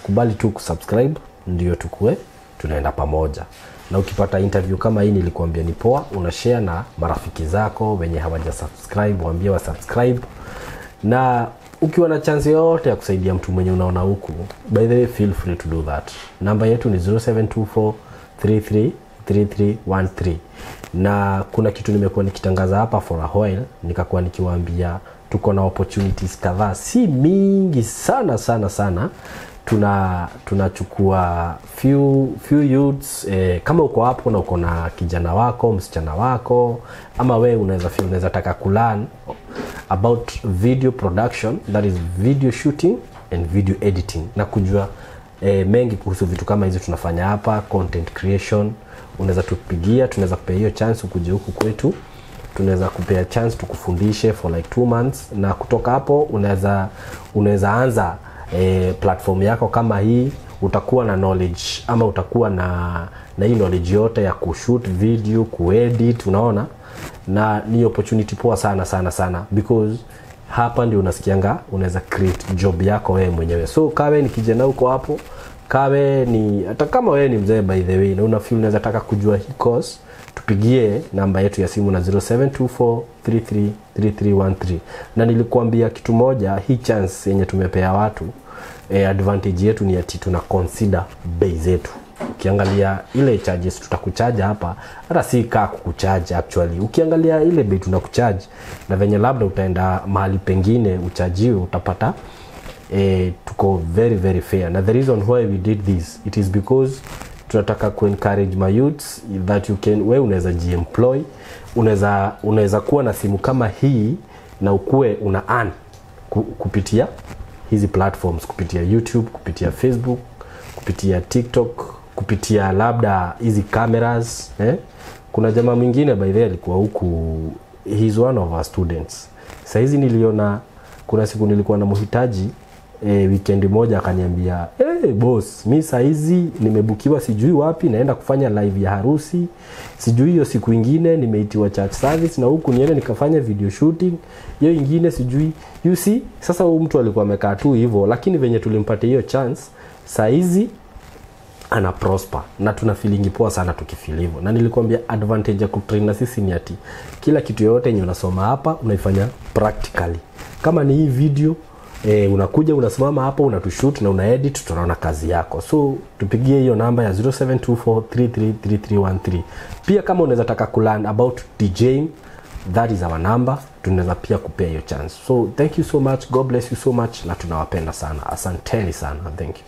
kubali tu kusubscribe ndio tukue tunaenda pamoja. Na ukipata interview kama hii nilikuambia ni poa, una share na marafiki zako wenye hawaja subscribe, waambie wa subscribe. Na ukiwa na chance yoyote ya kusaidia mtu mwenye unaona huku, by the way, feel free to do that. Namba yetu ni 0724 33 3313. Na kuna kitu nimekuwa nikitangaza hapa for a while, nikakuwa nikiwaambia tuko na opportunities kadhaa, si mingi sana sana sana. Tunachukua few youths. Kama uko hapo na uko na kijana wako, msichana wako, ama we unaweza taka kulearn about video production, that is video shooting and video editing, na kujua mengi kuhusu vitu kama hizi tunafanya hapa, content creation, unaweza tupigia, tunaweza kupea hiyo chance ukuje huku kwetu, tunaweza kupea chance tukufundishe for like 2 months, na kutoka hapo unaweza anza platform yako kama hii. Utakuwa na knowledge ama utakuwa na hii knowledge yote ya kushoot video, kuedit, unaona. Na ni opportunity poa sana sana sana, because hapa ndio unasikianga unaweza create job yako wewe mwenyewe. So kawe ni kijana uko hapo, kawe ni hata kama wewe ni mzee by the way na una feel unaweza taka kujua hii course, tupigie namba yetu ya simu na 0724333313. Na nilikuambia kitu moja, hii chance yenye tumepea watu, advantage yetu ni ati tuna consider bei zetu. Ukiangalia ile charges tutakucharge hapa, hata si kaa kukucharge actually. Ukiangalia ile bei tunakucharge na venye labda utaenda mahali pengine uchajiwe, utapata tuko very very fair. Na the reason why we did this, it is because tunataka ku encourage my youths that you can, wewe unaweza jiemploy, unaweza kuwa na simu kama hii na ukue una earn kupitia hizi platforms, kupitia YouTube, kupitia Facebook, kupitia TikTok, kupitia labda hizi cameras. Kuna jamaa mwingine by the way alikuwa huku, he's one of our students. Sasa hizi niliona kuna siku nilikuwa namhitaji weekend moja, akaniambia hey, boss, mi saa hizi nimebukiwa sijui wapi, naenda kufanya live ya harusi, sijui hiyo siku ingine nimeitiwa church service na huku niende nikafanya video shooting, hiyo ingine sijui. You see, sasa huyu mtu alikuwa amekaa tu hivyo, lakini venye tulimpatia hiyo chance, saa hizi ana prosper na tuna feeling poa sana tukifeel hivyo. Na nilikwambia advantage ya kutrain na sisi ni ati kila kitu yote yenye unasoma hapa unaifanya practically. Kama ni hii video, unakuja unasimama hapo unatushoot na unaedit, tunaona kazi yako. So tupigie hiyo namba ya 0724333313. Pia kama unaweza taka kulearn about DJing, that is our number, tunaweza pia kupea hiyo chance. So thank you so much, God bless you so much, na tunawapenda sana, asanteni sana, thank you.